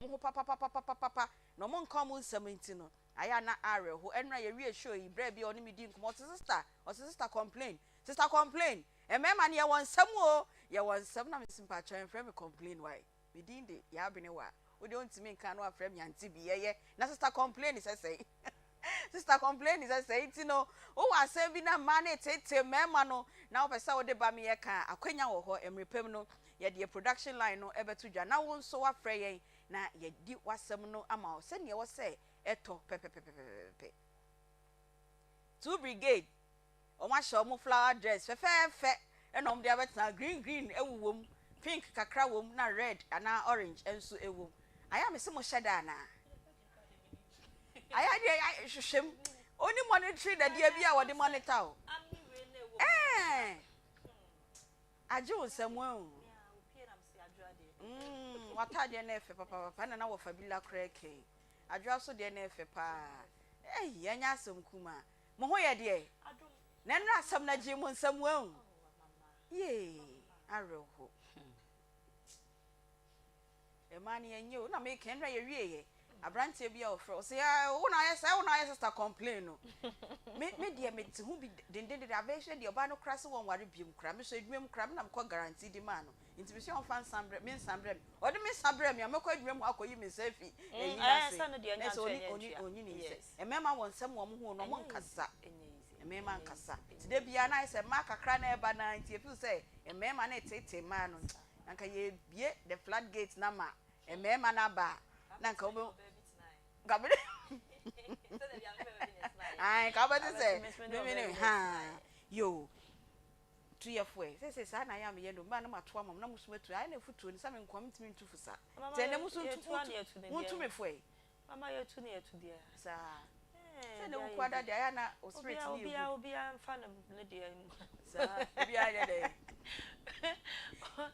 Ho papapapapapa na ɔmo nka ɔmo nsɛm nti no ayɛ a na awerɛho. Ɛnora yɛwie show yi, berɛ bi a ɔne me di nkɔmmɔ, ɔse sister, ɔse sister complain, sister complain, mmarima no yɛwɔ nsɛm o, yɛwɔ nsɛm. Na mese mpakyɛw ɛmfrɛ me complain why, me din de Yaa Benewa, wo deɛ wontumi nka na wafrɛ me aunty bi yɛyɛ na sister complain sɛ sɛn, sister complain sɛ sɛn. Nti no wowɔ asɛm bi na mmaa no eteetee mmarima no na wopɛ sɛ wode ba me yɛ ka a, akwanya wɔ hɔ. Mmerɛ pɛm no yɛde yɛ production line no ɛbɛto dwa na wo nso wafrɛ yɛn na yɛdi w'asɛm no ama wo sɛnea ɛwɔ sɛ ɛtɔ pɛpɛpɛpɛpɛpɛ. Two Brigade, wɔn ahyɛ wɔn flower dress fɛfɛɛfɛ ɛna wɔn de abɛtena. Green green ɛwowɔ mu, pink kakra wɔ mu, na red anaa orange nso ɛwɔ mu. Ayɛ a mesi mo hyɛ da anaa ayɛ adeɛ hwehwɛ mu oni monitoring dadeɛ bi a wɔde monitor o, agye wo nsɛm o. W'ataadeɛ no ɛfɛ papapapa na wɔfa bi la koraa kɛn adwoa so deɛ no ɛfɛ paa. Ɛyi ɛnyɛ asɛm kuma. Mo ho yɛ deɛ na nnura asɛm na gye mo nsɛm o. Yee, awerɛho mmaa no yɛnyɛ o. Na meka nnura yɛwie yɛ aberanteɛ bi a ɔfrɛ ɔsɛ wo na ayɛ sɛ wo na ayɛ sister complain no. Me deɛ mete ho bi dendenden abɛhwɛ deɛ ɔbaa no kora sɛ wɔnware biom kora. Me so adwuma mu kora me na mekɔ guarantee di maa no, nti me sɛ ɔmfa nsa brɛ me, nsa brɛ me, ɔde me nsa brɛ me a, mɛkɔ adwuma mu akɔyi me nsa afi ɛyi n'ase na sɛ ɔni ne nsɛ. Mmarima wɔ nsɛm wɔn ho no, ɔmo nkasa, mmarima nkasa nti de bia na ayɛ sɛ mmaa kakra na ɛba na nti efi sɛ mmarima na ɛtete mmaa no. Nka yɛbie the flood gate na ma mmarima no aba a, na nka wobɛ nka bɛ ayi nka wobɛte sɛ mímí ne ha yo tuyɛfoɔ ɛ sɛ saa na ayɛ a meyɛ no mmaa no ma to ama mo na mo so matu ayɛ na efutuo no sɛ me nkoa ntumi ntu fo sa nti ɛnɛ mo so ntu mo ntu me fo ɛ. Mama, yɛtu ne yɛtu deɛ. Saa sɛ ne wo ada deɛ ayɛ na o spirit ni yɛ good. Obiara nfa ne deɛ mu. Saa obiara yɛ dɛ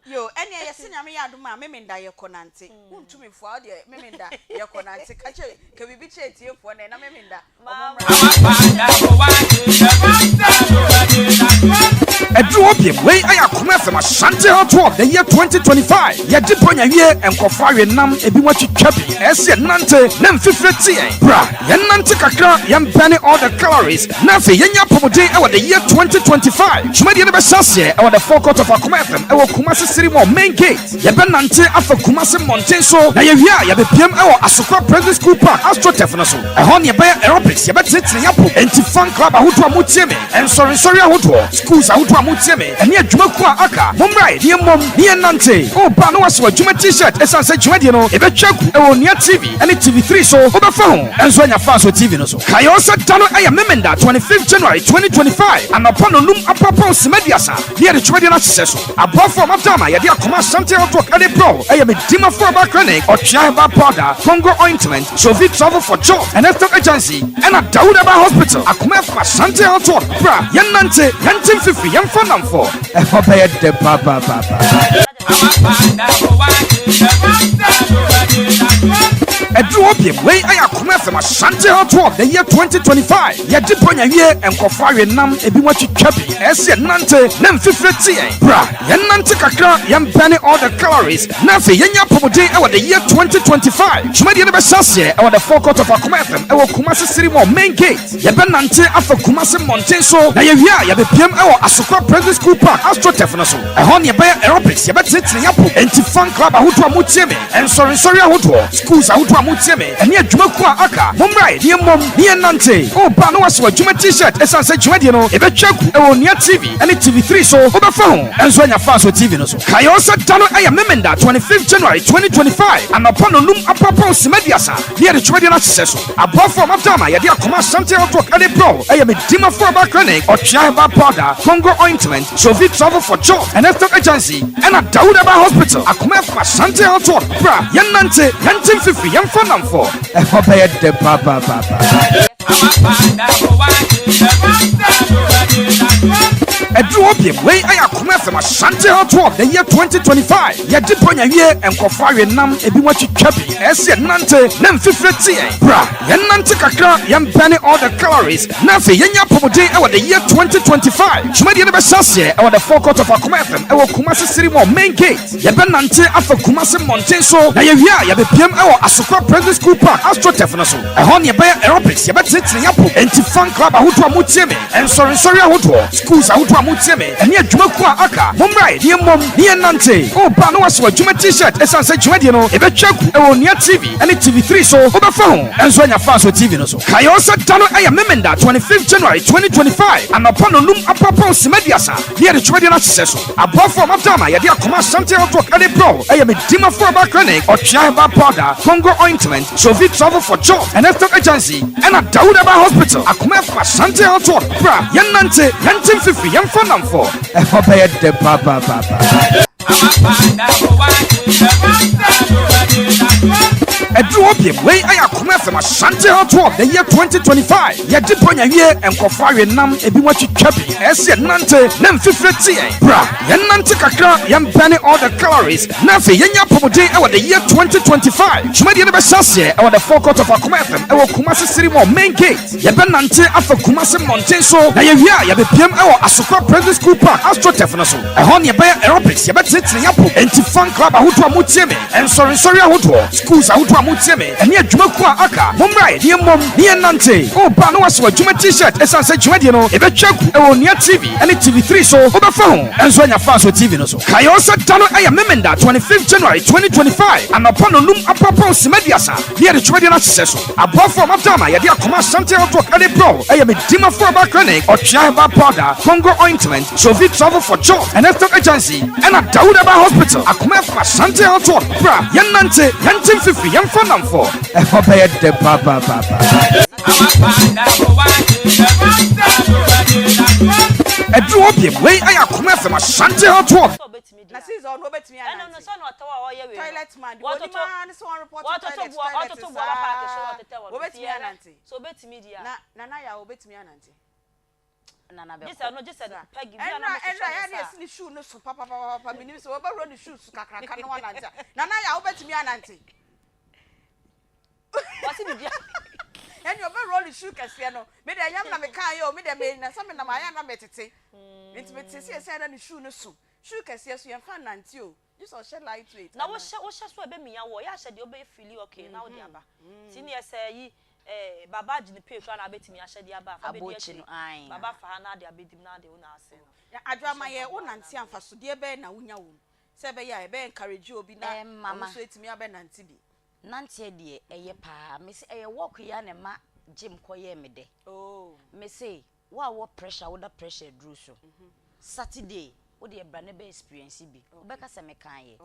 yo. Ɛnea yɛsɛ Nyame yɛ adom a, Memenda yɛkɔ nante. Wontumi fo a wodeɛ Memenda yɛkɔ nante. Ka kyerɛ ka biribi kyerɛ tiefoɔ nɛ na Memenda ɔmo mmra. Ɛduru hɔ biem, wei ɛyɛ Akoma FM Asante Hot of the Year 2025. Yɛde bɔ nyawie nkɔfo awe nam ebi mu atwitwa bi. Ɛsɛ yɛnante na mfifire te yɛn. Bra yɛnante kakra, yɛmbɛne all the calories na afei yɛnya apɔmuden ɛwɔ the year 2025. Dwumadie no bɛhyɛ aseɛ ɛwɔ the forecourt of Akoma FM ɛwɔ Kumase City Mall main gate. Yɛbɛnante afa Kumase mmɔnten so na yɛwie a, yɛbɛpiem ɛwɔ Asokwa President School Park astroturf no so. Ɛhɔ ne yɛbɛyɛ aerobics, yɛbɛtenetene yɛapom. Enti fan club ahodoɔ a motie me, nsɔrensɔre ahodoɔ, schools ahodoɔ a motie me, ɛne adwumakuo a aka, mommra ne yɛmmom ne yɛnnante. Woba na woahyɛ w'adwuma T-shirt ɛsiane sɛ dwumadie no ɛbɛtwa agu ɛwɔ Onua TV ɛne TV3 so. Wobɛfa ho ɛnso anya fa so TV no so. Kae wo sɛ da no ɛyɛ Memenda 25 January 2025 anɔpa nonum apapɔw sima 30 ne yɛde dwumadie no ahyehyɛ so. Aboafo a mada ma yɛde Akoma Asante Network ɛde brɛ ɛyɛ Medimafo Herbal Clinic, Ɔtwea Herbal Powder, Congo Ointment, Sovi Travel for Job and Estate Agency, ɛna Dawud Herbal Hospital. Akoma FM Asante Network, bra yɛnnante, yɛnte mfifiri, yɛmfa nnamfo, ɛhɔ bɛyɛ dɛ papaapa. Ɛduru hɔ biem, wei ɛyɛ Akoma FM Asante Hot of the Year 2025. Yɛde bɔ nyawie nkɔfo awe nam ebi mu atwitwa bi. Ɛsɛ yɛnante na mfifire te yɛn. Bra yɛnante kakra, yɛmbɛne all the calories na afei yɛnya apɔmuden ɛwɔ the year 2025. Dwumadie no bɛhyɛ aseɛ ɛwɔ the forecourt of Akoma FM ɛwɔ Kumase City Mall main gate. Yɛbɛnante afa Kumase mmɔnten so na yɛwie a, yɛbɛpiem ɛwɔ Asokwa President School Park astroturf no so. Ɛhɔ ne yɛbɛyɛ aerobics, yɛbɛtenetene yɛapom. Enti fan club ahodoɔ a motie me, nsɔrensɔre ahodoɔ, schools ahodoɔ a motie me, ɛne adwumakuo a aka, mommra ne yɛmmom ne yɛnnante. Woba na woahyɛ w'adwuma T-shirt ɛsiane sɛ dwumadie no ɛbɛtwa agu ɛwɔ Onua TV ɛne TV3 so. Wobɛfa ho ɛnso anya fa so TV no so. Kae wo sɛ da no ɛyɛ Memenda 25 January 2025 anɔpa nonum apapɔw sima 30 ne yɛde dwumadie no ahyehyɛ so. Aboafo a mada ma yɛde Akoma Asante Network ɛde brɛ ɛyɛ Medimafo Herbal Clinic, Ɔtwea Herbal Powder, Congo Ointment, Sovi Travel for Job and Estate Agency, ɛna Dawud Herbal Hospital. Akoma FM Asante Network, bra yɛnnante, yɛnte mfifiri, yɛmfa nnamfo, ɛhɔ bɛyɛ dɛ papaapa. Ɛduru hɔ biom, wei ɛyɛ Akoma FM Ashanti Hot Walk the year 2025. Yɛde Bronya wie, nkurɔfoɔ awe nam, ebinom atwitwa bi. Ɛsɛ yɛnante na mfifire te yɛn. Bra, yɛnnante kakra, yɛn burn all the calories, na afei yɛnya apɔmuden ɛwɔ the year 2025. Dwumadie no bɛhyɛ aseɛ ɛwɔ the forecourt of Akoma FM ɛwɔ Kumasi City Mall main gate. Yɛbɛnante afa Kumasi mmɔnten so, na yɛwie a yɛbɛpiam ɛwɔ Asokwa Primary School Park AstroTurf no so. Ɛhɔ ne yɛbɛyɛ aerobics, yɛbɛtenetene yɛn apɔm. Enti fan club ahodoɔ a motie me, nsɔrensɔre ahodoɔ, schools ahodoɔ a motie me, ɛne adwumakuo a aka, mommra ne yɛmmom ne yɛnnante. Woba na woahyɛ w'adwuma t-shirt ɛsiane sɛ dwumadie no yɛbɛtwa agu ɛwɔ Onua TV ɛne TV3 so, wobɛfa ho nso anya fans wɔ TV no so. Kae oo sɛ da no ɛyɛ Memenda 25th January 2025 anɔpa nnɔnum apɔapɔw sima aduasa ne yɛde dwumadie no ahyehyɛ so. Aboafo a wɔada ama yɛde akoma Ashanti Health Walk de brɛ wo yɛ Medimafo Herbal Clinic, Ɔtwea Herbal Powder, Congo Ointment, Sophie Travel for Job and Estate Agency, ɛna Dawood Herbal Hospital. Akoma FM Ashanti Health Walk, bra yɛnnante, yɛnte mfifiri, yɛmfa nnamfo. Ɛhɔ bɛyɛ dɛ papaapa. Ɛduru hɔ biom, wei ɛyɛ Akoma FM Ashanti Health Walk the year 2025. Yɛde Bronya wie, nkurɔfoɔ awe nam, ebinom atwitwa bi. Ɛsɛ yɛnante na mfifire te yɛn. Bra, yɛnnante kakra, yɛn burn all the calories, na afei yɛnya apɔmuden ɛwɔ the year 2025. Dwumadie no bɛhyɛ aseɛ ɛwɔ the forecourt of Akoma FM ɛwɔ Kumasi City Mall main gate. Yɛbɛnante afa Kumasi mmɔnten so, na yɛwie a yɛbɛpiam ɛwɔ Asokwa Primary School Park AstroTurf no so. Ɛhɔ ne yɛbɛyɛ aerobics, yɛbɛtenetene yɛn apɔm. Enti fan club ahodoɔ a motie me, nsɔrensɔre ahodoɔ, schools ahodoɔ a motie me, ɛne adwumakuo a aka, mommra ne yɛmmom ne yɛnnante. Woba na woahyɛ w'adwuma t-shirt ɛsiane sɛ dwumadie no yɛbɛtwa agu ɛwɔ Onua TV ɛne TV3 so, wobɛfa ho nso anya fans wɔ TV no so. Kae oo sɛ da no ɛyɛ Memenda 25th January 2025 anɔpa nnɔnum apɔapɔw sima aduasa ne yɛde dwumadie no ahyehyɛ so. Aboafo a wɔada ama yɛde akoma Ashanti Health Walk de brɛ wo yɛ Medimafo Herbal Clinic, Ɔtwea Herbal Powder, Congo Ointment, Sophie Travel for Job and Estate Agency, ɛna Dawood Herbal Hospital. Akoma FM Ashanti Health Walk, bra yɛnnante, yɛnte mfifiri, yɛmfa nnamfo. Ɛhɔ bɛyɛ dɛ papaapa. Ɛduru hɔ biom, wei ɛyɛ Akoma FM Ashanti Health Walk. Na since ɔno obetumi anante. Toilet man de onim ara ne sɛ wɔn report toilet toilet saa obetumi anante. Na Nana Yaw obetumi anante. Nana bɛkɔ. Saa ɛnra ɛnra yɛ na esi ne shoe no so papapapa menim sɛ wɔbɛhoro ne shoe so kakraka na wanante a Nana Yaw obetumi anante. Ɛnna ɔbɛhoro ne shoe kɛseɛ no me deɛ ɛnyɛ me na meka yɛ o me deɛ me na sɛ menam ayɛ na metete nti mete sɛ ɛsɛ na ne shoe no so. Shoe kɛseɛ so yɛnfa nnante o, gye sɛ ɔhyɛ light weight Na anaa. wohyɛ wohyɛ so a ɛbɛmia wo, ɔyɛ ahyɛ deɛ wobɛyɛ feeli okay na wode aba. Nti neɛ sɛ ayi eh baba agye ne pay koraa na wabɛtumi ahyɛ de aba a, fa bɛdi Aboakyi akyire. no ae. Baba fa ha na ade abɛdi mu na ade wo na ase no. Na Adwoa Hyɛ ma yɛ wo mpaboa na nante a ade. mfasodeɛ bɛn na wonya wɔ mu sɛ ɛbɛyɛ a ɛbɛ encourage obi na Eh ɔno mama. nso atumi abɛnante bi. Nanteɛ deɛ ɛyɛ paa. Mese ɛyɛ walk yi ara na ɛma gym kɔ yɛɛ me dɛ. Oh. Mese Wo a wowɔ pressure a woda pressure aduru so Saturday wo deɛ bra na bɛ experience bi wobɛka sɛ mekaeɛ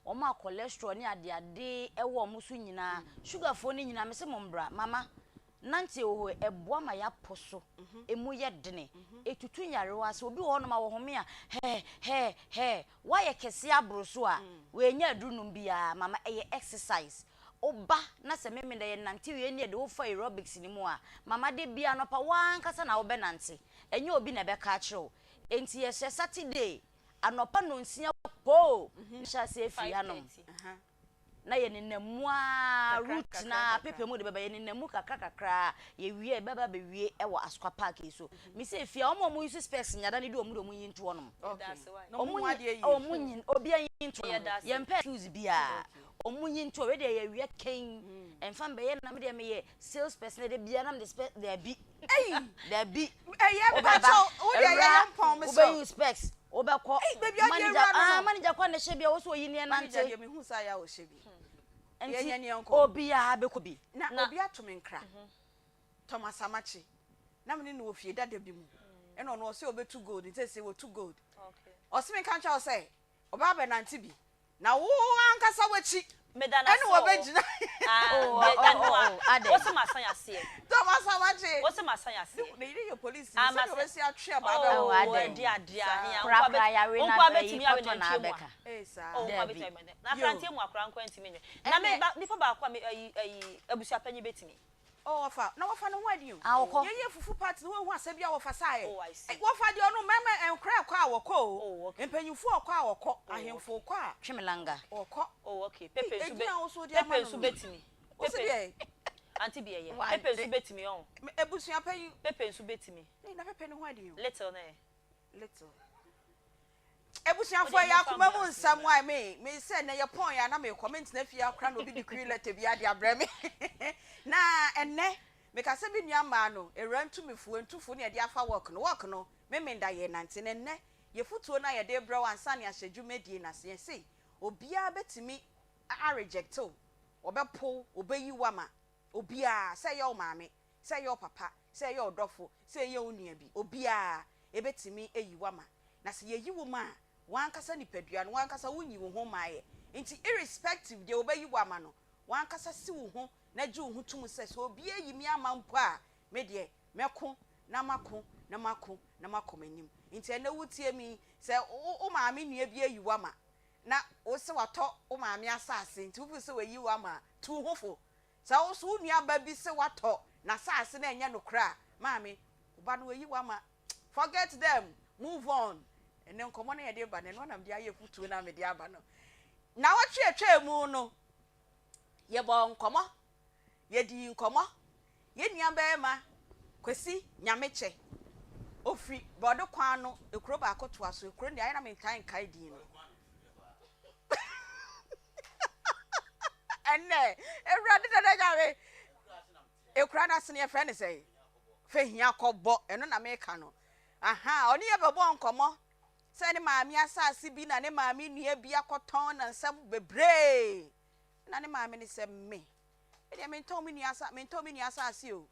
Wɔn a cholesterol ne adeade wɔ wɔn so nyinaa sugar foɔ no nyinaa mese mo mbra Mama nanteɛ wɔ hɔ yi ɛboa ma yɛapɔ so ɛmu yɛ dene ɛtutu nyarewa ase Obi wɔ hɔnom a wɔhome a hɛɛ hɛɛ hɛɛ Woayɛ kɛseɛ aboro so a woannya aduru nom biara Mama ɛyɛ exercise Woba na sɛ Memenda yɛnante wie ne yɛde wo fa aerobics no mu a, mama da biara anɔpa wo ara ankasa na wobɛnante, ɛnyɛ obi na ɛbɛka akyerɛ wo. Enti yɛhyɛ Saturday anɔpa nnɔnsia kpoo na yɛhyɛ aseɛ firi hanom na yɛnenam mu ara, route no ara paper mu de bɛba, yɛnenam mu kakra kakra ara, yɛwie a yɛbɛba abɛwie wɔ Asokwa Park yi so. Mese efie a, wɔn a wɔn use specs nyada no de wɔn de wɔn nyi nto hɔnom. Wɔn nyi, wɔn nyi, obiara nyi nto hɔnom. Yɛmpɛ excuse biara. Ɔmo nyi nto wei deɛ yɛ wia kɛn ɛnfa mbɛyɛ na me deɛ meyɛ sales person ɛdɛ bia na mede spɛ daabi daabi wobɛba awura wobɛ use specs wobɛkɔ manager ah manager kɔ na ɛhyɛ bia wosɛ oyi neɛ nante nti obiara bɛkɔ bi na obi ato me nkra Thomas Amakye na me ne no wɔ fie dada bi mu ɛna ɔno ɔsɛ ɔbɛtu gold nti sɛ wɔtu gold ɔse menka nkyerɛ wo sɛ ɔbɛ abɛnante bi Na wo ankasa w'akyi Meda no ɛne ase oo. wɔbɛgyina. Ah, Oh, meda oh, no oh, a. oh, adɛn? Wo se masan aseɛ. Thomas Amakye. Wo se masan aseɛ. Ne yere yɛ polisi Ah, ni, sɛdeɛ masan. ɔbɛsi atwe abaa bɛwɔ. Oh, Oh, adɛn? ɛde adeɛ Saa. ahe a, Korakora nkoa bɛ, yare wo na nkoa ayi bɛtumi awe kɔtɔ na nantwie mu a. abɛka. Ee saa. Oh, wo nkoa Daabi. bɛtumi awe nantwie. Na Yo. akranteɛ mu akora nkoa ntumi nwe. Na me Ɛnɛ. ba, nipa baako a me, ayi, ayi, abusuapanyin bɛtumi. Oh wɔfa na wɔfa ne ho adi o. Ah wɔkɔ. Yɛyɛ fufu party no woahu asɛm bi a wɔfa saeɛ. Oh I see. Wɔfa deɛ ɔno mmarima nkora ɛkɔ a wɔkɔ o. Oh okay. Mpanyinfoɔ ɔkɔ a wɔkɔ Oh ahemfo okay. kɔ a Twe me langa. wɔkɔ. Oh okay Ei Pepe nso edin bɛ a wo nso wode ama Pepe no nso no. bɛtumi. Wo se Pepe deɛn? Auntie bi ɛyɛ. Pepe nso Wante. bɛtumi ɔn. Me abusua panyin. Pepe nso bɛtumi. Ei na Pepe ne ho adi o. Little no ɛ? Little. Abusuafoɔ Wodeɛ ɛyɛ momfa akoma mu ambulance no nsɛm mmra. wai me me sɛ ɛnɛ yɛ pɔn yɛ a na mekɔ mentena fie akora na obi de query letter bi ade abrɛ me na ɛnɛ meka sɛ me nua mmaa no awura ntumifoɔ ntufoɔ ne yɛde afa work no work no me menda yɛ nante na ɛnɛ yɛ futuo no a yɛde brɛ wo ansa ne ahyɛ dwumadie no ase yɛse obiara bɛtumi a reject wo wɔbɛpo wo wɔbɛyi wo ama obiara sɛ ɛyɛ wo maame sɛ ɛyɛ wo papa, sɛ ɛyɛ wo dɔfo, sɛ ɛyɛ wo nua bi, obiara, ebetumi ayi wo ama. Na sɛ yeyi wo ma a, w'ankasa nipadua no, w'ankasa wunyi wo ho mmaeɛ. Nti irrespective deɛ wɔbɛyi wo ama no, w'ankasa si wo ho na gye wo ho tom sɛ, sɛ obi ayi me ama mpo a, me deɛ, mɛko na mako na mako na makɔ m'anim. Nti ɛnnɛ wotie me yi, sɛ wo wo maame nua bi ayi wo ama, na wose watɔ wo maame asase nti wo feel sɛ wayi wo ama a, tu wo ho fo. Sɛ wo nso wo nua ba bi se watɔ n'asaase na ɛnyɛ nokorɛ a, maame, wo ba no wayi wo ama. Forget them, move on. Ɛnnɛ nkɔmmɔ no a yɛde reba no, ɛno ara na mede ayɛ afutuo no a mede aba no. Nnawɔtwe a ɛtwaa mu no, yɛbɔɔ nkɔmmɔ, yɛdii nkɔmmɔ. Yɛn nua barima Kwasi Nyamekyɛ, ɔfiri borɔde kwan no, ekuro baako toa so, ekuro no deɛ ayɛ na mentaa nkae din no. Ɛnnɛ, Awurade dada Nyame, ekura no ase no yɛfrɛ no sɛn? Fɛ hia kɔbɔ, ɛno na meka no. Aha, ɔne yɛ bɛbɔ nkɔmmɔ sɛ ne maame asase bi na ne maame nua bi akɔtɔn na nsɛm bebree. Na ne maame no sɛ me, ɛdeɛ mentɔn me nua asa, mentɔn me nua asase o.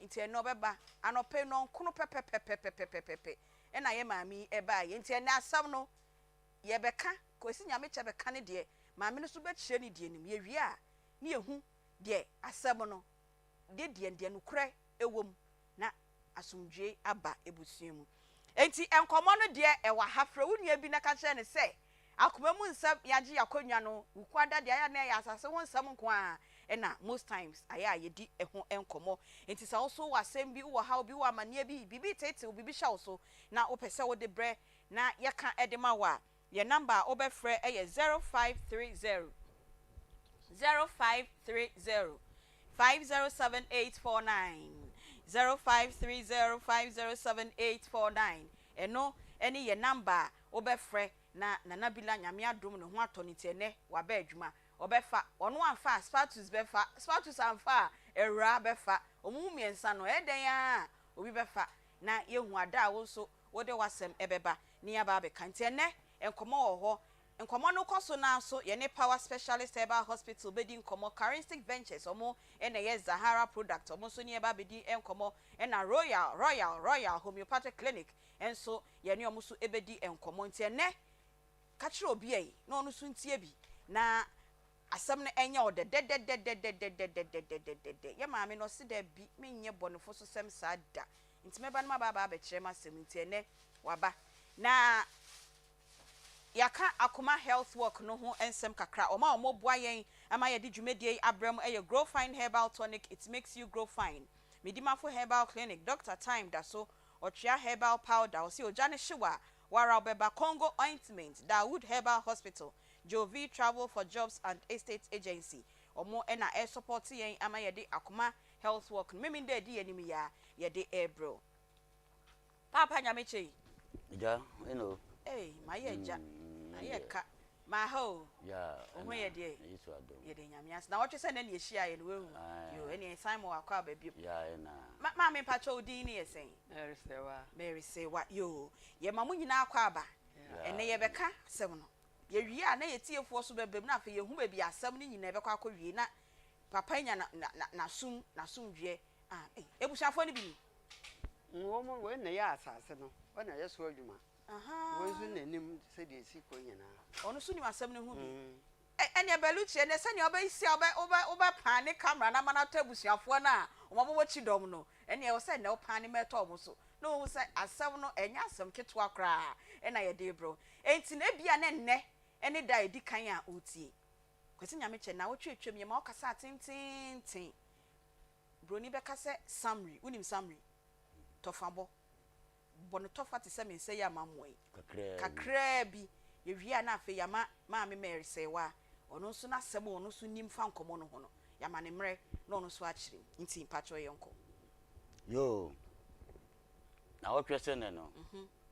Nti ɛnnɛ ɔbɛba anɔpa yi nɔnkono pɛpɛpɛpɛpɛpɛpɛ ɛna yɛ maame yi ɛbaeɛ. Nti ɛnnɛ asɛm no Yɛbɛka, Kwesi Nyamekyɛ bɛka ne deɛ, maame no nso bɛkyerɛ ne deɛ nim. Yɛwie a, ne yɛhu deɛ asɛm no, deɛ deɛ deɛ nokorɛ wɔ mu, na asomdwoeɛ aba abusua mu. Enti nkɔmmɔ no deɛ ɛwɔ ha, frɛ wo nua bi na ka kyerɛ no sɛ, akoma mu nsɛm, yɛagye yɛn akonnwa no, Wukuada deɛ ayɛ a na ɛyɛ asase ho nsɛm nko ara na most times ayɛ a yɛdi ho nkɔmmɔ. Enti sɛ wo nso wowɔ asɛm bi, wowɔ haw bi, wowɔ amanneɛ bi, biribi reteetee wo, biribi hyɛ wo so na wopɛ sɛ wode brɛ na yɛka de ma wo a, yɛn nɔmba a wobɛfrɛ yɛ 0530 0530 507849 0530 507849. Ɛno ne yɛn nɔmba a wobɛfrɛ na Nana Bila Nyame adom ne ho atɔ no nti ɛnnɛ waba adwuma. Ɔbɛfa. Ɔno amfa a, Spatus bɛfa. Spatus amfa a, Awuraa bɛfa. Wɔn mu mmiɛnsa no, ɛyɛ dɛn ara a, obi bɛfa. Na yɛahu ada a wo nso wode w'asɛm bɛba na yɛaba abɛka. Nti ɛnnɛ, nkɔmmɔ wɔ hɔ. Nkɔmmɔ no kɔ so no ara nso, yɛne Power Specialist Herbal Hospital bɛdi nkɔmmɔ, Charistic Ventures, wɔn na ɛyɛ Zahara Product, wɔn nso ne yɛn ba abɛdi nkɔmmɔ, ɛna Royal, Royal, Royal Homeopathic Clinic nso, yɛne wɔn nso bɛdi nkɔmmɔ. Nti ɛnnɛ, ka kyerɛ obi ɛ, na ɔno nso ntie bi, na Asɛm no ɛnyɛ ɔdɛ dɛdɛdɛdɛdɛdɛdɛdɛdɛdɛdɛdɛ. Yɛ maame no ɔse dabi menyɛ bɔnefososɛm saa da nti mɛba na maba aba abɛkyerɛ m'asɛm nti ɛnɛ waba na yɛaka Akoma Health Work no ho nsɛm kakra. Wɔn a wɔboa yɛn ma yɛde dwumadie yi abrɛ mo yɛ Grow Fine Herbal Tonic, It Makes You Grow Fine, Medimafo Herbal Clinic, Doctor Time da so, Ɔtwea Herbal Powder, ɔse ogya no hyew a, wo ara wobɛba, Congo Ointment, Dawood Herbal Hospital, Jovi Travel for Jobs and Estate Agency, wɔn na ɛresɔpɔte yɛn ama yɛde Akoma Health Walk no Memenda a ɛdi yɛn anim yi ara yɛde rebrɛ wo. Paapa Nyame kyɛ yi. Agya, you know. Ei, mayɛ agya, mayɛ ka, maha o. Yeah, Wo ho yɛ deɛ? Yesu adom. Yɛda Nyame ase. Na wɔtwe sɛ nnɛ na yɛhyiaeɛ no, woahu. Yo, ɛneɛ san ma wakɔ aba bio. Yeah, ɛna. Ma, maame mpakyɛ wo din ne yɛ sɛn? Mary Sewa. Mary Sewa, yo. Yɛma mo nyinaa akɔ aba. Ɛnnɛ yɛbɛka asɛm no. Yɛwie a, na yɛn atiefoɔ nso bɛba mu, na afei yɛahu baabi a asɛm no nyinaa bɛkɔ akɔwie, na papa anya na, na, na, n'asom, n'asomdwoeɛ. Ah, ei, abusuafoɔ no bi ni. Wɔn, wei na ɛyɛ asase no, wɔn na ɛyɛ so adwuma. Ahaa. Wei nso na nim sɛdeɛ ɛsi kɔ nyinaa. Ɔno nso nim asɛm no ho bi. Ɛ, ɛnneɛ Bellucci, ɛnneɛ sɛdeɛ wobɛsi a wobɛ, wobɛ, wobɛpaane camera no ama no atɔ abusuafoɔ no a wɔabobɔ kyidɔm no, ɛnneɛ ɛwɔ sɛ nnɛ wopaane ma ɛtɔ wɔn so, na wɔhu sɛ asɛm no, ɛnyɛ asɛm ketewa koraa na yɛde rebrɛ wo. Enti no ebia na nnɛ ne da a edi kan a woretie. Kwasi Nyamekyɛ, nnawɔtwe a atwam yi, yɛma wokasaa tenteenten. Broni bɛka sɛ summary, wonim summary? Tɔfabɔ. Bɔ no tɔfa te sɛ me nsa yi a mamoa yi. Kakraa bi. Kakraa bi. Yɛwie a na afei yɛama Maame Mary Sɛɛwaa, ɔno nso n'asɛm a ɔno nso nim fa nkɔmmɔ no ho no, yɛama no mmerɛ na ɔno nso akyerɛ mu. Nti mpakyɛw yɛnkɔ. Yoo, Nawɔtwe sɛ nnɛ no,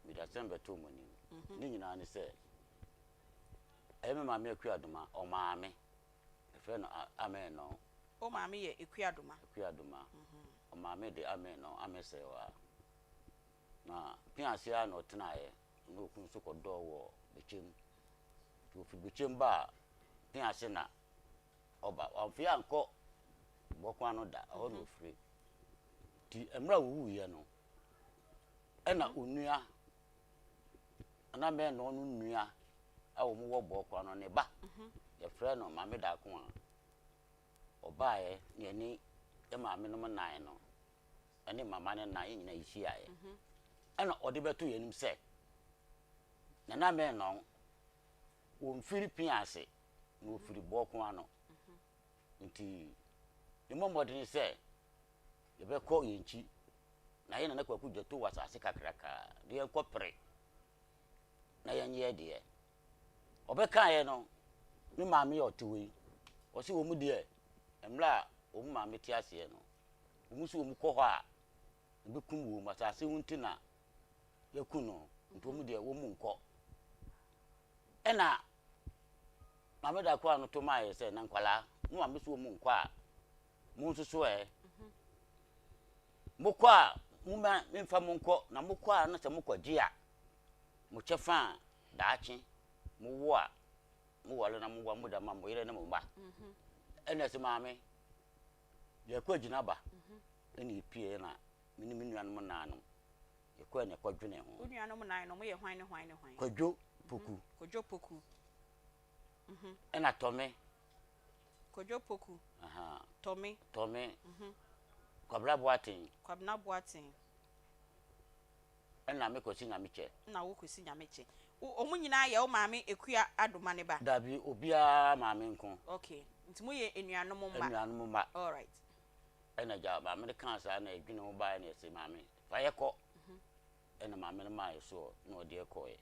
mede asɛm bɛtoo mo anim. Ne nyinaa ne sɛ, ɛyɛ me maame Akua Adoma, ɔmaame, yɛfrɛ no Amɛɛnɔ. Wo maame yɛ Akua Adoma? Akua Adoma. Ɔmaame de Amɛɛnɔ, Amɛsɛɛwaa. Na Piase ara na ɔtenaeɛ, na okunu nso kɔdɔɔ wɔ Bɛkyɛm. Nti ɔfiri Bɛkyɛm baa Piase na ɔba. Wamfiri ankɔ Bɔko ano da, ɛhɔ na ɔfiri. Nti mmerɛ a wɔwuiɛ no, ɛna onua, na mɛnɔ no nua a wɔn wɔ Bɔko ano ne ba, yɛfrɛ no Maame Daako a, ɔbaeɛ na yɛne yɛ maame nom nan no, ɛne mama no nan yɛn nyinaa yɛhyiaeɛ. Ɛna ɔde bɛto yɛn anim sɛ, Nana mɛnɔ, wɔmfiri pia ase, na wɔfiri Bɔko ano. Nti yɛmmɔ mmɔden sɛ yɛbɛkɔ yɛn nkyi na yɛn Nana Kwaku Gyatu wɔ asase kakraka na yɛnkɔpere na yɛnyɛ deɛ. Ɔbɛkaeɛ no, me maame a ɔte hɔ yi, ɔse wɔn deɛ mmerɛ a wɔn maame te aseɛ no, wɔn nso wɔn kɔ hɔ a, ɛbɛkum wɔn, asase ho nti na yɛku no, nti wɔn deɛ wɔn nkɔ. Ɛna Maame da koro a no to maa yɛ sɛ, na nkwadaa, mo maame so wɔn nkɔ a, mo nso so ɛ. Mokɔ a, mo ma memfa mo nkɔ, na mokɔ a na sɛ mokɔgye a, mo kyɛfa a daakye mowo a, moware na mowa mo da ma mo yere ne mo mma. Ɛna sɛ maame, yɛkɔ agyina ba, ɛna yɛpie na me ne me nuanom naanom yɛkɔɛ na yɛkɔdwenee ho. Wo nuanom nan no, wɔyɛ hwan ne hwan ne hwan? Kwadwo Poku. Kwadwo Poku. Ɛna Tɔme. Kwadwo Poku. Tɔme. Tɔme. Kwabena Boateng. Kwabena Boateng. Ɛna me Kwasi Nyamekyɛ. Ɛna wo Kwasi Nyamekyɛ. Wo, wɔn nyinaa yɛ wo maame Akua Adoma ne ba? Dabi, obiara maame nko. Okay, nti moyɛ anuanom mma? Anuanom mma. Alright. Ɛna gya maame no kaa saa na yɛdwene ho baeɛ na yɛse maame fa yɛ kɔ. Ɛna maame no maa yɛ soɔ na ɔde yɛ kɔeɛ.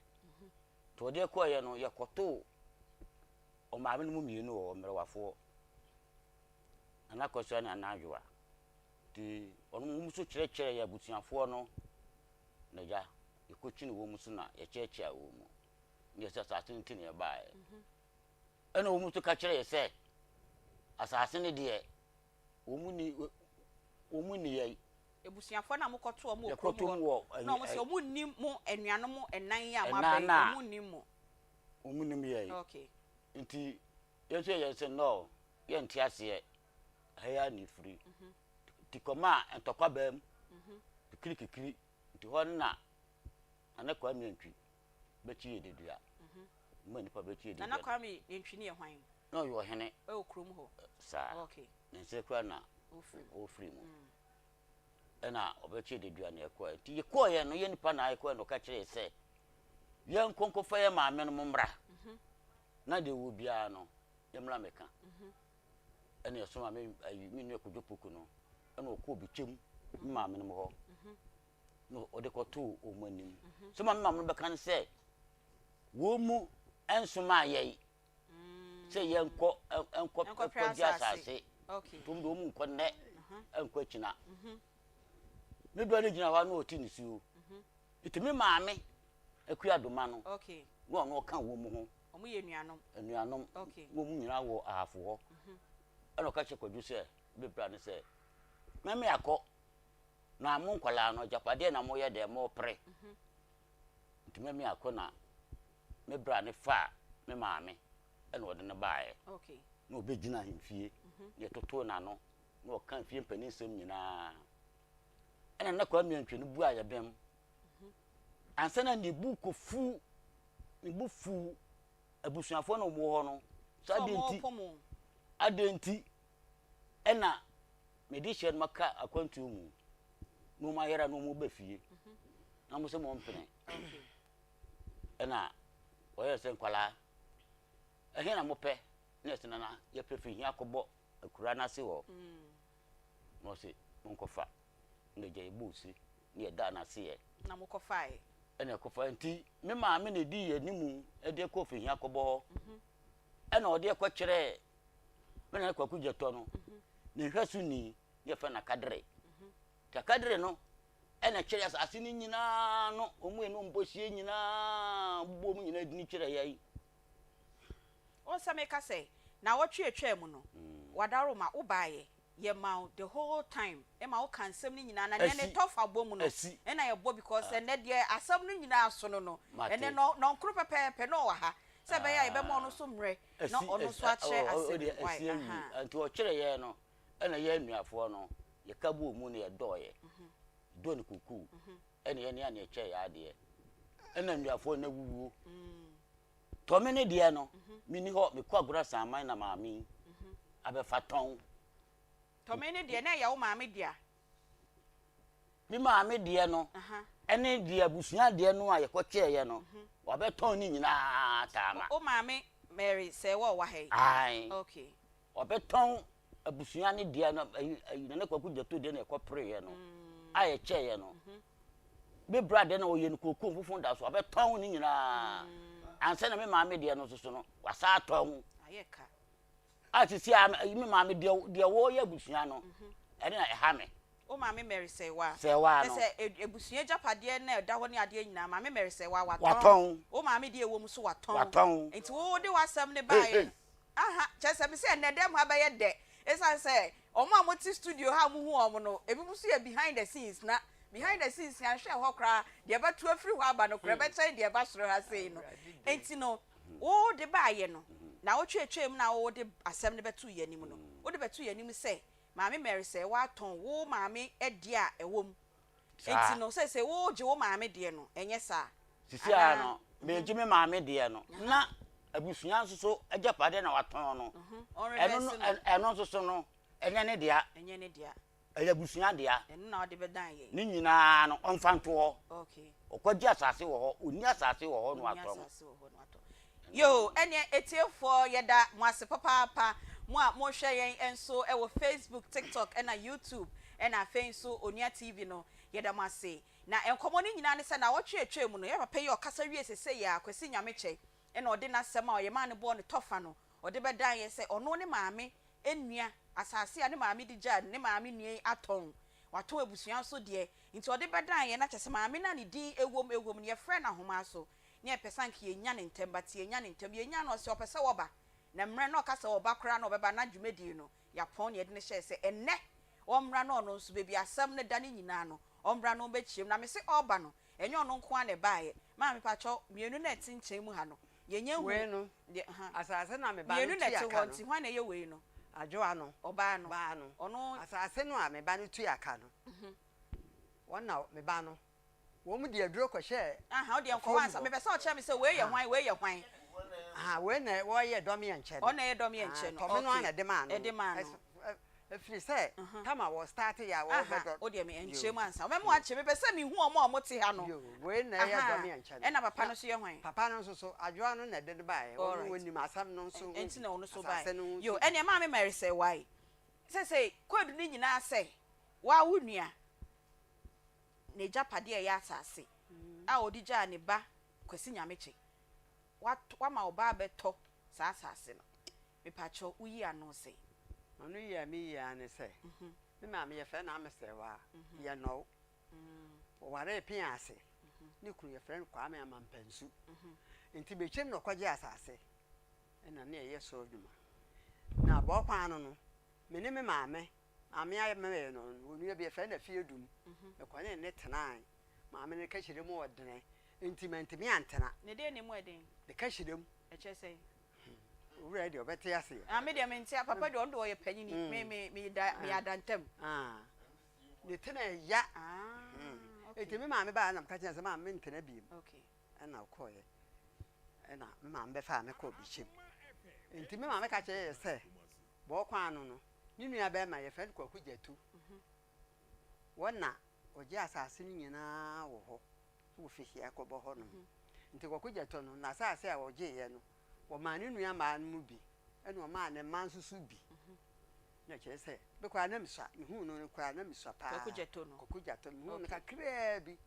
Nti ɔde yɛ kɔeɛ no yɛkɔtoo ɔmaame no mu mmienu wɔ hɔ mmerewafoɔ. Nana Akosua ne Nana Adwoa. Nti wɔn wɔn nso kyerɛkyerɛ yɛ abusuafoɔ no na gya yɛkɔkyini wɔn so na yɛkyerɛkyerɛ wɔn mu. Ne yɛsɛ asase no nti na yɛbaeɛ. Ɛna wɔn nso ka kyerɛ yɛ sɛ asase no deɛ wɔn nni wɔn nni yɛn. Abusuafoɔ no a mokɔto wɔn wɔ kurom Yɛkɔto hɔ wɔn wɔ no, na wɔn ɛyi sɛ wɔn nnim mo anuanom nnan yi a Ɛnan moaba yi, no a wɔn nnim mo. wɔn nnim yɛn. Okay. Nti yɛn nso yɛyɛ sɛ nɔɔ yɛnte aseɛ, ɛha yi ara na ɛfiri. Nti kɔmaa ntɔkwa baa mu, kikiri kikiri, nti hɔ no na Nana Kwame Antwi bɛkyi yɛ dedua. Mma nnipa bɛkyi yɛ dedua. Nana Kwame Antwi no yɛ hwan? Na ɔyɛ ɔhene. Ɛwɔ kurom hɔ? Saa. Okay. Ne nsa kura na ɔfiri mu. Ɛna ɔbɛkyi dedua na yɛkɔɛ. Nti yɛkɔɔyɛ no, yɛ nipa na yɛkɔɛ na ɔka kyerɛ yɛ sɛ, yɛnkɔ nkɔfa yɛ maame no mo mmra. Na deɛ ɛwɔ biara no, yɛmmra mmɛka. Ɛna yɛsoma me ayi me nua Kojo Poku no, ɛna ɔkɔɔ Bikyem me maame no hɔ. Na ɔde kɔtoo wɔn anim. Sɛ maame maame no bɛka no sɛ, wɔn mu nsomaa yɛn sɛ yɛnkɔ nkɔ nkɔgye asase tom de wɔn nkɔ nnɛ nkɔ akyina me bra no gyina hɔ a na ɔte nisuo nti me maame akua doma no na ɔno ɔka wɔn mu ho anuanom wɔn mu nyinaa wɔ ahafo hɔ ɛna ɔka kyerɛ kwadwo sɛ me bra no sɛ mɛme akɔ na mo nkwadaa no agyapadeɛ na moyɛ dɛ mopere nti mɛme akɔ na me bra no faa me maame ɛna ɔde no baeɛ na ɔbɛgyina ahemfie na yɛtotoo n'ano na ɔka fie mpanin nsɛm nyinaa ɛna na Kwame Antwi no bu ayɛ bɛm ansa na ne bu kɔfu ne bu fu abusuafoɔ na wɔn wɔ hɔ no sɛ adeɛ nti adeɛ nti ɛna mede hyɛ no maka akwantuo mu na wɔn ayɛra na wɔn ba fie na wɔn sɛ wɔn mpene Ɛna wɔyɛɛ sɛ nkwadaa, ɛhe na mopɛ? Na yɛsɛ nana, yɛpɛ fihia kɔbɔ akura no ase hɔ. Na ɔse, Monkɔfa. Na agya yɛbɔɔ ose na yɛdaa no ase yɛ. Na mokɔfaeɛ. Ɛna ɛkɔfaeɛ. Nti me maame na ɛdii yɛn anim de kɔɔ Fehia kɔbɔ hɔ. Ɛna ɔde kɔkyerɛɛ me nana Kwaku Gyatɔ no, ne nhwɛsoni ne yɛfrɛ no Akadere. Nti Akadere no ɛna kyerɛ asase no nyinaa no, wɔn yɛ no mpɔsie nyinaa, bobɔ wɔn nyinaa dini kyerɛ yɛn. Wohu sɛ meka sɛ naawɔtwe a ɛtwaa mu no, w'adaworoma, wobaeɛ, yɛma wo the whole time ma woka nsɛm no nyinaa na neɛ ne tɔfa bɔ mu no na yɛbɔ because ɛnnɛ deɛ asɛm no nyinaa sono no, ɛnnɛ nɔnkoro pɛpɛɛpɛ na ɔwɔ ha sɛ ɛbɛyɛ a yɛbɛma ɔno nso mmerɛ na ɔno nso akyerɛ asɛm mu why ahaa. Nti ɔkyerɛ yɛn no ɛna yɛn anuafoɔ no yɛka bɔɔ mu na yɛdɔɔyɛ, dɔ no kukuu ɛna yɛne a na yɛkyɛɛ yɛn adeɛ ɛna anuafoɔ no awuwuo. Tɔ me ne deɛ no, menni hɔ, mekɔ Agona Saman na maame yi abɛfa tɔn. Tɔ me ne deɛ, na ɛyɛ wo maame dea? Me maame deɛ no, ɛne deɛ abusua deɛ no a yɛkɔkyɛeɛ no, wabɛtɔn ne nyinaa taama. Wo maame Mary Sɛɛwɔ wɔ ha yi? Ae. Okay. Wabɛtɔn abusua ne deɛ no, ayi, ayi, Nana Kwaku Gyatɔ deɛ na yɛkɔpereeɛ no, a yɛkyɛeɛ no. Me bra deɛ na ɔyɛ no kookoo mfofo da so, wabɛtɔn ne nyinaa. Ansa na me maame deɛ no nso so no, wasa atɔn. Ayɛ ka. A sisi a me maame deɛ deɛ wɔyɛ abusua no, ɛne na ɛha me. Wo maame Mary Sɛɛwaa. Sɛɛwaa no. Kyerɛ sɛ abusua agyapadeɛ no a ɛda hɔ ne adeɛ nyinaa, maame Mary Sɛɛwaa watɔn. Watɔn. Wo maame deɛ ɛwɔ mu nso watɔn. Watɔn. Nti wo de w'asɛm no baeɛ no. Aha, kyerɛ sɛ mese ɛnnɛ dɛm ha bɛyɛ dɛ esiane sɛ wɔn a wɔte studio ha a muhu wɔn no, ebinom nso yɛ behind the scenes, na behind the scenes yɛanhwɛ hɔ koraa, deɛ ɛbɛto afiri hɔ aba no koraa ɛbɛkyɛn deɛ ɛba soro ha sei no. Enti no, wo de baeɛ no, na wotweetwee mu na wode asɛm no bɛtoo yɛn anim no, wode bɛtoo yɛn anim sɛ Maame Mary sɛ woatɔn wo maame deɛ a ɛwɔ mu Saa. Enti no seesei woregye wo maame deɛ no, ɛnyɛ saa? Seesei ara Anaa? no, meregye me maame deɛ no, na abusua nso so agyapadeɛ na watɔn no. Ɛno no, Ɔnrevɛse no. ɛno nso so no, ɛnyɛ ne dea. Ɛnyɛ ne dea. Ɛyɛ abusua dea. Ɛno na ɔde bɛdan yɛn. Ne nyinaa no, ɔmfa nto hɔ. Okay. Ɔkɔgye asase wɔ hɔ, ɔnni asase wɔ hɔ na Ɔnni watɔn. asase wɔ hɔ na watɔn. Yoo, ɛneɛ atiefoɔ yɛda mo ase papaapa, mo a mohwɛ yɛn nso wɔ Facebook, TikTok ɛna YouTube ɛna afei nso Onua TV no, yɛda mo ase. Na nkɔmmɔ no nyinaa ne sɛ naawɔtwe a ɛtwaa mu no, yɛn papa yi a ɔkasa wie sesei yi ara, Kwasi Nyamekyɛ, ɛna ɔde n'asɛm a ɔyɛ maa no bɔɔ no tɔfa no, ɔde bɛdan yɛn sɛ ɔno ne maame nua, asase a ne maame de gyaa no, ne maame nua yi atɔn, watɔn abusua nso deɛ, nti ɔde bɛdan yɛn, na kyerɛ sɛ maame no a ne din wom wom no, yɛfrɛ no ahoma so, ne yɛpɛ sɛ anka yɛnya no ntɛm but yɛnnya no ntɛm, yɛnya no ɔse ɔpɛ sɛ ɔba, na mmerɛ na ɔka sɛ ɔba koraa na ɔbɛba na dwumadie no yɛapɔn na yɛde no hyɛɛ sɛ ɛnnɛ ɔmmra na ɔno nso baabi asɛm no da no nyinaa no ɔmmra na ɔmmɛkyerɛ mu, na mese ɔreba no ɛnyɛ ɔno nko ara na ɛbaeɛ, maame pakyɛw mmienu na ɛte nkyɛn mu ha no yɛnnya nhu Wei no, deɛ ha asase no a me ba no mmienu na tua ɛte ka hɔ no. nti hwan na ɛyɛ wei no? Adwoa no. Ɔbaa no. Baa no. Ɔno. Asase no a me ba no tua ka no, wɔn na me ba no Wɔn de aduro kɔhyɛɛ Aha, wo deɛ nkɔ hɔ afuom ansa. hɔ. Mepɛ sɛ ɔkyerɛ me sɛ wei yɛ hwan, wei yɛ hwan. Aha, wei na wɔyɛ dɔme ɛnkyɛ no. Ɔno na ɛyɛ dɔme ɛnkyɛ no. Tɔme no ara Okay. na ɛde maa no. Ɛde maa no. Ɛfiri sɛ tam a wɔ starte yɛ a Aha, wɔbɛdɔ. wo deɛ me ɛnkyerɛ mu ansa. Wɔbɛma wakyerɛ. Mepɛ sɛ mehu wɔn a wɔte ha no. Yoo, wei na ɛyɛ Aha, dɔme ɛnkyɛ no. ɛna papa no nso yɛ hwan? Papa no nso so, Adwoa no na ɛde no baeɛ. Ɔno Alright. ɔnim asɛm no nso ho Ɛnti bi. na ɔno nso Asase baeɛ. no ho Yoo, nso bi. ɛneɛ Maame Mary sɛ wai. Seesei, kwaadu no nyinaa sɛ, wo ara wo nua. n'agyapadeɛ a ɛyɛ asase a ɔde gyaa ne ba Kwasi Nyamekye, watɔ, wama ɔba abɛtɔ saa asase no. Mepakyɛw, woyi ano sɛn? Ano yi a meyi ara ne sɛ, me maame yɛfrɛ no Amesɛwa, Yɛnɔw. Ɔwaree Pease, ne kunu yɛfrɛ no Kwame Amampansu. Nti Bekyem na ɔkɔgyee asase na ne yɛyɛ sɔɔ adwuma. Na bɔɔ kwan ano no, me ne me maame Maame a meyɛ no no, onua bi yɛfrɛ no Afiedum. Mekɔne ne tenae. Maame no kahyire mu ɔdene nti mantumi antena. Ne deɛ ne mu ɛden? Ne kahyire mu. Ɛkyerɛ sɛn? Owura yi deɛ ɔbɛte aseɛ. Ah, me deɛ mente, papa deɛ ɔno deɛ ɔyɛ panyini. Me, me, me da, meyɛ adantam. Ah, ne tena ɛya. Ah, okay. Nti me maame baa na meka kyerɛ no sɛ maame mentena biem. Okay. Ɛna ɔkɔeɛ. Ɛna me maame bɛfaa me kɔɔ Bikyem. Nti me maame ka kyerɛɛ yɛ sɛ bɔɔ kwan ano no, ne nua bɛrima yɛfrɛ no Kwaku Gyatu, wɔ na ɔgye asase no nyinaa wɔ hɔ wɔ Fihia kɔbɔ hɔ nom. Nti Kwaku Gyatu no, n'asase a ɔgyeeɛ no, wɔmaa ne nua mmaa no mu bi, ɛna ɔmaa ne mma nso so bi. Na kyerɛ sɛ, me koraa na mesua, mehuu no no koraa na mesua paa. Kwaku Gyatɔ no? Kwaku Gyatɔ, mehuu no kakraa bi.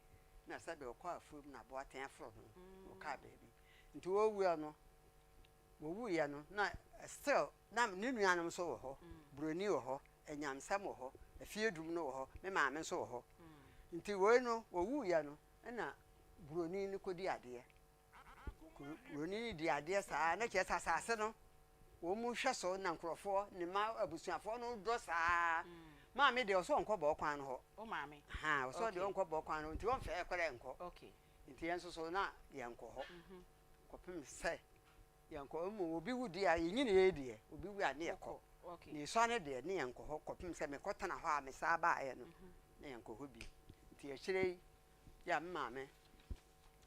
Na sɛbe ɔkɔ afuom na aboaten aforo no, na ɔkaa baabi. Nti ɔwuiɛ no, wɔwuiɛ no, na still na ne nuanom nso wɔ hɔ. Buroni wɔ hɔ, Anyamsɛm wɔ hɔ, Afiedum no wɔ hɔ, me maame nso wɔ hɔ. Nti wei no, wɔwuiɛ no, ɛna buroni no kɔdi adeɛ. Buroni no di adeɛ saa na kyerɛ sɛ asase no wɔn mu hwɛ so na nkurɔfoɔ ne mma abusuafoɔ no dɔ saa. Maame deɛ ɔsɛ ɔnkɔ bɔɔ kwan no hɔ. Wo maame? Ha ɔsɛ ɔdeɛ ɔnkɔ bɔɔ kwan no nti ɔmfɛɛ kɔrɛ nkɔ. Okay. Nti yɛn nso so na yɛnkɔ hɔ. Mhm. Kɔpem sɛ yɛnkɔ mmom obi wu deɛ a yɛnyini yɛ deɛ obi wu a ne yɛkɔ. Okay. Ne yɛsua no deɛ ne yɛnkɔ hɔ kɔpem sɛ mekɔtena hɔ a mesaa baeɛ no mhm. ne yɛnkɔ hɔ bi. Nti akyire yi yɛ a me maame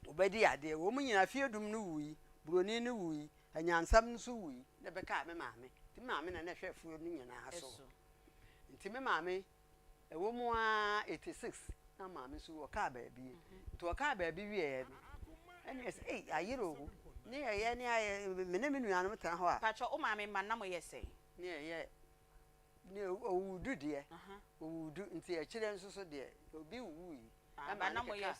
Wɔbɛdii adeɛ. Wɔn nyinaa, Fiedum no wui, Buroni no wui, Anyansam no nso wui, na ɛbɛkaa me maame. Nti me maame na na ɛhwɛ afuo no nyinaa so. Nti me maame, ɛwɔ mu ara 86 na maame nso wu, ɔkaa baabi. Nti ɔkaa baabi wieeɛ no, ɛna yɛsɛ, ei, ayere o. Ne yɛyɛ ne ayɛ, me ne me nuanom tena hɔ a. Pakyɛ, wo maame mma na moyɛ sɛn? Ne yɛyɛ, ne ɔwuu du deɛ, ɔwuu du, nti akyire nso so deɛ, obi wuwui. Ah, ba na mo yɛ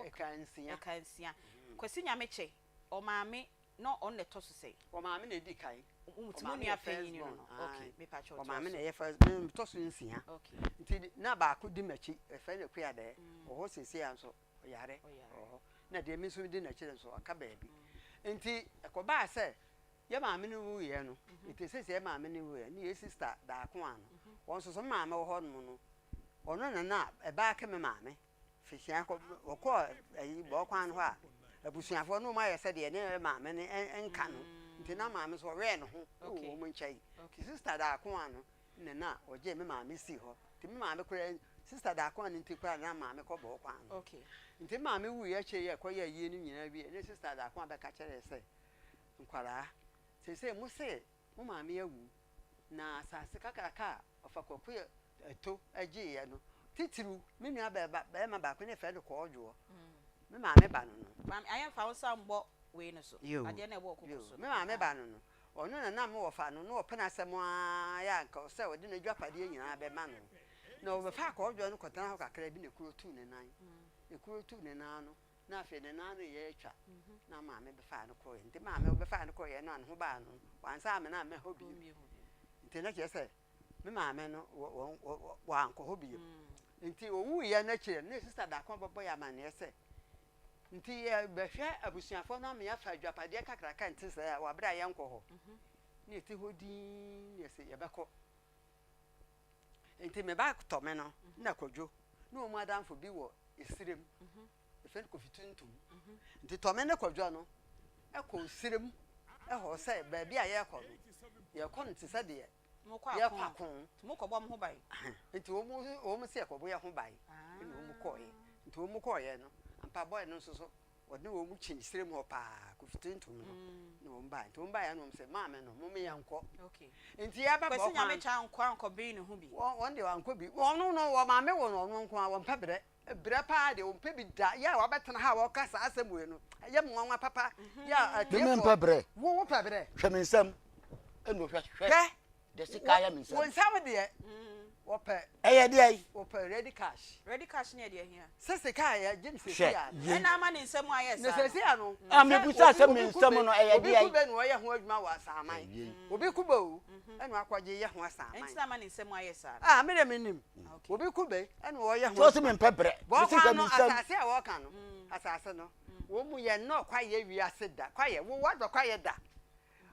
ɛka nsia. Ɛka nsia. Kwasi Nyamekye, ɔmaame na ɔno na ɛtɔ so sɛn? Ɔmaame na edi kan. Nti mo nua panyin no no. Okay, me pa kyɛw. Ɔmaame na ɛyɛ first, me tɔ so nsia. Okay. Nti na baako di m'akyi, yɛfrɛ no Akuadɛɛ. Wɔ hɔ seesei a nso ɔyare wɔ hɔ. Na deɛ me nso di n'akyi nso ɔka baabi. Nti ɛkɔbaa sɛ yɛ maame no wuiɛ no, nti seesei yɛ maame no wuiɛ ne yɛ sister daako ano. Wɔn nso so me maame wɔ hɔ nom no, Ɔno na na ɛbaake me maame fihyia kɔ wɔkɔɔ ayi bɔɔ kwan hɔ a abusuafoɔ no wɔn ayɛ sɛ deɛ ne maame no nka no nti na maame nso ɔwɛn ne ho wɔ wɔn nkyɛn nti sista daako ano na na ɔgye me maame sii hɔ nti me maame koraa sista daako ano nti koraa na maame kɔ bɔɔ kwan no nti maame wuiɛ akyire yɛ kɔyɛ ayie no nyinaa wie ne sista daako abɛka kyerɛ sɛ nkwaraa seesei mo se Mo maame awu, na asase kakraka a ɔfa Kwaku Ato gyeeɛ no, titiriw me nua barima baako ne yɛfrɛ no Kɔɔdwoɔ, me maame ba no no. Maame, ayɛ mfa wo nsa mmɔ wei no so, adeɛ no a ɛwɔ wo koko so no. Me maame ba no no, ɔno na na me wɔfa no, na ɔpɛ n'asɛm ara yɛ a anka ɔsɛ ɔde n'adwapadeɛ nyinaa bɛma no. Na ɔbɛfaa Kɔɔdwoɔ no kɔtenaa hɔ kakra bi na kuro tuu ne nan. Na kuro tuu ne nan no, na afei ne nan no reyɛ atwa, na maame bɛfaa no kɔeɛ. Nti maame bɛfaa no kɔeɛ no a ne ho baa no no, wansan ammena ammɛ hɔ bio. Nti na kyerɛ sɛ me maame no wankɔ hɔ bio. Nti ɔwuiɛ no akyire no, ne sista daako bɛbɔ yɛ amanneɛ sɛ, nti yɛbɛhwɛ abusuafoɔ no ama yɛafa adwapadeɛ kakraka nte sɛ wɔ berɛ a yɛnkɔ hɔ. Na yɛte hɔ dinn na yɛsɛ yɛbɛkɔ. Nti me ba tɔ me no na Kwadwo ne wɔn adamfo bi wɔ esirem. Yɛfrɛ no Kofi Tuntum. Nti tɔ me ne Kwadwo no kɔ esirem hɔ sɛ baabi a yɛrekɔ no, yɛrekɔ no te sɛ deɛ yɛrekɔ ako. Nti mokɔbɔ mo ho ban? Nti wɔn wɔn sɛ yɛkɔbɔ yɛn ho ban ɛna wɔn kɔɔeɛ. Nti wɔn kɔɔeɛ no, ampa bɔe no nso so Wɔne wɔn kyini serem hɔ paa, Kofi Tuntum no ne wɔn baeɛ. Nti wɔn baeɛ no wɔn sɛ, maame no, mom yɛnkɔ. Nti yɛba bɔ Kwasi kwan. Nyamekyɛ ankɔ ankɔben ne ho bi. Wɔn deɛ wankɔ bi. Wɔn no wɔn maame wo no ɔno nko ara, wɔmpɛ brɛ. Brɛ paa deɛ wɔmpɛ bi da. Yɛ a wabɛtena ha a wɔka saa asɛm wei no, ɛyɛ me nwanwa papa. Yɛ a Me atiefoɔ. mempɛ brɛ. Wo wopɛ brɛ. Hwɛ me nsam. Ɛna hwɛ hwɛ. Hwɛ. Deɛ sika ayɛ me nsam. Wo nsam deɛ wɔpɛ. Ɛyɛ deɛ. Wɔpɛ ready cash. Ready cash ne yɛ deɛ hia. Sɛ sika a yɛgye no sɛsi a no. Ɛna ama ne nsam ayɛ saa no. Ne sɛsi a no. Ah mebusa sɛ me nsam no ɛyɛ deɛ. Obi kube na ɔyɛ ho adwuma wɔ asaman. Obi kube o ɛna wakɔgye yɛ ho asaman. Ɛnti na ama ne nsam ayɛ saa no. Ah me deɛ menim. Obi kube ɛna ɔyɛ ho. Sɛ ɔsɛ mempɛ brɛ. Bɔkwan no asase a wɔka no asase no wɔn mu yɛ nnɔ kwayɛ wiase da kwayɛ wo wadɔ kwayɛ da.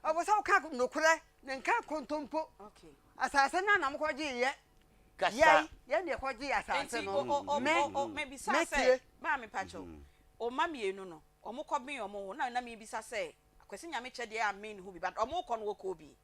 Ɛwɔ sɛ woka nokorɛ na nka kontompo. Asase no na mokɔgyeeɛ. Yɛn, yɛn deɛ kɔgyee asase no. Me, mebisa sɛ, maame pakyɛw, ɔma mmienu no, ɔmo kɔ ben ɔmo ho, na na mebisa sɛ, Kwasi Nyamekyɛ deɛ ammen ne ho bi, but ɔmo kɔ no wɔkɔɔ bi.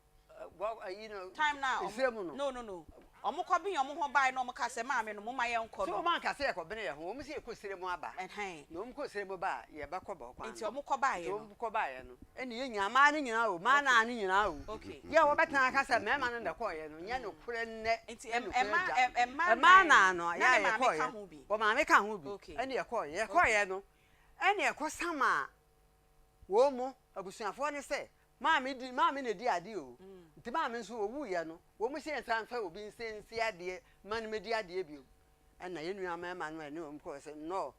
Time na ɔmo, no no no, Ɔmo kɔ ben ɔmo ho bae na ɔmo kaa sɛ, Maame no, momma yɛnkɔ So no. wɔn anka sɛ yɛkɔbene yɛn ho? Wɔn se yɛkɔ serɛ mu aba. Ɛhɛn. Na wɔn kɔ serɛ mu ba a, yɛbɛkɔ bɔ kwan Nti no. ɔmo kɔ baeɛ Nti no. wɔn kɔ baeɛ no, ɛne yɛn nyinaa, mmaa no nyinaa o, mmaa naa no nyinaa o. Okay. Yɛ a wɔbɛtena aka sɛ mmarima no na ɛkɔeɛ no, nyɛ nokorɛ nnɛ, Nti nyɛ ɛm, nokorɛ ɛma, da. ɛ, ɛmmaa Mmaa nan naa no, no, na yɛ ne a maame ka yɛkɔeɛ. ho bi? Wɔn maame ka ho bi. Okay. Ɛne yɛkɔeɛ. Okay. Yɛkɔeɛ no, ɛne ɛkɔsamaa wɔn mu abusuafoɔ no sɛ, Maame di maame na edi adeɛ o. Nti maame nso owuiɛ no, wɔn se yɛnsan mfa obi nsa nsi adeɛ mma no mmɛdi adeɛ bio. Ɛna yɛn nua mmarima no a ɛne wɔn kɔɔ sɛ nnɔɔ,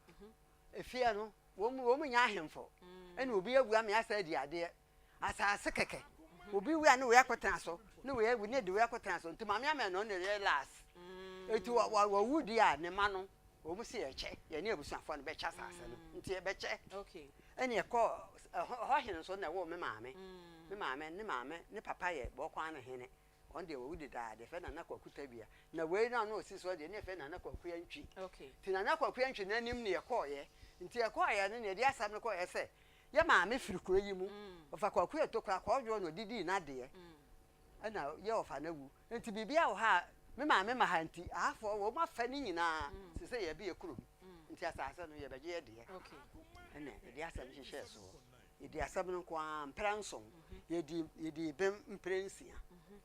efie no wɔn wɔn nyɛ ahemfo. Ɛna obi awu ama yɛasan adi adeɛ. Asase kɛkɛ. Obi wu a ne wei akɔtena so, ne wei awu ne de wei akɔtena so. Nti maame ama no na ɛyɛ last. Eti wɔ wɔ wɔwu deɛ a ne mma no wɔn se yɛkyɛ, yɛne abusuafoɔ no bɛkyɛ asase no. Nti yɛbɛkyɛ. Ɛna yɛkɔɔ ɛhɔ ɛhɔ hene nso na ɛwoo me maame. Me maame ne maame ne papa yɛ Bɔkwan hene. Ɔno deɛ wawu dedaa, deɛ yɛfrɛ no Nana Kwaku Tawia. Na wei no a na ɔsi soɔ deɛ ne yɛfrɛ no Nana Kwaku Antwi. Nti Nana Kwaku Antwi no anim na yɛkɔeɛ. Nti yɛkɔeɛ no na yɛde asɛm no kɔeɛ sɛ yɛ maame firi kuro yi mu, ɔfa Kwaku Atokura, Kɔɔdwoɔ na ɔde dii n'adeɛ. Ɛna yɛ ɔfa no awu. Nti biribiara wɔ ha a me maame ma ha nti ahafoɔ wɔn afa ne nyinaa sɛ sɛ yɛbi yɛ kurom. Nti asase no yɛbɛgye yɛ deɛ. Ɛna yɛde asɛm hyehyɛɛ soɔ. Yɛdii asɛm no nko ara mprɛ nson. Yɛdii yɛdii bem mprɛ nsia.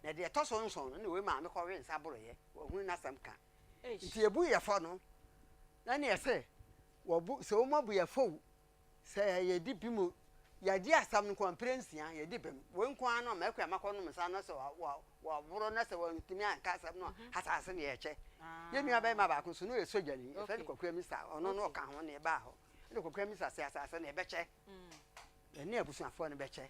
Na deɛ ɛtɔ so nson no na wei maame kɔwe nsa boroeɛ. Wahunu n'asɛm ka. Nti yɛbu yɛ fɔ no, na neɛ sɛ wɔbu sɛ wɔn abu yɛ fɔ o, sɛ yɛdi bem o, yɛadi asɛm no nko ara mprɛ nsia, yɛdi bem. Wei nko ara no mɛkɔ a makɔnom nsa na sɛ wa wa wɔaboro na sɛ wɔantumi anka asɛm no a, asase no yɛkyɛ. Yɛn nua barima baako nso na ɔyɛ sogyani, yɛfrɛ no Kwaku Amisa, ɔno no ɔka ho na yɛbaa hɔ. Ɛna Kwaku Amisa sɛ asase no yɛbɛkyɛ, yɛne abusuafoɔ no bɛkyɛ.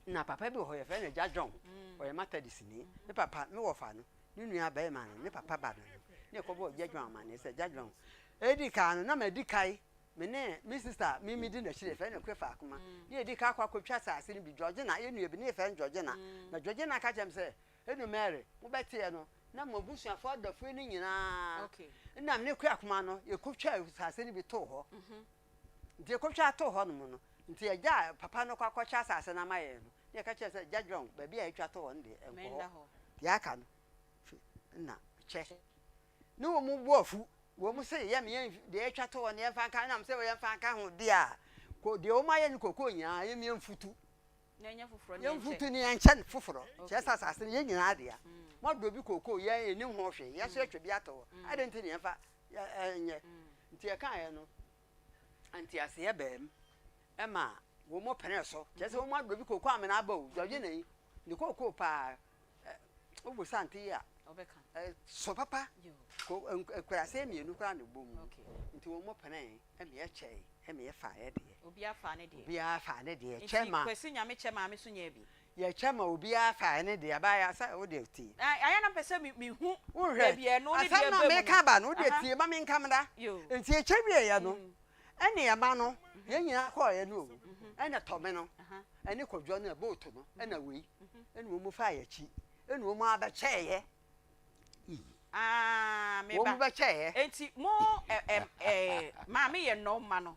Na papa bi wɔ hɔ yɛfrɛ no Agya John, ɔyɛ Methodistni. Ne papa, me wɔfa no, ne nua barima no, ne papa ba no no, na yɛkɔbɔɔ Agya John amanneɛ sɛ Agya John, ɛdi kan no na madi kan me ne me sista me medi n'akyiri yɛfrɛ no Akua Faakoma ne yɛdi kan akɔ akɔtwa asase no bi Georgina yɛn nua bi ne yɛfrɛ no Georgina na Georgina ka kyerɛ me sɛ Enu Mary mobɛteɛ no na mo abusuafoɔ adɔfoɔ no nyinaa na me ne Akua Akoma no yɛkɔtwa asase no bi too hɔ nti yɛkɔtwa too hɔ nom no nti agya a papa no kɔ akɔkyɛ asase no ama yɛn no ne yɛka kyerɛ sɛ Agya John baabi a yɛtwa too hɔ no deɛ ɛnkɔ hɔ deɛ aka no na kyɛ Ne wɔn bo afu, wɔn se, Yɛm yɛn deɛ yɛatwa to hɔ no yɛmfa nka, ɛnam sɛ yɛmfa nka ho deɛ a, ko deɛ wɔn ayɛ no kokoo nyinaa yɛm yɛmfutu. Yɛmfutu ne yɛnkyɛ no foforɔ, kyerɛ sɛ asase no yɛn nyinaa dea. Moadɔ bi kokoo, yɛn yɛnnim ho hwee, yɛn nso yɛatwa bi ato hɔ, adɛn nti na yɛmfa nyɛ? Nti yɛkaeɛ no, nteaseɛ baa mu ma wɔn penee so, kyerɛ sɛ wɔn adɔ bi kokoo amena aba o, Georgina yi, ne kokoo paa, Wobu sante yi a, so papa. Nkuraase mmienu koraa na ɛbɔ mu. Nti wɔn penee ɛna yɛkyɛe ɛna yɛfaa yɛ deɛ. Obiara faa ne deɛ. Obiara faa ne deɛ. Kyɛ ma. Nti Kwasi Nyame kyɛ maame so nyaa bi. Yɛkyɛ ma obiara faa ne deɛ. Abaayewa sɛ wo deɛ tie. Ayɛ na mpɛ sɛ mehu baabi a ɛno ne deɛ Asɛm na ba mu no. meka ba no, wo deɛ tie ma menka mmra. Nti yɛkyɛ wieeɛ no, ɛne ɛma no, yɛn nyinaa kɔeɛ no o, ɛna tɔme no, ɛne kɔdwoɔ no, boat no, ɛna wei. Ɛna wɔn faa yɛn akyi, ɛna wɔn abɛkyɛeɛ. Ah, me ba. Wɔn bɛkyɛeɛ. Enti mo ɛ ɛ ɛ maame yɛ nnɔw mma no.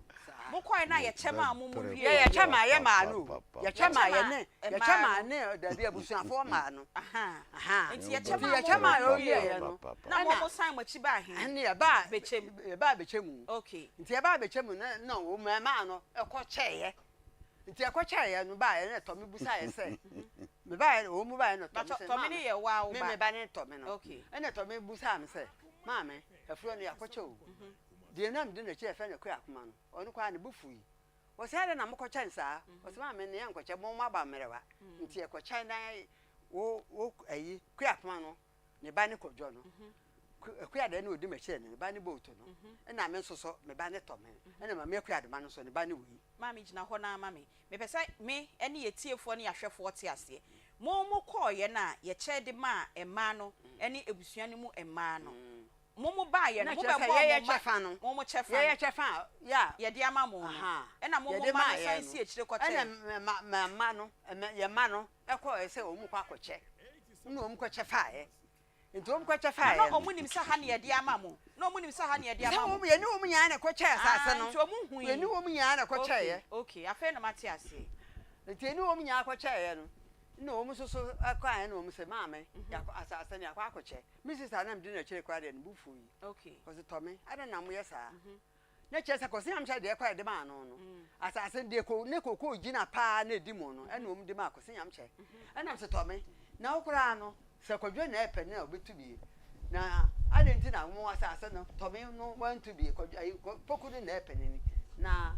Mo kɔɛ na yɛkyɛ maa mo mo wie. Yɛ yɛkyɛ maa yɛ maa no o. Yɛkyɛ maa yɛ ne yɛkyɛ maa ne dabi abusuafoɔ maa no. Aha. Enti yɛkyɛ maa mo yɛkyɛ maa yɛ wie yɛ no. Na mo mo san mo akyi baa he. Ɛne yɛbaa bɛkyɛ mu. Yɛbaa bɛkyɛ mu. Okay. Nti yɛbaa bɛkyɛ mu na na wɔn maa no ɛkɔ kyɛeɛ. Nti ɛkɔkyɛeɛ no baeɛ na Tɔme busaeɛ sɛ, mebaeɛ wɔn mu baeɛ na Tɔme sɛ, Tɔme ne yɛ waa wo ba? Me me ba ne Tɔme no. Ɛna Tɔme busaa me sɛ, maame, afuro no yɛakɔkyɛ o. Deɛ na medi n'akyi a yɛfrɛ no Akua Akoma no, ɔno koraa ne bo fui. Ɔse adɛn na mokɔkyɛ no saa? Ɔse maame no yɛnkɔkyɛ, mo moaba mmerewa nti yɛkɔkyɛ na wo wo ayi Kua Akoma no ne ba ne Kwadwo no, Akua deɛ na ɔdi m'akyi no, ne ba ne Booto no, ɛna me nso so me ba ne Tɔme, ɛna Maame Akua Adoma no nso ne ba ne wei. Maame gyina hɔ no ara ma me. Mepɛ sɛ me ne yɛn atiefoɔ ne yɛn ahwɛfoɔ te aseɛ. Mo mokɔeɛ no a yɛkyɛ de maa mmaa no ne abusua no mu mmaa no, mo mobaeɛ no, Na kyerɛ sɛ mobɛbɔɔ mo yɛyɛ mma, kyɛfa no, mo mo kyɛfa yɛyɛ no, kyɛfa a, yɛ a, yɛde ama mo no, aha, ɛna mo mo yɛde mma no maa san yɛn si no, akyire kɔkyɛe. ɛna mma, mma no, yɛn mma no kɔeɛ sɛ wɔn rekɔ akɔkyɛ. Nna wɔn kɔkyɛ faeɛ. Nti wɔn kɔkyɛ faeɛ Na no. wɔn nim sɛ ha na yɛde ama mo. Na wɔn nim sɛ ha na yɛde ama mo. Sɛ wɔn, yɛne wɔn nyinaa na ɛkɔkyɛɛ asase no. Ah, nti wɔn hui. Yɛne wɔn nyinaa na ɛkɔkyɛeɛ. Okay, okay, afei na mate aseɛ. Nti yɛne wɔn nyinaa kɔkyɛeɛ no, nna wɔn nso so kɔeɛ na wɔn se, Maame, yɛakɔ, asase no yɛakɔ akɔkyɛ. Me sista a na medi n'akyire koraa deɛ, ne bo fuui. Okay. Ɔse, Tɔme, adɛn na moyɛ saa? Na kyerɛ sɛ Kwasi Nyamkyɛ deɛ kɔɛ de maa no no, asase no deɛ ko ne kokoo gyina paa na ɛdi mu no ɛna wɔn de maa Kwasi Nyamkyɛ. Ɛna mese Tɔme, na wo koraa no sɛ Kwadwo na ɛpɛ no a ɔbɛtu bie, na adɛn nti na mo asase no Tɔme no wantu bie, Kwadwo ayi Poku no na ɛpɛ no ni, na.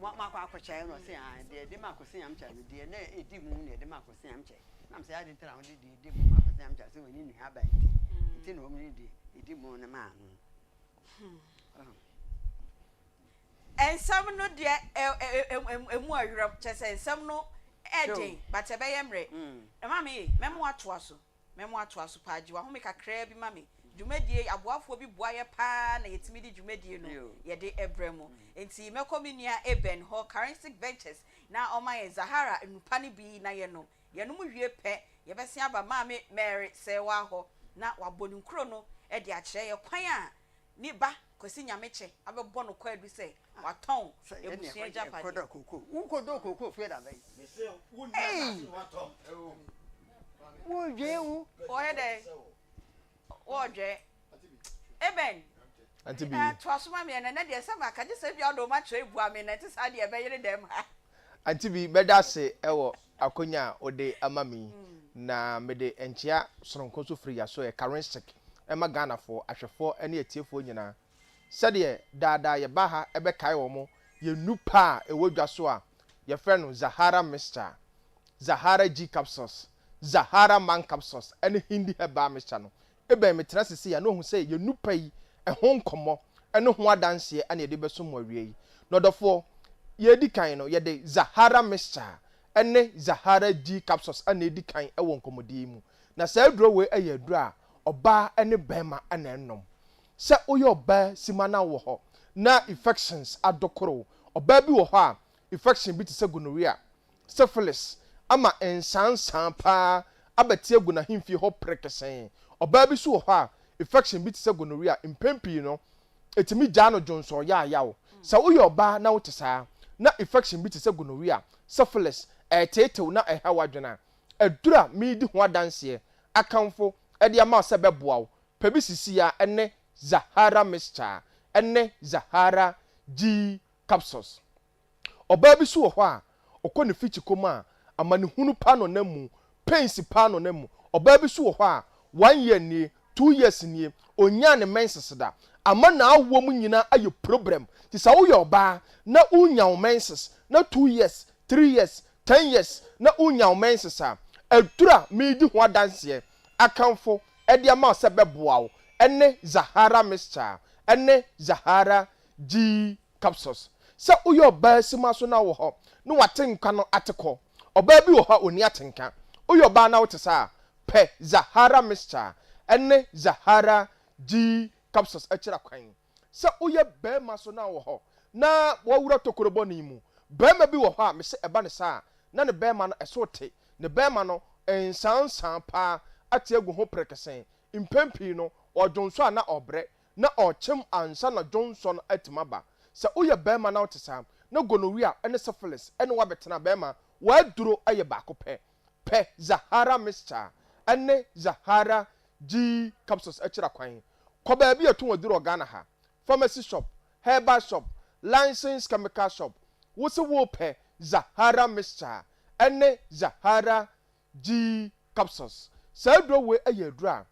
Moakɔ akɔkyɛ? Ɛna ɔse aane, deɛ yɛde ma Kwasi Nyamkyɛ no, deɛ na ɛdi mu na yɛde ma Kwasi Nyamkyɛ. Na mesɛ adɛn nti na wode deɛ ɛdi mu ma Kwasi Nyamkyɛ? Ɔse ɔne nuaba nti, nti na wɔde deɛ ɛdi mu no maa no. Nsɛm no deɛ ɛmu ɔyerɛm, kyerɛ sɛ nsɛm no ɛden but ɛbɛyɛ mmerɛ. Maame ei, mɛma woatoa so. Mɛma woatoa so paa. Gye w'ahome kakraa bi ma me. Dwumadie yi, aboafoɔ bi boa yɛ paa na yɛtumi de dwumadie no yɛde brɛ mo. Enti mɛkɔ me nua Eben hɔ, Charistic Ventures, na ɔma yɛn Zahara nnupa no bi na yɛnom. Yɛnom wie pɛ, yɛbɛsen aba Maame Mary Serwaa hɔ na wabɔ ne nkuro no de akyerɛ yɛ kwan a ne ba Kwasi Nyamekyɛ abɛbɔ no kwaadu sɛ watɔn abusua agyapadeɛ. Wokɔdɔ kookoo fie da bɛn? Ei! Wodwee wo. Wɔyɛ dɛn? Wɔdwɛ. Amen. Auntie bi. Eh, toa so ma me ɛnɛ nɛ deɛ sɛ maka gye sɛ bia wode wo makyerɛ bua me na ɛnte saa deɛ ɛbɛyere dɛm ha. Auntie bi, mɛda ase wɔ akonya a wode ama me yi, na mede nkyea sononko nso firi Yasoɛ, Karinsik, ma Ghanafoɔ, ahwɛfoɔ ne atiefoɔ nyinaa. Sɛdeɛ daa daa yɛba ha bɛkae wɔn yɛn nnupa a ɛwɔ dwa so a yɛfrɛ no Zahara Mixture, Zahara G Capsules, Zahara Man Capsules ne Hindi Herbal Mixture no, ebɛn metena ase sei a na wahu sɛ yɛn nnupa yi ho nkɔmmɔ ne ho adanseɛ na yɛde bɛsom mo awia yi. Na ɔdɔfoɔ, yɛredi kan no, yɛde Zahara Mixture ne Zahara G Capsules na ɛdi kan wɔ nkɔmmɔdie yi mu. Na saa aduro wei yɛ aduro a ɔbaa ne barima na ɛnom. Sɛ woyɛ ɔbaa sima na wowɔ hɔ na infections adokoro wo, ɔbaa bi wɔ hɔ a infection bi te sɛ gonorrhea, syphilis ama nsaansaa paa abɛte agu n'ahemfie hɔ prekesee. Ɔbaa bi nso wɔ hɔ a infection bi te sɛ gonorrhea mpɛn pii no ɛtumi gyaa no dwonsɔ yaayaw. Sɛ woyɛ ɔbaa na wote saa na infection bi te sɛ gonorrhea, syphilis ɛreteetew na ɛreha w'adwene a, aduru a meredi ho adanseɛ akamfo de ama wo sɛ ɛbɛboa wo Pɛ bi sisi a ɛne Zahara Mixture ne Zahara G Capsules. Ɔbaa bi so wɔ hɔ a, ɔkɔ ne fikyikɔ mu a, amanehunu paa na ɔnam mu, pains paa na ɔnam mu. Ɔbaa bi so wɔ hɔ a, one year nie, 2 years nie, ɔnyaa ne menses da. Ama n'awoɔ mu nyinaa ayɛ problem. Nti sɛ woyɛ ɔbaa na wonnya wo menses na 2 years, 3 years, 10 years na wonnya wo menses a, aduru a meredi ho adanseɛ akamfo de ama wo sɛ bɛboa wo ne Zahara Mixture ne Zahara G Capsules. Sɛ woyɛ ɔbaa sima so na wowɔ hɔ na w'atenka no ate kɔ, ɔbaa bi wɔ hɔ a ɔnni atenka, woyɛ ɔbaa na wote saa a, pɛ Zahara Mixture ne Zahara G Capsules akyira kwan. Sɛ woyɛ barima so na wowɔ hɔ na woawura tokuro bɔne mu, barima bi wɔ hɔ a mese ɛba no saa a na ne barima no ɛso te, ne barima no nsaansaa paa ate agu ho prekesee, mpɛn pii no ɔdwonsɔ a na ɔbrɛ, na ɔkyem ansa na dwonsɔ no atumi aba. Sɛ woyɛ barima na wote saa, na gonorrhea ne syphilis ne wo abɛtena barima, w'aduro yɛ baako pɛ. Pɛ Zahara Mixture ne Zahara G Capsules akyira kwan. Kɔ baabi a yɛtɔn aduro wɔ Ghana ha, pharmacy shop, herbal shop, licensed chemical shop, wose worepɛ Zahara Mixture ne Zahara G Capsules. Saa aduro wei yɛ aduro a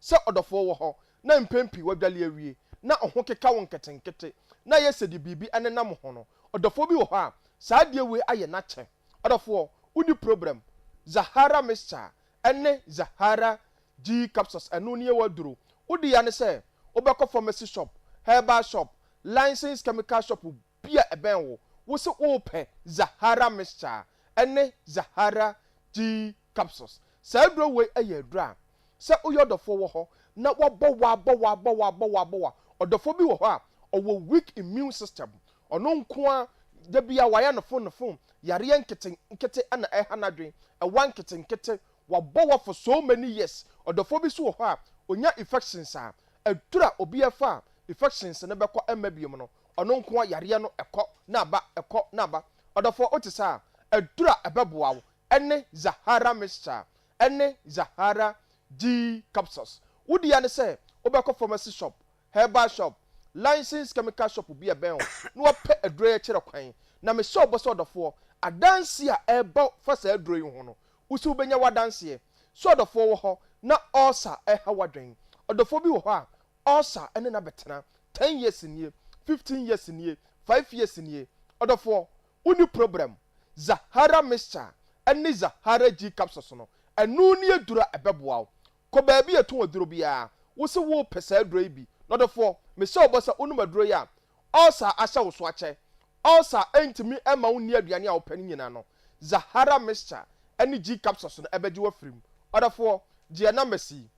sɛ ɔdɔfoɔ wɔ hɔ na mpɛn pii wadwale awie na ɔho keka wo nketenkete na ayɛ sɛ deɛ biribi nenam wo ho no, ɔdɔfoɔ bi wɔ hɔ a saa adeɛ wei ayɛ no akyɛ. Ɔdɔfoɔ, wonni problem. Zahara Mixture ne Zahara G Capsules ɛno ne yɛwɔ aduro. Wo dea ne sɛ wobɛkɔ pharmacy shop, herbal shop, licensed chemical shop bi a ɛbɛn wo, wo se worepɛ Zahara Mixture ne Zahara G Capsules. Saa aduro wei yɛ aduro a sɛ woyɛ ɔdɔfoɔ wɔ hɔ na wabɔ wo abɔ wo abɔ wo abɔ wo abɔ wo a, ɔdɔfoɔ bi wɔ hɔ a ɔwɔ weak immune system, ɔno nko ara da biara wayɛ no fon no fon, yareɛ nkete nkete na ɛha n'adwene, ɛwa nkete nkete, wabɔ wa for so many years. Ɔdɔfoɔ bi nso wɔ hɔ a ɔnya infections a, aduro a obi ɛfa a infections no bɛkɔ ɛmma biom no, ɔno nko ara yareɛ no ɛkɔ na aba, ɛkɔ na aba. Ɔdɔfoɔ wote saa a, aduro a ɛbɛboa wo ɛne Zahara Mixture ɛne Zahara G Capsules. Wo dea ne sɛ wobɛkɔ pharmacy shop, herbal shop, licensed chemical shop bi a ɛbɛn wo na wapɛ aduro yi akyerɛ kwan. Na mehyɛ wo bɔ sɛ ɔdɔfoɔ, adanseɛ a ɛreba fa saa aduro yi ho no, wo nso wobɛnya w'adanseɛ. Sɛ ɔdɔfoɔ wɔ hɔ na ulcer reha w'adwene, ɔdɔfoɔ bi wɔ hɔ a ulcer ne no abɛtena 10 years nie, 15 years nie, 5 years nie. Ɔdɔfoɔ, wonni probrɛm. Zahara mixture ne Zahara G capsules no, ɛno ne aduro a ɛbɛboa wo. Kɔ baabi a yɛtɔn aduro biara, wo se worepɛ saa aduro yi bi. Na ɔdɔfoɔ, mehyɛ wo bɔ sɛ wonom aduro yi a, ulcer a ahyɛ wo so akyɛ, ulcer a ɛntumi mma wonni aduane a wopɛ no nyinaa no, Zahara mixture ne G capsules no bɛgye wo afiri mu. Ɔdɔfoɔ, gye yɛn numbers yi.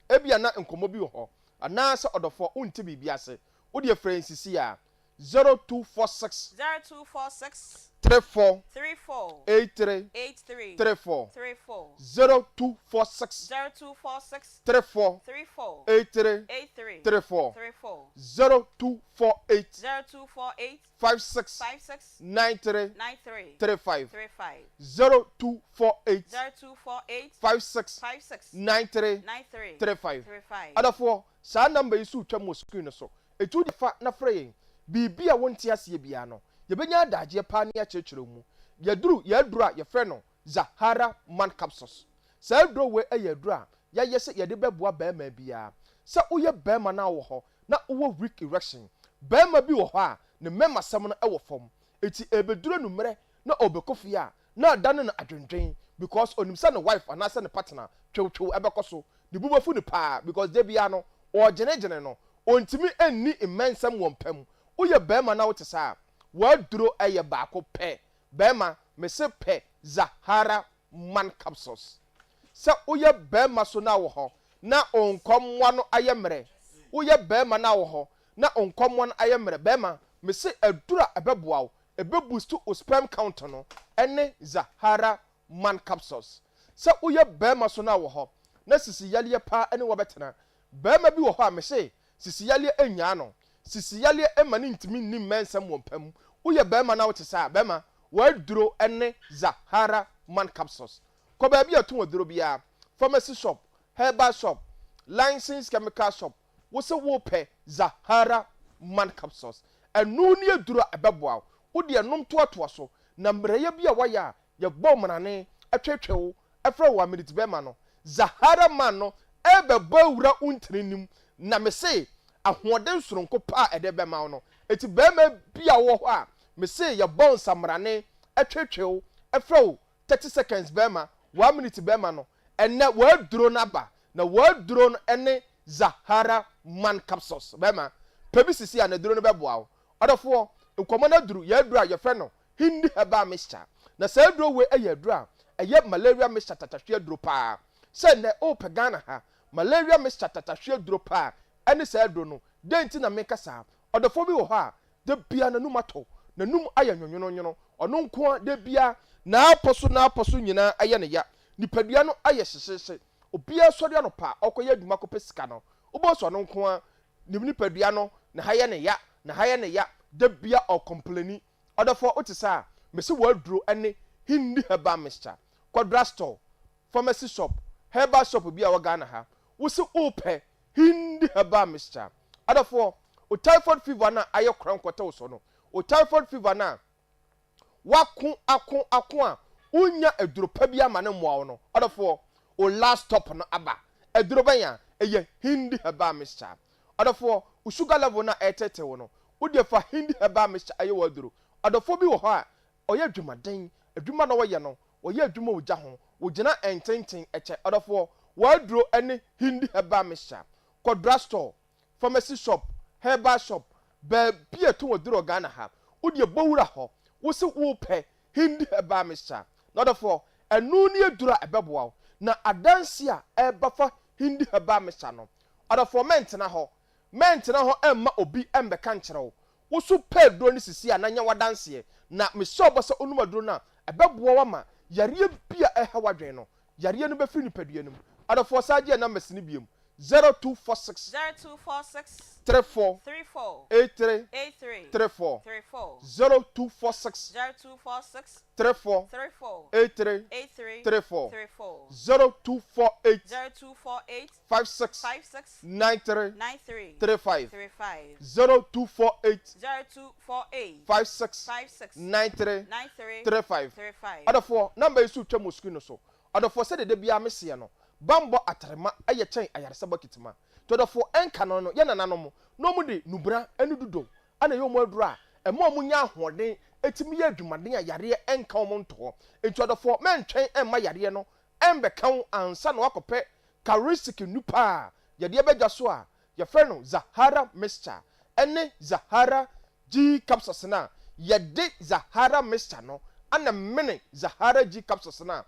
Ebia na nkɔmmɔ bi wɔ hɔ, anaasɛ ɔdɔfoɔ wonte biribi ase. Wo deɛ frɛ yɛn sisi ara, 0246. 0246. 34. 34. 83. 83. 34. 34. 0246. 0246. 34. 34. 83. 83. 34. 34. 0248. 0248. 56. 56. 93. 93. 35. 35. 0248. 0248. 56. 56. 93. 93. 35. 35. Adɔfoɔ, saa number yi so retwam wɔ screen no so. Enti wo deɛ fa na frɛ yɛn. Biribi a wonte aseɛ biara no, yɛbɛnya adagyeɛ paa na yɛakyerɛkyerɛ wo mu. Yɛaduru yɛn aduro a yɛfrɛ no Zahara Man Capsules. Saa aduro wei yɛ aduro a yɛayɛ sɛ yɛde bɛboa barima biara. Sɛ woyɛ barima na wowɔ hɔ na wowɔ weak erection, barima bi wɔ hɔ a ne mmɛmasɛm no wɔ fam, enti ɛrebɛduru anummerɛ na ɔrebɛkɔ fie a, na adane no adwendwen because ɔnim sɛ ne wife anaasɛ ne partner twewtwew ɛbɛkɔ so, ne bo bɛfu no paa because da biara no ɔregyenegyene no, ɔntumi nni mmɛnsɛm wɔ mpa mu. Woyɛ barima na wote saa a, w'aduro yɛ baako pɛ. Barima, mese pɛ Zahara Man Capsules. Sɛ woyɛ barima so na wɔ hɔ na wo nkɔmmoa no ayɛ mmerɛ, woyɛ barima na wɔ hɔ na wo nkɔmmoa no ayɛ mmerɛ, barima, mese aduro a ɛbɛboa wo Ɛbɛ boost wo sperm count no ɛne Zahara man capsules. Sɛ woyɛ barima so na wɔ hɔ na sisi yareɛ paa ɛne wo abɛtena. Barima bi wɔ hɔ a mese sisi yareɛ ɛnyaa no. Sisi yareɛ ɛma no ntumi nni mmɛnsɛm wɔ mpa mu. Woyɛ barima na wote saa a, barima, w'aduro ɛne Zahara man capsules. Kɔ baabi a yɛtɔn aduro biara, pharmacy shop, herbal shop, licensed chemical shop, Wo se wopɛ Zahara man capsules. Ɛno ne aduro a ɛbɛboa wo. Wo deɛ nom toatoa so, na mmerɛyɛ bi a woayɛ a yɛbɔ wo mmarane, tweetwee wo, frɛ wo aminiti bɛrima no, Zahara man no rebɛbɔ awura wo ntini no mu, na mese ahoɔden soronko pa a ɛde bɛma wo no. Enti barima bi a wowɔ hɔ a mese yɛbɔ wo nsammarane, tweetwee wo, frɛ wo 30 seconds bɛrima, one minute bɛrima no, ɛnnɛ w'aduro no aba, na w'aduro no ne Zahara Man Capsules. Bɛrima, pɛ bi sisi a na aduro no bɛboa wo. Ɔdɔfoɔ, nkɔmmɔ no aduru yɛn aduro a yɛfrɛ no Hindi Herbal Mixture. Na saa aduro wei yɛ aduro a ɛyɛ malaria mixture tatahwe aduro paa. Sɛ nnɛ wopɛ Ghana ha malaria mixture tatahwe aduro paa ɛne saa aduro no. Dɛn nti na meka saa? Ɔdɔfoɔ bi wɔ hɔ a, da biara n'anum atɔ, n'anum ayɛ nwonwononwono, ɔno nko ara da biara n'apɔ so n'apɔ so nyinaa yɛ no ya, nipadua no ayɛ hyehyeehye. Obiara sɔre anɔpa a ɔrekɔyɛ adwuma akɔpɛ sika no, wobɛhu sɛ ɔno nko ara ne nipadua no, ne ha yɛ no ya, ne ha yɛ no ya, da biara ɔrekɔmpleni. Ɔdɔfoɔ, wote saa a, mese w'aduro ne Hindi Herbal Mixture. Kɔ drugstore, pharmacy shop, herbal shop bi a ɛwɔ Ghana ha, wose worepɛ Hindi herbal mixture. Adɔfoɔ, wo typhoid fever no a ayɛ korankɔtɛ wo so no, wo typhoid fever no a wako ako ako a wonnya aduro pa bi ama no mmoa wo no, ɔdɔfoɔ, wo last stop no aba. Aduro bɛn a? Ɛyɛ Hindi herbal mixture. Ɔdɔfoɔ, wo sugar level no a ɛreteetee wo no, wo deɛ fa Hindi herbal mixture yɛ w'aduro. Ɔdɔfoɔ bi wɔ hɔ a, ɔyɛ adwumaden, adwuma na ɔyɛ no, ɔyɛ adwuma wɔ gya ho, ɔgyina ntenten kyɛ. Ɔdɔfoɔ, w'aduro ne Hindi herbal mixture. Kɔ drug store, pharmacy shop, herbal shop, baabi a yɛtɔn aduro wɔ Ghana ha, wo deɛ bɔ wura hɔ, wo se worepɛ Hindi herbal mixture. Na ɔdɔfoɔ, ɛno ne aduro a ɛbɛboa wo. Na adanseɛ a ɛreba fa Hindi herbal mixture no, ɔdɔfoɔ mɛntena hɔ, mɛntena hɔ mma obi mmɛka nkyerɛ wo. Wo so pɛ aduro no sisi a na nya w'adanseɛ. Na mehyɛ wo bɔ sɛ wonom aduro no a, ɛbɛboa wo ama yareɛ bi a ɛreha w'adwene no, yareɛ no bɛfiri nipadua no mu. Adɔfoɔ san gye yɛn numbers no biom, 0246 0246 34 34 83 83 34, 34 0246 0246 34 34 83 83 34, 34 0248 0248 56 56 93 93 35, 35 0248 0248 56 56 93 93 35. 35. Ɔdɔfoɔ, number yi so retwam wɔ screen no so. Ɔdɔfoɔ, sɛdeɛ da biara meseɛ no, bammɔ atrema yɛ kyɛn ayaresa bɔkiti ma. Nti ɔdɔfoɔ, ɛnka no no, yɛn nananom, na wɔn de nubena ne dudo na ɛyɛ wɔn aduro a Ɛma wɔnya ahoɔden tumi yɛ adwumaden a yareɛ nka wɔn nto hɔ. Enti ɔdɔfoɔ, mɛntwɛn mma yareɛ no mmɛka wo ansa na woakɔpɛ Charistic nnupa a yɛde aba dwa so a yɛfrɛ no Zahara Mixture ne Zahara G Capsules no a yɛde Zahara Mixture no ana mene Zahara G Capsules no a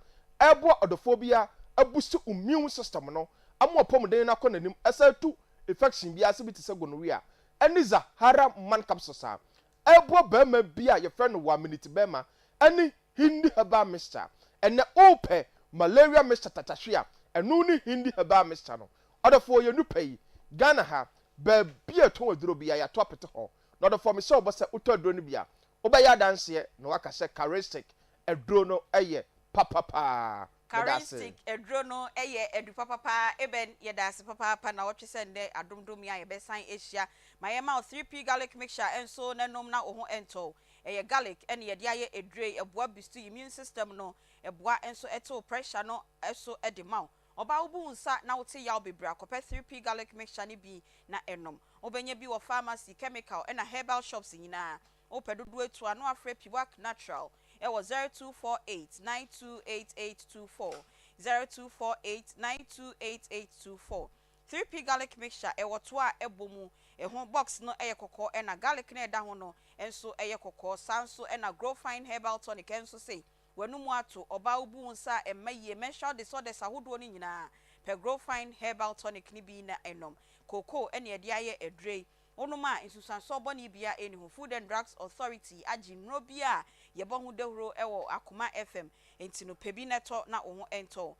ɛreboa ɔdɔfoɔ biara abusti immune system no ama w'apɔmuden no akɔ n'anim ɛsan atu infection biara ase bi te sɛ gonorrhea ne Zahara Man Capsules a ɛreboa barima bi a yɛfrɛ no Waminiti Barima ne Hindi Herbal Mixture. Ɛnnɛ worepɛ Malaria Mixture tatahwe a, ɛno ne Hindi Herbal Mixture no. Ɔdɔfoɔ yɛn nnupa yi, Ghana ha, baabi a yɛtɔn aduro biara yɛato apete hɔ. Na ɔdɔfoɔ mehyɛ wo bɔ sɛ wotɔ aduro no bi a, wobɛyɛ adanseɛ na woaka sɛ Charistic aduro no yɛ papa paa. Meda ase. Charistic aduro no yɛ adu papa paa Eben yɛda ase papaapa nawɔtwe sɛ ndɛ adom dom yi a yɛbɛsan ahyia ma yɛma wo 3P garlic mixture nso na nom na wo ho ntɔ wo Ɛyɛ garlic ɛna yɛde ayɛ aduro yi ɛboa boost immune system no ɛboa nso ɛtew pressure no so de ma wo Ɔbaa wobu wo nsa na wote yaw bebree a kɔpɛ 3P garlic mixture no bi na nom. Wobɛnya bi wɔ pharmacy, chemical ɛna herbal shops nyinaa. Wopɛ dodoɔ etu a na wafrɛ Piwak Natural ɛwɔ 0248 928824, 0248 928824. 3P garlic mixture ɛwɔ toa a ɛbɔ mu, ɛho box no yɛ kɔkɔɔ ɛna garlic no a ɛda ho no nso yɛ kɔkɔɔ. Saa nso na Grow Fine Herbal Tonic nso se w'anomu ato, ɔbaa wobu wo nsa a ɛmma yie, menstrual disorders ahodoɔ no nyinaa, pɛ Grow Fine Herbal Tonic no bi na nom. Cocoa na yɛde ayɛ aduro yi. Wonom a, nsunsuansoɔ bɔne biara nni ho. Food and Drugs Authority agye nnuro bi a yɛbɔ ho dawuro wɔ Akoma FM nti no, pɛ bi na tɔ na wo ho ntɔ wo.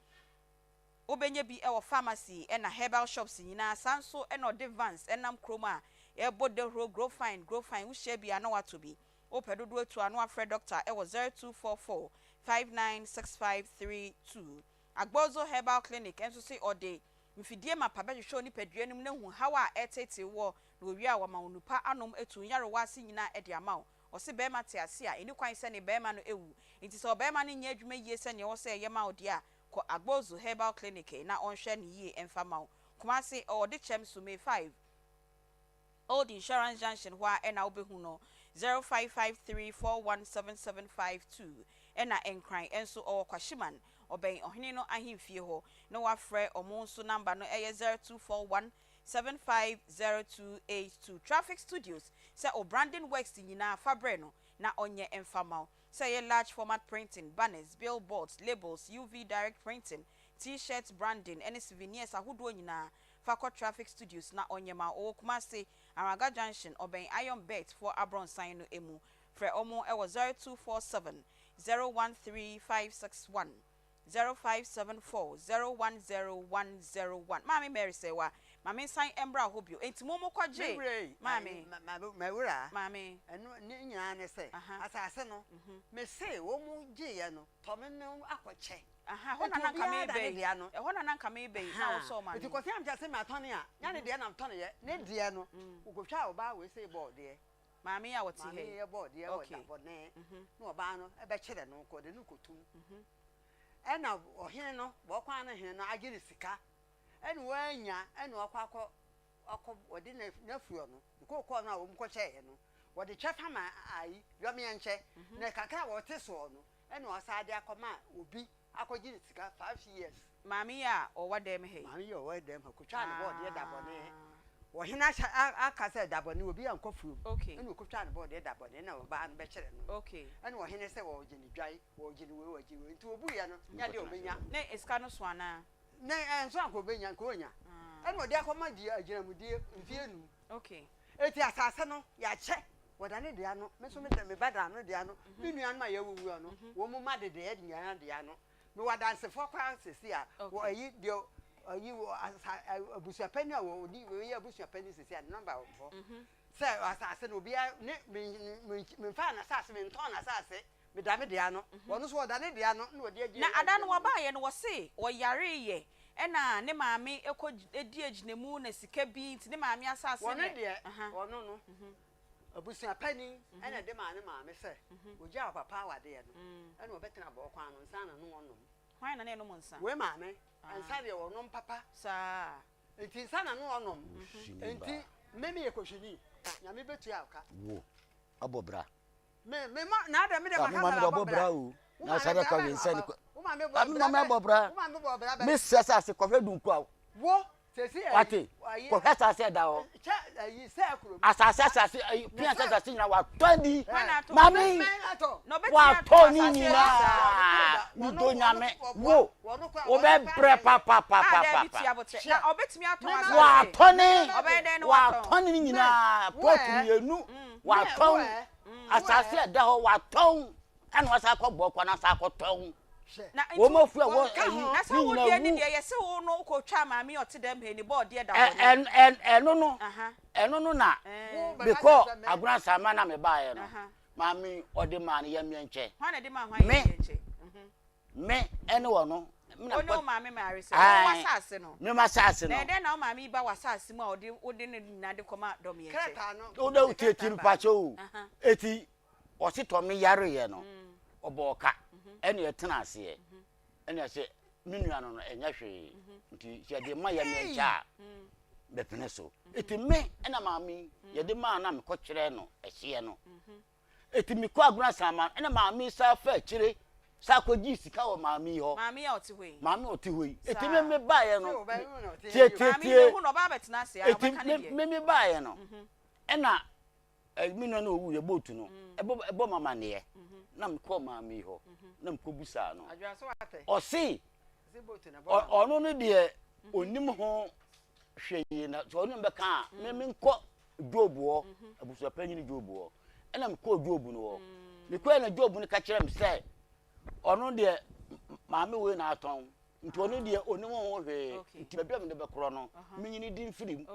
Wobɛnya bi wɔ pharmacy na herbal shops nyinaa. Saa nso na ɔde vans nam kurom a yɛbɔ dawuro Grow Fine, Grow Fine, wohyia bi a na woatɔ bi. Wopɛ dodoɔ atu a na woafrɛ dɔkta wɔ 0244 596532. Agbozo Herbal Clinic nso se ɔde mfidie mapa bɛhwehwɛ wo nipadua no mu na hu haw a ɛreteetee woɔ na owie a wama wo nnupa anom atu wo nyarewa ase nyinaa de ama wo. Ɔse barima te ase a, ɛnni kwan sɛ ne barima no wu. Nti sɛ ɔbarima no nyɛ adwuma yie sɛdeɛ ɛwɔ sɛ ɛyɛ ma wo deɛ a, kɔ Agbozo Herbal Clinic na ɔnhwɛ no yie mfa ma wo. Kumasi, ɔwɔ Dekyɛm Sumee 5, Old Insurance Junction hɔ ara na wobɛhu no, 0553417752. Ɛna Nkran nso ɔwɔ Kwashiman, ɔbɛn Ɔhene no ahemfie hɔ, na woafrɛ wɔn nso number no yɛ 0241 750282. Traffic Studios, sɛ wo branding works nyinaa fa brɛ no na ɔnyɛ mfa ma wo. Sɛ ɛyɛ large format printing, banners, billboards, labels, UV direct printing, T-shirt branding ne souvenirs ahodoɔ nyinaa, fa kɔ Traffic Studios na ɔnyɛ ma wo. Ɔwɔ Kumasi, Anraga Junction, ɔbɛn Iron Bet foɔ abrɔnsan no mu. Frɛ wɔn wɔ 0247 013 561, 0574 010 101. Maame Mary Sɛwa, ma me nsan mbra hɔ bio. Enti mo mo kɔ Me gye wura ei, Maame. ma m'awuraa, Maame. ɛno ne nyinaa ne sɛ, Aha. asase no, me se wɔn gyeeɛ no, tɔ me ne akɔ kyɛ. Aha, ɛhɔ na Enti na nka obiara da mereba ne yi. dea no. Ɛhɔ na na nka mereba yi, na Ahaa, wosɔɔ m'ano enti yi. Kwasi Amkyɛ se matɔne a, nyɛ ne deɛ na metɔneeɛ, ne deɛ no, wɔkɔtwaa ɔbaa wei sei bɔɔ deɛ. Maame yi a ɔte ha Maame yi. yi bɔɔ deɛ wɔ Okay. da bɔne, na ɔbaa no bɛkyerɛ no, ɔde no kɔtum. Ɛna ɔhene no, bɔkwan no hene no agye ne sika, ɛna wanya, ɛna ɔkɔ akɔ, akɔ, ɔde n'afuo no, ne kookoo no a wɔn kɔkyɛeɛ no, wɔde kyɛ fa ma ayi, yɔmeɛnkyɛ, na kakra a wɔte soɔ no, ɛna ɔsan de akɔma obi akɔgye ne sika five years. Maame yi a ɔwɔ dɛm ha yi. Maame yi a ɔwɔ dɛm ha, ɔkɔtwaa ne bɔɔdeɛ da bɔne. Ɔhene ahyɛ aka sɛ da bɔne obi ankɔ fuom. Okay. Ɛna ɔkɔtwaa ne bɔɔdeɛ da bɔne na ɔbaa no bɛkyerɛ no. Okay. Ɛna ɔhene sɛ ɔregye ne dwan, ɔregye ne wei, ɔregye wei. Nti ɔbuiɛ no, nyɛ adeɛ a ɔbɛnya. Ne sika no so anaa? Ne ɛnso anka ɔbɛnya, nka ɔnnya. Ɛna ɔde akɔma die agyinamudie mfeɛ num. Okay. Eti asase no, yɛakyɛ. Wɔda ne dea no, me nso me me ba da no dea no, me nuanom a yɛawuwu no, wɔn mma de deɛ nyinaa dea no. Mewɔ adansefoɔ koraa sɛsi a, wɔ ayi deɛ ayi wɔ asa abusuapanin a wɔdi wɔyɛ abusuapanin sɛsi a ne nɔmba wɔ hɔ. Sɛ asase no obiara ne me me memfaa n'asase mentɔn n'asase meda me dea no, wɔn nso wɔda ne dea no na wɔde agye. Na ada no wɔbaeɛ no wɔse wɔyareeɛ ɛna ne maame kɔ di agyinamu na sika bi nti ne maame asase Wɔn na deɛ wɔn no Abusua panin na ɛde maa ne maame sɛ ɔgyaa ɔpapa awadeɛ no ɛna ɔbɛtena bɔɔ kwan no nsa na no ɔnom. Hwan na na ɛnom nsa? Wei maame, nsa deɛ ɔnom papa. Saa. Nti nsa na no ɔnom. Nti me meyɛ kɔhwini, Nyame bɛtua wo ka. Wo. Ɔbɔ bra. Me me ma na adɛ me de Ah, ma me maame kasa de na ɔbɔ bɔ bra bra. o. Wo Na maame sáré bra ka bɛn wei na nsa ne ɔbɔ. kɔ. Wo maame Ah, bɔ me bra maame bɛn. abɔ bra. Wo maame bɔ bra bɛn. Me sɛ asase kɔhwɛ dunku a. Wo sɛsi ayi. Wate? Ayi. Kɔhwɛ asase ɛda hɔ. Kyɛ ayi sɛ kurom. Asase asase ayi pia sɛ- asase nyinaa watɔ di. Hwan na atɔ? Maame Mɛn atɔ. Na ɔbɛtumi watɔ atɔ ne asase nyinaa. Wɔno- Medɔ nyame. wɔno- Wo wɔno kora- wobɛbrɛ wɔno kora- Ah, daabi papapapapa. tia botrɛ. Na ɔbɛtumi atɔn Me- asase. Watɔ ne Ɔbɛyɛ dɛn na watɔn? watɔ ne nyinaa Me- plot wo ɛ? mmienu Me- watɔn wo ɛ? asase ɛda hɔ watɔn ɛna wasan akɔ bɔ kwan asan akɔtɔn Na nti wɔn afu a wɔ wɔnka ɛyi ho. na sɛ ne wo nyinaa deɛ ne wu deɛ yɛsɛ wo no wokɔtwa maame a ɔte dɛm hɛ ne bɔɔdeɛ da Ɛ- hɔ no. ɛn- ɛn- ɛno no Aha. ɛno no na Wo bɛka mekɔ kyerɛ sɛ me- agona sama na mebaeɛ no Aha. maame ɔde maa no yɛ mmiɛnkyɛ Hwan na ɛde maa hwan Me. yɛ nkyɛ? Me ɛne wɔ no me na Wo ne wo mekɔ maame maare sɛ Ae. wo w'asase no. me m'asase Na no ɛdɛn na wo maame yi ba w'asase mu a ɔde wode ne nyinaa de kɔma dɔm yɛ nkyɛ? Krataa no. wode wotiatie no pakyɛ o Aha. eti ɔse tɔ me yareɛ no ɔbɔɔ ka ɛne ɛtena aseɛ ɛne ɛsɛ me nua no no ɛnyɛ hwee nti sɛ yɛde ma yɛ mmiɛnkyɛ a bɛpene so eti me ɛna maame yi yɛde maa na mekɔkyerɛ no ɛhyeɛ no eti mekɔ agona sama ɛna maame yi saa fa akyire saa kɔgye sika wɔ maame yi hɔ Maame yi a ɔte hɔ yi. maame a ɔte hɔ yi eti Saa. me me baeɛ Sɛ no ɔbɛn na ɔte tie yɛ tie Maame yi tie mehu no ɔba abɛtena ase a eti ɔbɛka ne me deɛ. me me baeɛ no ɛna me nua no owu yɛ boat no ɛbɔ ɛbɔ mama neɛ na mekɔɔ maame yi hɔ na mekɔ busaa no Adwuma so ate. ɔse Sɛ boat na bɔ. ɔno no deɛ onim ho hwee na sɛ ɔno bɛka a me menkɔ Job hɔ abusuapanyin Job hɔ ɛna mekɔɔ Job no hɔ mekɔɛ na Job no ka kyerɛ me sɛ ɔno deɛ maame wei na atɔn nti ɔno deɛ onim ho hwee nti baabi a mede bɛkorɔ no menyini di mfiri mu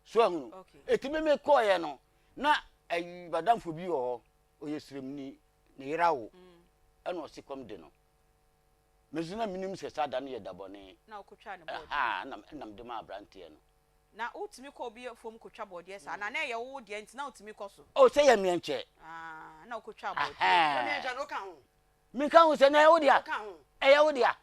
so ahunu eti me mekɔɔyɛ no na ayi badamfo bi wɔ hɔ ɔyɛ siremni ne yere awo ɛna ɔse kɔm de no me nso na menim sɛ saa da no yɛ da bɔne Na wokɔtwaa ne bɔɔdeɛ. Ɛhaa, ɛna ɛna mede maa aberanteɛ no. Na wotumi kɔ obi afuom kɔtwa bɔɔdeɛ saa? Na na ɛyɛ wo deɛ nti na wotumi kɔ so? Oh, sɛ yɛ mmeɛnkyɛ. Ah, na wokɔtwaa bɔɔdeɛ. Ɛhɛn. Mmeɛnkyɛ no woka ho? Menka ho sɛ na ɛyɛ wo dea. Woka ho? Ɛyɛ wo dea.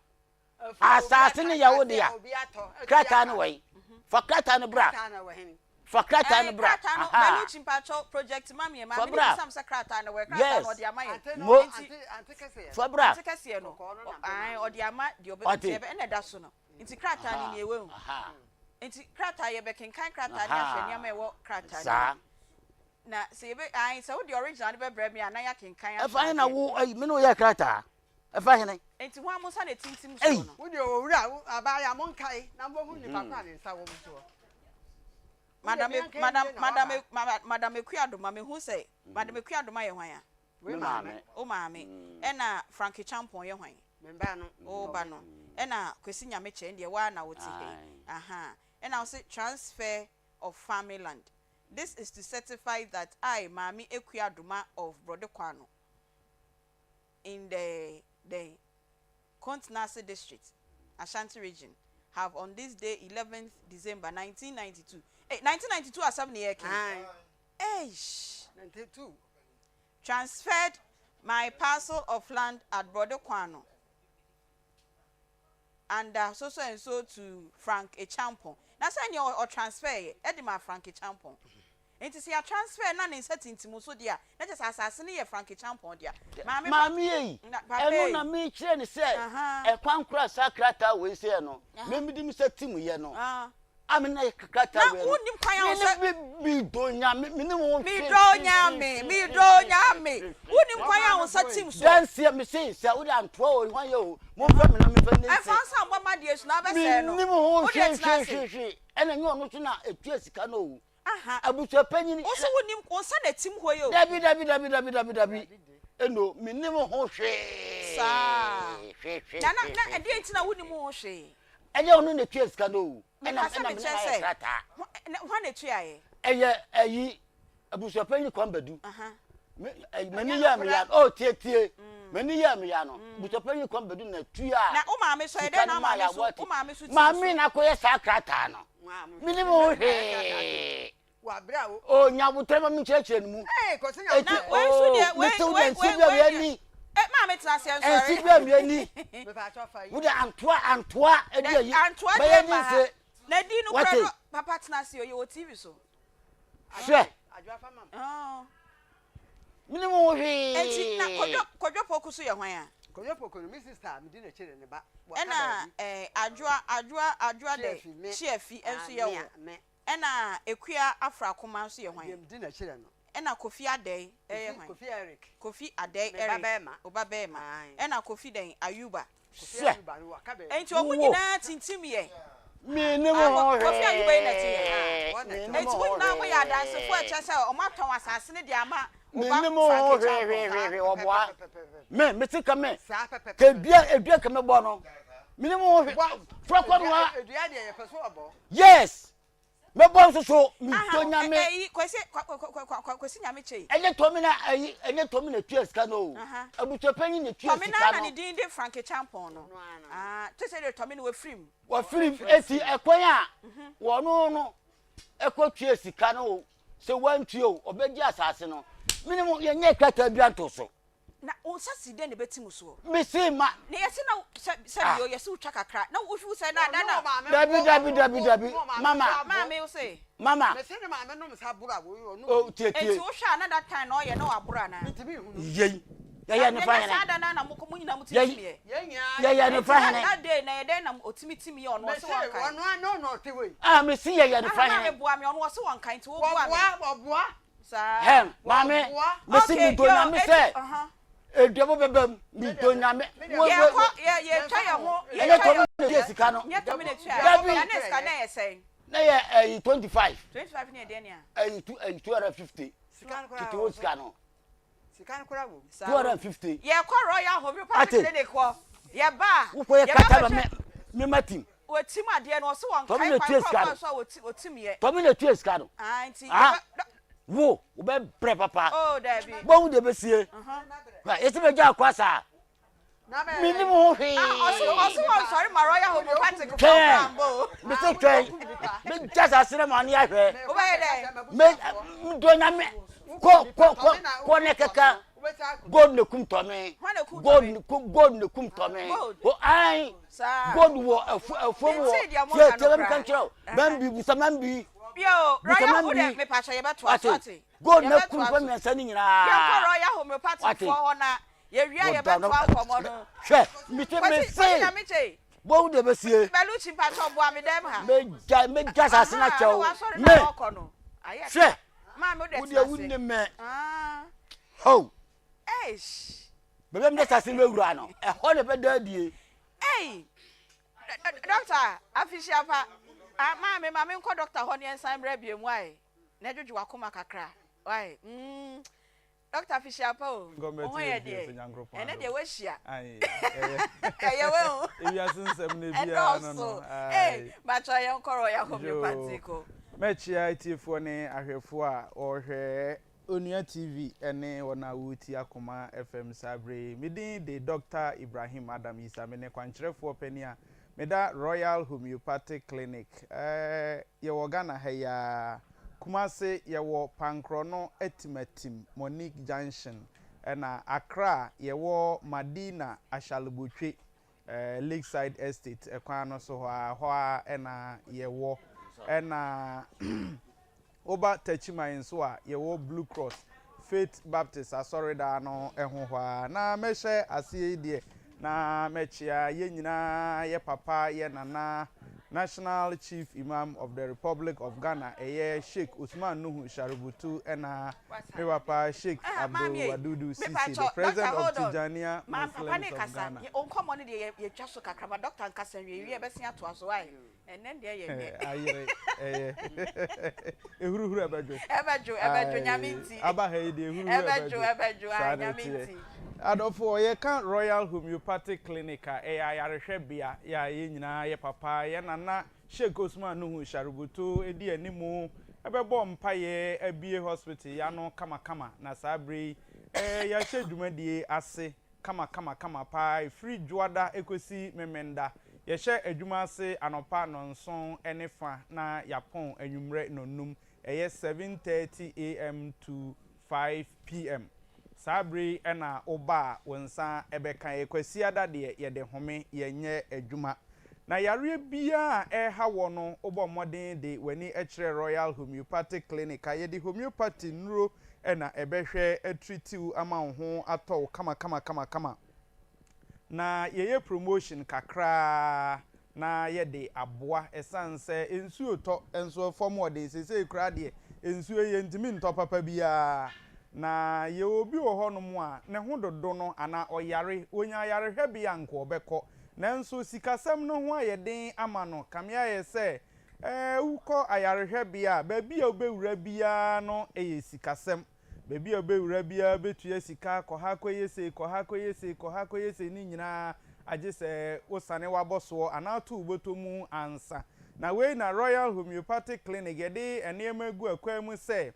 Afuo a obi Asase no yɛ wo asase dea. a obi atɔ, atua Krataa no ka. wɔ he? Fa krataa no bra. Krataa no wɔ he? Fa krataa no Ɛɛ, bra. krataa no, Aha. Baluchi mpakyɛw, project ma me ɛ, Fa maame no bra. bisa me sɛ krataa no wɔ ɛ, krataa Yes. no ɔde ama yɛn. Ante no, Mo. ante, ante kɛseɛ no. Fa bra. Ante kɛseɛ no, Kɔkɔɔ no na ɔ, mpɛ ae, maame. ɔde ama deɛ ɔbɛ, Ɔte. nti ɛbɛ, ɛna ɛda so no. Nti krataa no Aha. nie, wahu. Aha. Nti krataa, yɛbɛkenkan krataa no ahwɛ Aha. nneɛma a ɛwɔ krataa no Saa. mu. Na sɛ yɛbɛ, ae, sɛ wode original no bɛbrɛ me a, na yɛakenkan ahwɛ Ɛfa he na adeɛ. wo, ayi, me ne wo yɛɛ krataa? Ɛfa hene? Enti hwan mo nsa na etintim Ei! soɔ no? Wo deɛ owura, wo abaayewa monkae na mobɛhu nipa ko a ne nsa wɔ mo soɔ. Wo deɛ Madam, meanka madam, nwie na madam, woaba. madam, madam Akua-Adoma, mehu sɛ, Madam Akua-Adoma yɛ hwan a? Wei Me maame. maame. Wo maame. Ɛna Frank Champon yɛ hwan? Me ba no. Wo ba no. Ɛna Kwesi Nyamekyɛ, ɛndeɛ wo ara na wote ha yi. Ae. Ahaa. Ɛna wo se transfer of farming land. This is to certify that I, Maame Akua-Adoma of Brɔdekwano, in the the Kontenase District, Ashanti Region, have on this day 11th December 1992. Hey, 1992 asɛm ne yɛreka yi. Eish. 92. Transferred my parcel of land at Brodekwano under so so and so to Frank Acheampong. Na sɛ nea ɔ transfer yɛ ɛde ma Frank Acheampong. Nti sɛ yɛ transfer na ne nsa tintim so deɛ a, na kyerɛ sɛ asase no yɛ Frank Acheampong dea. Maame pa Maame ei, na papa ɛno ei. na mekyerɛ no sɛ Ahaa. ɛkwan koro a saa krataa wei sɛɛ no, Aha. me mede me nsa tim yɛ no, Ah. a me na yɛ krataa Na wei no, wonnim kwan a me wo ne sɛ. me medɔ Nyame, me ne wo Medɔ hwe hwe Nyame, hwe hwe medɔ hwe hwe Nyame. hwe. Wonnim kwan a wo nsa tim soɔ. Danseɛ, mese sɛ wode antoa o, hwan yɛ o, momfrɛ me na memfa nni Ɛmfa nse. wo nsa mmɔ m'adeɛ so na wobɛsɛe no. Mennim ho Wo deɛ hwe tena hwe ase. hwe hwe, ɛna nyɛ ɔno nso na ɛtua sika no o. Aha. Abusua panyin. Wo nso wonim, wo nsa na ɛtim hɔ yi o. Dabi, dabi, dabi, dabi, dabi, dabi. Eno, mennim ho hwee. Saa. Hwee, hwee, Na, na, hwee, na hwee, ɛdeɛn nti na wonim ho hwee? Ɛnyɛ ɔno na ɛtua sika no o. Ɛna, Meka sɛ ɛna me ne mekyerɛ no ayɛ sɛ, krataa. na, hwan na ɛtuaeɛ? Ɛyɛ, ɛyi, abusua panyin Kwame Badu. Aha. Me, ɛyi, m'ani yɛɛ me ya no, oh, tie, tie. M'ani yɛɛ me ya no, abusua panyin Kwame Badu na ɛtuaa Na wo maame so, ɛyɛ sika dɛn na no wo maa maame so, yɛawɔ wo maame so tim Maame so? na akɔyɛ saa krataa no. Menim ho hwee. Oh, nyabotrɛ ma menkyerɛkyerɛ no mu. Na wei nso deɛ, wei, Mese wo wei, deɛ nsi wei, bi a wei wei deɛ. ni. Eh, maame tena aseɛ nsɔre. Nsi bi a wei ni. Wo deɛ antoa, antoa, ɛdi ayi. Antoa Bɛyɛ deɛ ni ma ha. nse. Na di no Wate? kura no, papa tena ase, ɔyɛ wɔ TV so. Hwɛ. Menim ho hwee. Enti na Kwadwo Kwadwo Poku so yɛ hwan a? Kwadwo Poku no, me sister a medi n'akyi ne ne ba. Wɔka Ɛna baabi. eh, Adwoa Adwoa Adwoa dɛ Kyeafi, me. Kyeafi Ah, nso yɛ me wo. a, me. Ɛna Akua Afrakoma nso yɛ hwan? Deɛ medi n'akyi ne no. Ɛna Kofi Adɛe yɛ Kofi hwan? Kofi Eric. Kofi Adɛe Me ba Eric, bɛɛma. wo ba bɛɛma. Ae. Ɛna Kofi dɛn? Ayuba. Kofi Hwɛ. Ayuba no, waka baabi. Enti wɔn Wo. nyinaa tintim yɛ. Mennim Ah, ho Kofi Ayuba yi na ɛte yɛ. hwee. Wɔn na ɛte Mennim Enti ho mo nyinaa moyɛ adansefo a hwee. ɛkyerɛ sɛ wɔatɔn asase no de ama wo ba Mennim ho Frank hwee Acheampong. hwee Saa hwee hwee. Wɔboa. pɛpɛpɛpɛpɛ. Me, me sika me. Saa Ka pɛpɛpɛpɛ. edua, edua ka mebɔ no. Mennim ho hwee. Bɔ. Frɛ kɔ no Edua, a. edua deɛ yɛpɛ so ɔbɔ. Yes. Mebɔ nso so, Aha, medɔ Nyame. ɛyi, Kwesi, kwa, kwa, kwa, kwa, kwa, Kwesi Nyame kyei. Ɛnyɛ Tɔmi na ɛyi, ɛnyɛ Tɔmi na etua sika no o. Aha. Abusuapanyin na etua Tɔmi sika naa na no. ne din de Frank Acheampong no. Ɔno ara no. Ah, te sɛ deɛ Tɔmi no wafiri mu. Wafiri mu. Eti ɛkwan a wɔno no ɛkɔ tua sika no o, sɛ wantua o, ɔbɛgye asase no. Mene mo, yɛnyɛ krataa bi anto so. Na wo nsa si dɛn na ɛbɛtim soɔ? Mese ma. Na yɛse na sɛ sɛ bio yɛse wotwa kakra na wohwi wo sɛ na da na. Dabi dabi dabi dabi mama. Maame wo se. Mama. Mese ne maame nom sa boro a wɔyi ɔnom. Oh tie tie. Enti wohwɛ a na that time na ɔyɛ na waboro anaa? Mentumi nhunu. Yei yɛyɛ ne fa hene. Na nyɛ saa da no ara na mo mo nyinaa mo tumi timi yɛ. Yɛn nyinaa. Yɛyɛ ne fa hene. Enti that day na ɛyɛ dɛn na otumi timi yɛ ɔno ɔse wɔnkae. Mese ɔno ara na ɔno ɔte hɔ yi. Ah mese yɛyɛ ne fa hene. Maame boa me ɔno ɔse wɔnkae nti wo boa me. Wɔboa wɔboa. Saa. Hɛn, maame, mese Okay, medɔ yo, Nyame eti, sɛ uh-huh. eduabɔ bɛba mu, medɔ Nyame. Wo- Yɛkɔ, wo- yɛ, yɛtwa yɛn ho, Ɛnyɛ yɛtwa tɔmi yɛn, na etua sika no. nyɛ tɔmi na etua. Dabi. Na ne sika na ɛyɛ sɛn? Na yɛ ɛyi 25, 25 ne yɛ deɛ nea? ɛyi two, ɛyi 250, Sika no koraa tete wɔ hɔ so. sika no. Sika no koraa wɔ mu. Saa. 250. Yɛkɔ Royal Homeopathic Ate. Clinic hɔ, yɛba a, Wokɔ yɛ yɛba kata ma bɛhwɛ, me, me ma tim. wɔtim adeɛ no, ɔse Tɔmi wɔnkae na kwan etua korɔ sika ɔfaa no. so a wɔti, wɔtim yɛ. Tɔmi na etua sika no. Ah, nti, Ah. yɛbɛ, dɔ, Wo, wobɛbrɛ papa. oh, daabi. Bohu deɛ ɛbɛsie. Uh-huh. Hwɛ, yɛsɛ bɛgya akɔ saa. Mennim ho hwee. Ah, ɔse, ɔse wɔnsɔre ma Royal Homeopathic foɔ Twɛn. koraa mbɔ o. Mese twɛn. Megya asase no ma ne ahwɛ. Wobɛyɛ dɛn? Me, medɔ Nyame. Kɔ, kɔ, kɔ, kɔ ne kɛkɛ. Gold na kum tɔme. Hwan na kum Gold, tɔme? gold na kum tɔme. Gold. O, ae. Saa. Gold wɔ afu, afuom wɔ. Mentee deɛ Tie, moka tie, no mɛmka koraa. nkyerɛ wo. Mambi, busa mambi. Bio, Busa Royal, wo mambi. deɛ mepakyɛ yɛbɛtoa so Wate. ate. Gold na kum Yɛbɛtoa nipa so. mmiɛnsa no nyinaa. Yɛnkɔ Royal Homeopathic Wate. foɔ hɔ na yɛwie a Wɔda no- yɛbɛtoa nkɔmmɔ no. Hwɛ, mete Kwasi, mese. Kwasi Nyamekye, Bohu deɛ ɛbɛsie. Belucci mpakyɛ boa me dɛm ha. Megya, megya asase no Aha, akyɛ na wo. wasɔre Me. na ɔkɔ no. Ayɛ Hwɛ. Maame wo deɛ Wo tena deɛ ase. wonim me. Ah. Ho. Eish. Baabi a mede asase no bɛwura no, ɛhɔ na ɛbɛda adie. Ei. Doctor, afihyia pa. Ah, maame, ma menkɔ doctor hɔ ne yɛnsan mmra bio mu ae. Na dwodwo w'akoma kakra. Wae. Mm. Doctor afihyia pa o. Wo ho yɛ deɛ. Ɛnɛ deɛ woahyia. Ɛyɛ wahu. Ewiase nsɛm no biara no no. Ɛdɔɔso. Ei, mpakyɛ yɛnkɔ Royal Homeopathic o. Mɛkyia atiefoɔ ne ahwɛfoɔ a wɔrehwɛ Onua TV ne wɔn a wɔretie Akoma FM saa berɛ yi. Me din de Dɔkta Ibrahim Adam Yisa. Mene kwankyerɛfoɔ panin a meda Royal Homeopathic Clinic. Yɛwɔ Ghana ha yi ara. Kumasi yɛwɔ Pankrɔno Atimatim, Monique Junction. Ɛna Accra yɛwɔ Madina Ashalebotwe, Lakeside Estate kwan no so hɔ ara, hɔ ara na yɛwɔ. Ɛna woba Techiman nso a, yɛwɔ Blue Cross Faith Baptist Asɔredan no ho hɔ ara. Na mɛhyɛ aseɛ yi deɛ, na mɛkyea yɛn nyinaa, yɛ papa, yɛ nana, National Chief Imam of the Republic of Ghana, ɛyɛ Sheikh Usman Nuhu Sharubutu ɛna me papa Sheikh Ah, Abdul maame ei, Wadudu Sisi, mepakyɛw, the President doctor of hold on. Tijaniya Maame papa Muslims ne of kasa, Ghana. yɛ- wo nkɔmmɔ no deɛ yɛ- yɛtwa so kakra, ma doctor nkasa nwie, wie a yɛbɛsen atoa so, why? Ɛnnɛ deɛ yɛ nnɛ. Ayere, ɛyɛ. Ehuruhuru ɛbɛdwo. Ɛbɛdwo, ɛbɛdwo, Nyame nti. Aba ha yi deɛ ehuruhuru Ɛbɛdwo, ɛbɛdwo. ɛbɛdwo, Saa ah, na Nyame ɛteɛ. nti. Adɔfoɔ, yɛka Royal Homeopathic Clinic a, ɛyɛ ayarehwɛbea yɛ a yɛn nyinaa yɛ papa, yɛn nana Sheik Osman Nuhu Sharubutu di animu bɛbɔ mpaeɛ abue hospital yi ano kamakama na saa berɛ yi yɛahyɛ dwumadie ase kamakamakama paa ɛfiri Dwoada kɔsi Memenda. Yɛhyɛ adwuma ase anɔpa nnɔnson ne fa na yɛapɔn anwummerɛ nnɔnnum, ɛyɛ 7:30 AM to 5 PM. Saa bere yi na woba a wo nsa bɛka yɛn. Kwasiada deɛ yɛde home, yɛnyɛ adwuma. Na yareɛ biara a ɛreha woɔ no, wobɔ mmɔden de w'ani kyerɛ Royal Homeopathic Clinic a, yɛde homeopathy nnuro na ɛbɛhwɛ atriti wo ama wo ho atɔ wo kamakamakamakama. Na yɛyɛ promotion kakra na yɛde aboa ɛsiane sɛ nsuo retɔ nso fam wɔ den seesei koraa deɛ nsuo yi yɛntumi ntɔ papa biara na yɛwɔ obi wɔ hɔnom a ne ho dodo no anaa ɔyare ɔnya ayarehwɛbea a nka ɔbɛkɔ nanso sikasɛm no ho ayɛ den ama no kame ayɛ sɛ ɛɛ wokɔ ayarehwɛbea a baabi a wobɛwura biara no ɛyɛ sikasɛm. Baabi a wobɛwura biara wobɛtua sika, kɔ ha kɔyɛ sei, kɔ ha kɔyɛ sei, kɔ ha kɔyɛ sei, ne nyinaa agye sɛ wosane w'abɔsoɔ anaa to wo bɔtɔ mu ansa. Na wei na Royal Homeopathic Clinic yɛde nneɛma agu akwan mu sɛ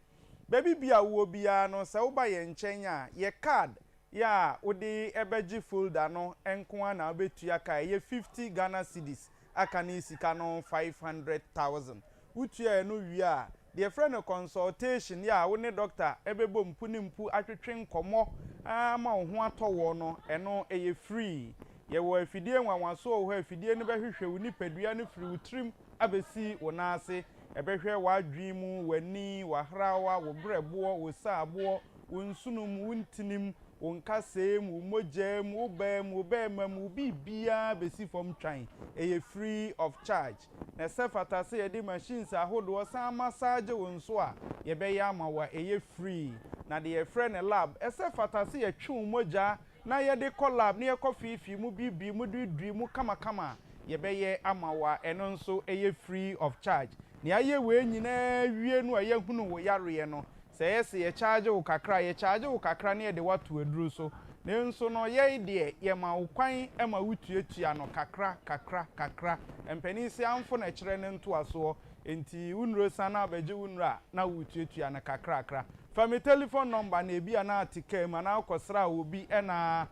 baabi biara a wowɔ biara no sɛ woba yɛn nkyɛn a, yɛ card yɛ a wode bɛgye folder no nko ara na wobɛtua ka a ɛyɛ 50 Ghana cedis aka ne sika no 500,000. Wotua ɛno wie a, deɛ yɛfrɛ no consultation yɛ a wo ne dɔkta bɛbɔ mpu ne mpu atwetwe nkɔmmɔ ama wo ho atɔ woɔ no, ɛno ɛyɛ free. Yɛwɔ afidie nwanwasoɔ wɔ hɔ a afidie no bɛhwehwɛ wo nipadua no firi wo tirim abɛsi wo nan ase. Ɛbɛhwɛ w'adwene mu, w'ani, w'ahrawa, wo berɛboɔ, wo saaboɔ, wo nsono mu, wo ntini mu, wo nkasɛɛ mu, wo mogyaa mu, wo baa mu, wo bɛɛma mu, wo biribiara bɛsi fam twan. Ɛyɛ free of charge. Na ɛsɛ fata sɛ yɛde machines ahodoɔ san massage wo nso a, yɛbɛyɛ ama wo a ɛyɛ free. Na deɛ yɛfrɛ no lab, ɛsɛ fata sɛ yɛtwe wo mogya na yɛde kɔ lab na yɛkɔ feefee mu, biibii mu, duidui mu kamakama a, yɛbɛyɛ ama wo a ɛno nso ɛyɛ free of charge. Na yɛayɛ wei nyinaa wie no a yɛahunu wo yareɛ no, Sɛ ɛyɛ se yɛkyaagye wo kakra a, yɛkyaagye wo kakra na yɛde wo ato aduro so. Nanso no, yɛn deɛ, yɛma wo kwan ma wotuatua no kakra, kakra, kakra. Mpanin se amfo na ɛkyerɛ ne ntoasoɔ. Enti wo nnuro sa na abɛgye wo nnuro a, na woretuatua no kakrakra. Fa me telefon nɔmba na ebia na ate kaa mu anaa wokɔsraa obi na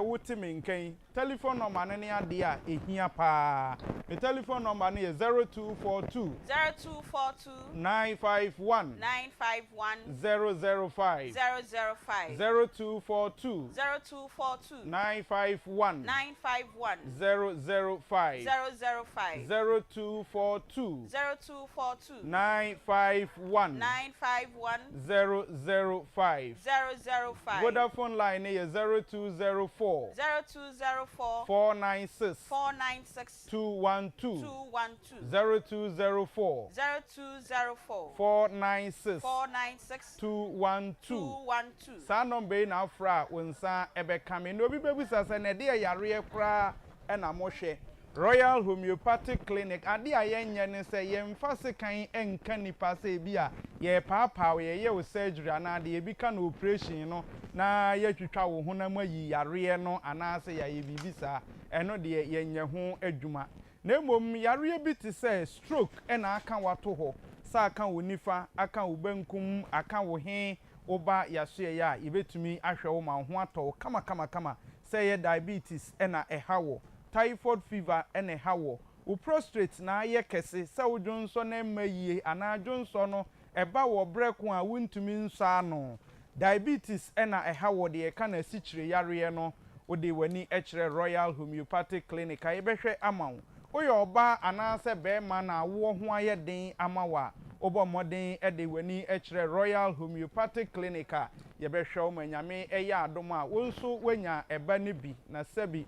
wote me nka yi. Telefon nɔmba no ne adeɛ a ɛhia pa ara. Me telefon nɔmba no yɛ 0242. 0242. 951. 951. 005. 005. 0242. 0242. 951. 951. 005. 005. 0242. 0242. 951. 951. 005. 005. Vodafone line no yɛ 0204. 0204. 496. 496. 212. 212. 0204. 0204. 496. 496. 212. 212. Saa nɔmba yi na wofrɛ a wo nsa bɛka me. Na obi bɛbisa sɛ na ɛdeɛ yareɛ koraa na mohwɛ? Royal Homeopathic Clinic, ade a yɛnyɛ ne sɛ yɛmfa sekan nka nnipa sɛ ebia yɛrepaapaa wo, yɛreyɛ wo surgery anaa deɛ ebi ka no operation no na yɛatwitwa wo honam ayi yareɛ no anaasɛ yɛayɛ biribi saa, ɛno deɛ yɛnyɛ ho adwuma. Na mmom yareɛ bi te sɛ stroke na aka wo ato hɔ, sɛ aka wo nifa, aka wo bankum, aka wo he, woba yɛasoɛeɛ a yɛbɛtumi ahwɛ wo ma wo ho atɔ wo kamakamakama, sɛ ɛyɛ diabetes na ɛha wo, typhoid fever na ɛha wo, wo prostrate na ayɛ kɛse, sɛ wo dwonsɔ no mma yie anaa dwonsɔ no ɛba wɔ berɛ ko a wontumi nsɔ ano, diabetes na ɛha wo, deɛ yɛka no asikyire yareɛ no, wode w'ani kyerɛ Royal Homeopathic Clinic a yɛbɛhwɛ ama wo. Woyɛ ɔbaa anaasɛ barima na awoɔ ho ayɛ den ama wo a, wobɔ mmɔden de w'ani kyerɛ Royal Homeopathic Clinic a yɛbɛhwɛ wo ma Nyame yɛ adom a wo nso woanya ɛba no bi na sɛbi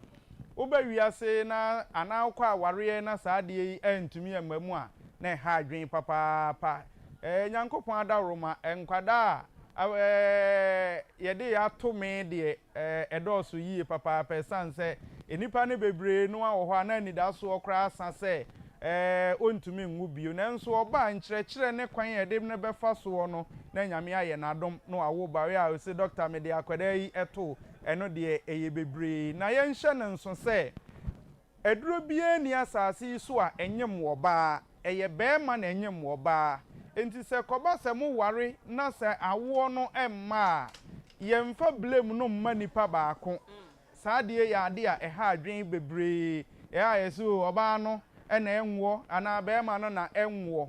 Woba wiase na anaa wokɔ awareɛ na saa adeɛ yi antumi amma mu a, na ɛha adwene papaapa. Ɛɛ Nyankopɔn adaworoma, nkwadaa a ɛɛ yɛde yɛ ato me deɛ ɛɛ ɛdɔɔso yie papaapa ɛsiane sɛ nnipa no bebree no ara wɔ hɔ a na anidasoɔ koraa asa sɛ ɛɛ ɔntumi nwo bio. Nanso ɔba a nkyerɛkyerɛ ne kwan a yɛde no bɛfa soɔ no na Nyame ayɛ no adom na wawo ba. Wei a ɔse dɔkta mede akwadaa yi too Ɛno deɛ, ɛyɛ bebree. Na yɛnhyɛ no nso sɛ, aduro biara nni asase yi so a ɛnyem wɔ baa. Ɛyɛ barima na ɛnyem wɔ baa. Enti sɛ ɛkɔba sɛ moware na sɛ awoɔ no mma a, yɛmfa blame no mma nipa baako. Saa adeɛ yɛ adeɛ a ɛha adwene bebree. Ɛyɛ a yɛse oo, ɔbaa no na ɛnwoɔ anaa barima no na ɛnwoɔ.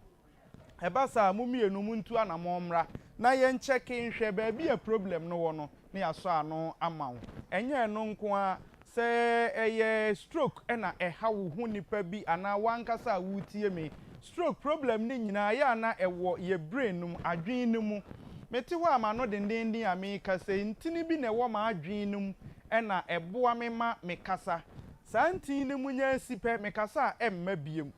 Ɛba saa a, mo mmienu montu anamɔn mmra na yɛnkyɛke nhwɛ baabi a problem no wɔ no na yɛasɔ ano ama wo. Ɛnyɛ ɛno nko ara, Sɛ ɛyɛ stroke na ɛha wo ho nipa bi anaa w'ankasa a woretie me, stroke problem no nyinaa yɛ a na ɛwɔ yɛ brain no mu, adwene no mu. Mete hɔ a m'ano dendeenden a merekasa yi, ntini bi na ɛwɔ m'adwene no mu na ɛboa me ma mekasa. Saa ntini no mu nya si pɛ, mekasa a ɛmma biom.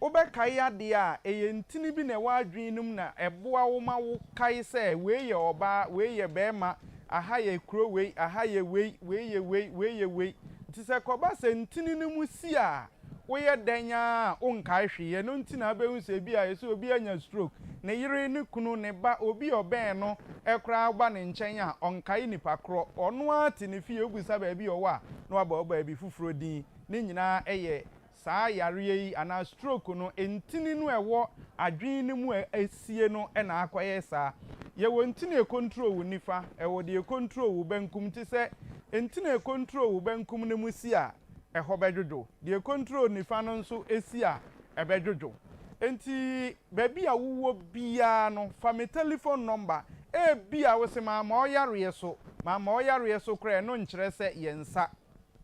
Wobɛkae adeɛ a, ɛyɛ ntini bi na ɛwɔ adwene no mu na ɛboa wo ma wokae sɛ wei yɛ ɔbaa, wei yɛ barima, aha yɛ kuro wei, aha yɛ wei, wei yɛ wei, wei yɛ wei. Nti sɛ ɛkɔba sɛ ntini no mu si a, woyɛ dɛn ara a wonkae hwee. Ɛno nti na wobɛhu sɛ ebia yɛse obi anya stroke, ne yere, ne kunu, ne ba, obi a ɔbɛn no koraa ba ne nkyɛn a, ɔnkae nipa korɔ. Ɔno ara te ne fie, wobisa baabi a ɔwɔ a, na wabɔ wo baabi foforɔ din. Ne nyinaa yɛ Saa yareɛ yi anaa stroke no ntini no a ɛwɔ adwene no mu a asie no na akɔyɛ saa. Yɛwɔ ntini a ɛcontrol wo nifa, ɛwɔ deɛ ɛcontrol wo bankum nti sɛ ntini a ɛcontrol wo bankum no mu si a, ɛhɔ bɛdwodwo. Deɛ ɛcontrol nifa no nso si a, ɛbɛdwodwo. Nti baabi a wowɔ biara no, fa me telephone number. Ebia wose mamma ɔyareɛ so, mamma ɔyareɛ so koraa ɛno nkyerɛ sɛ yɛnsa,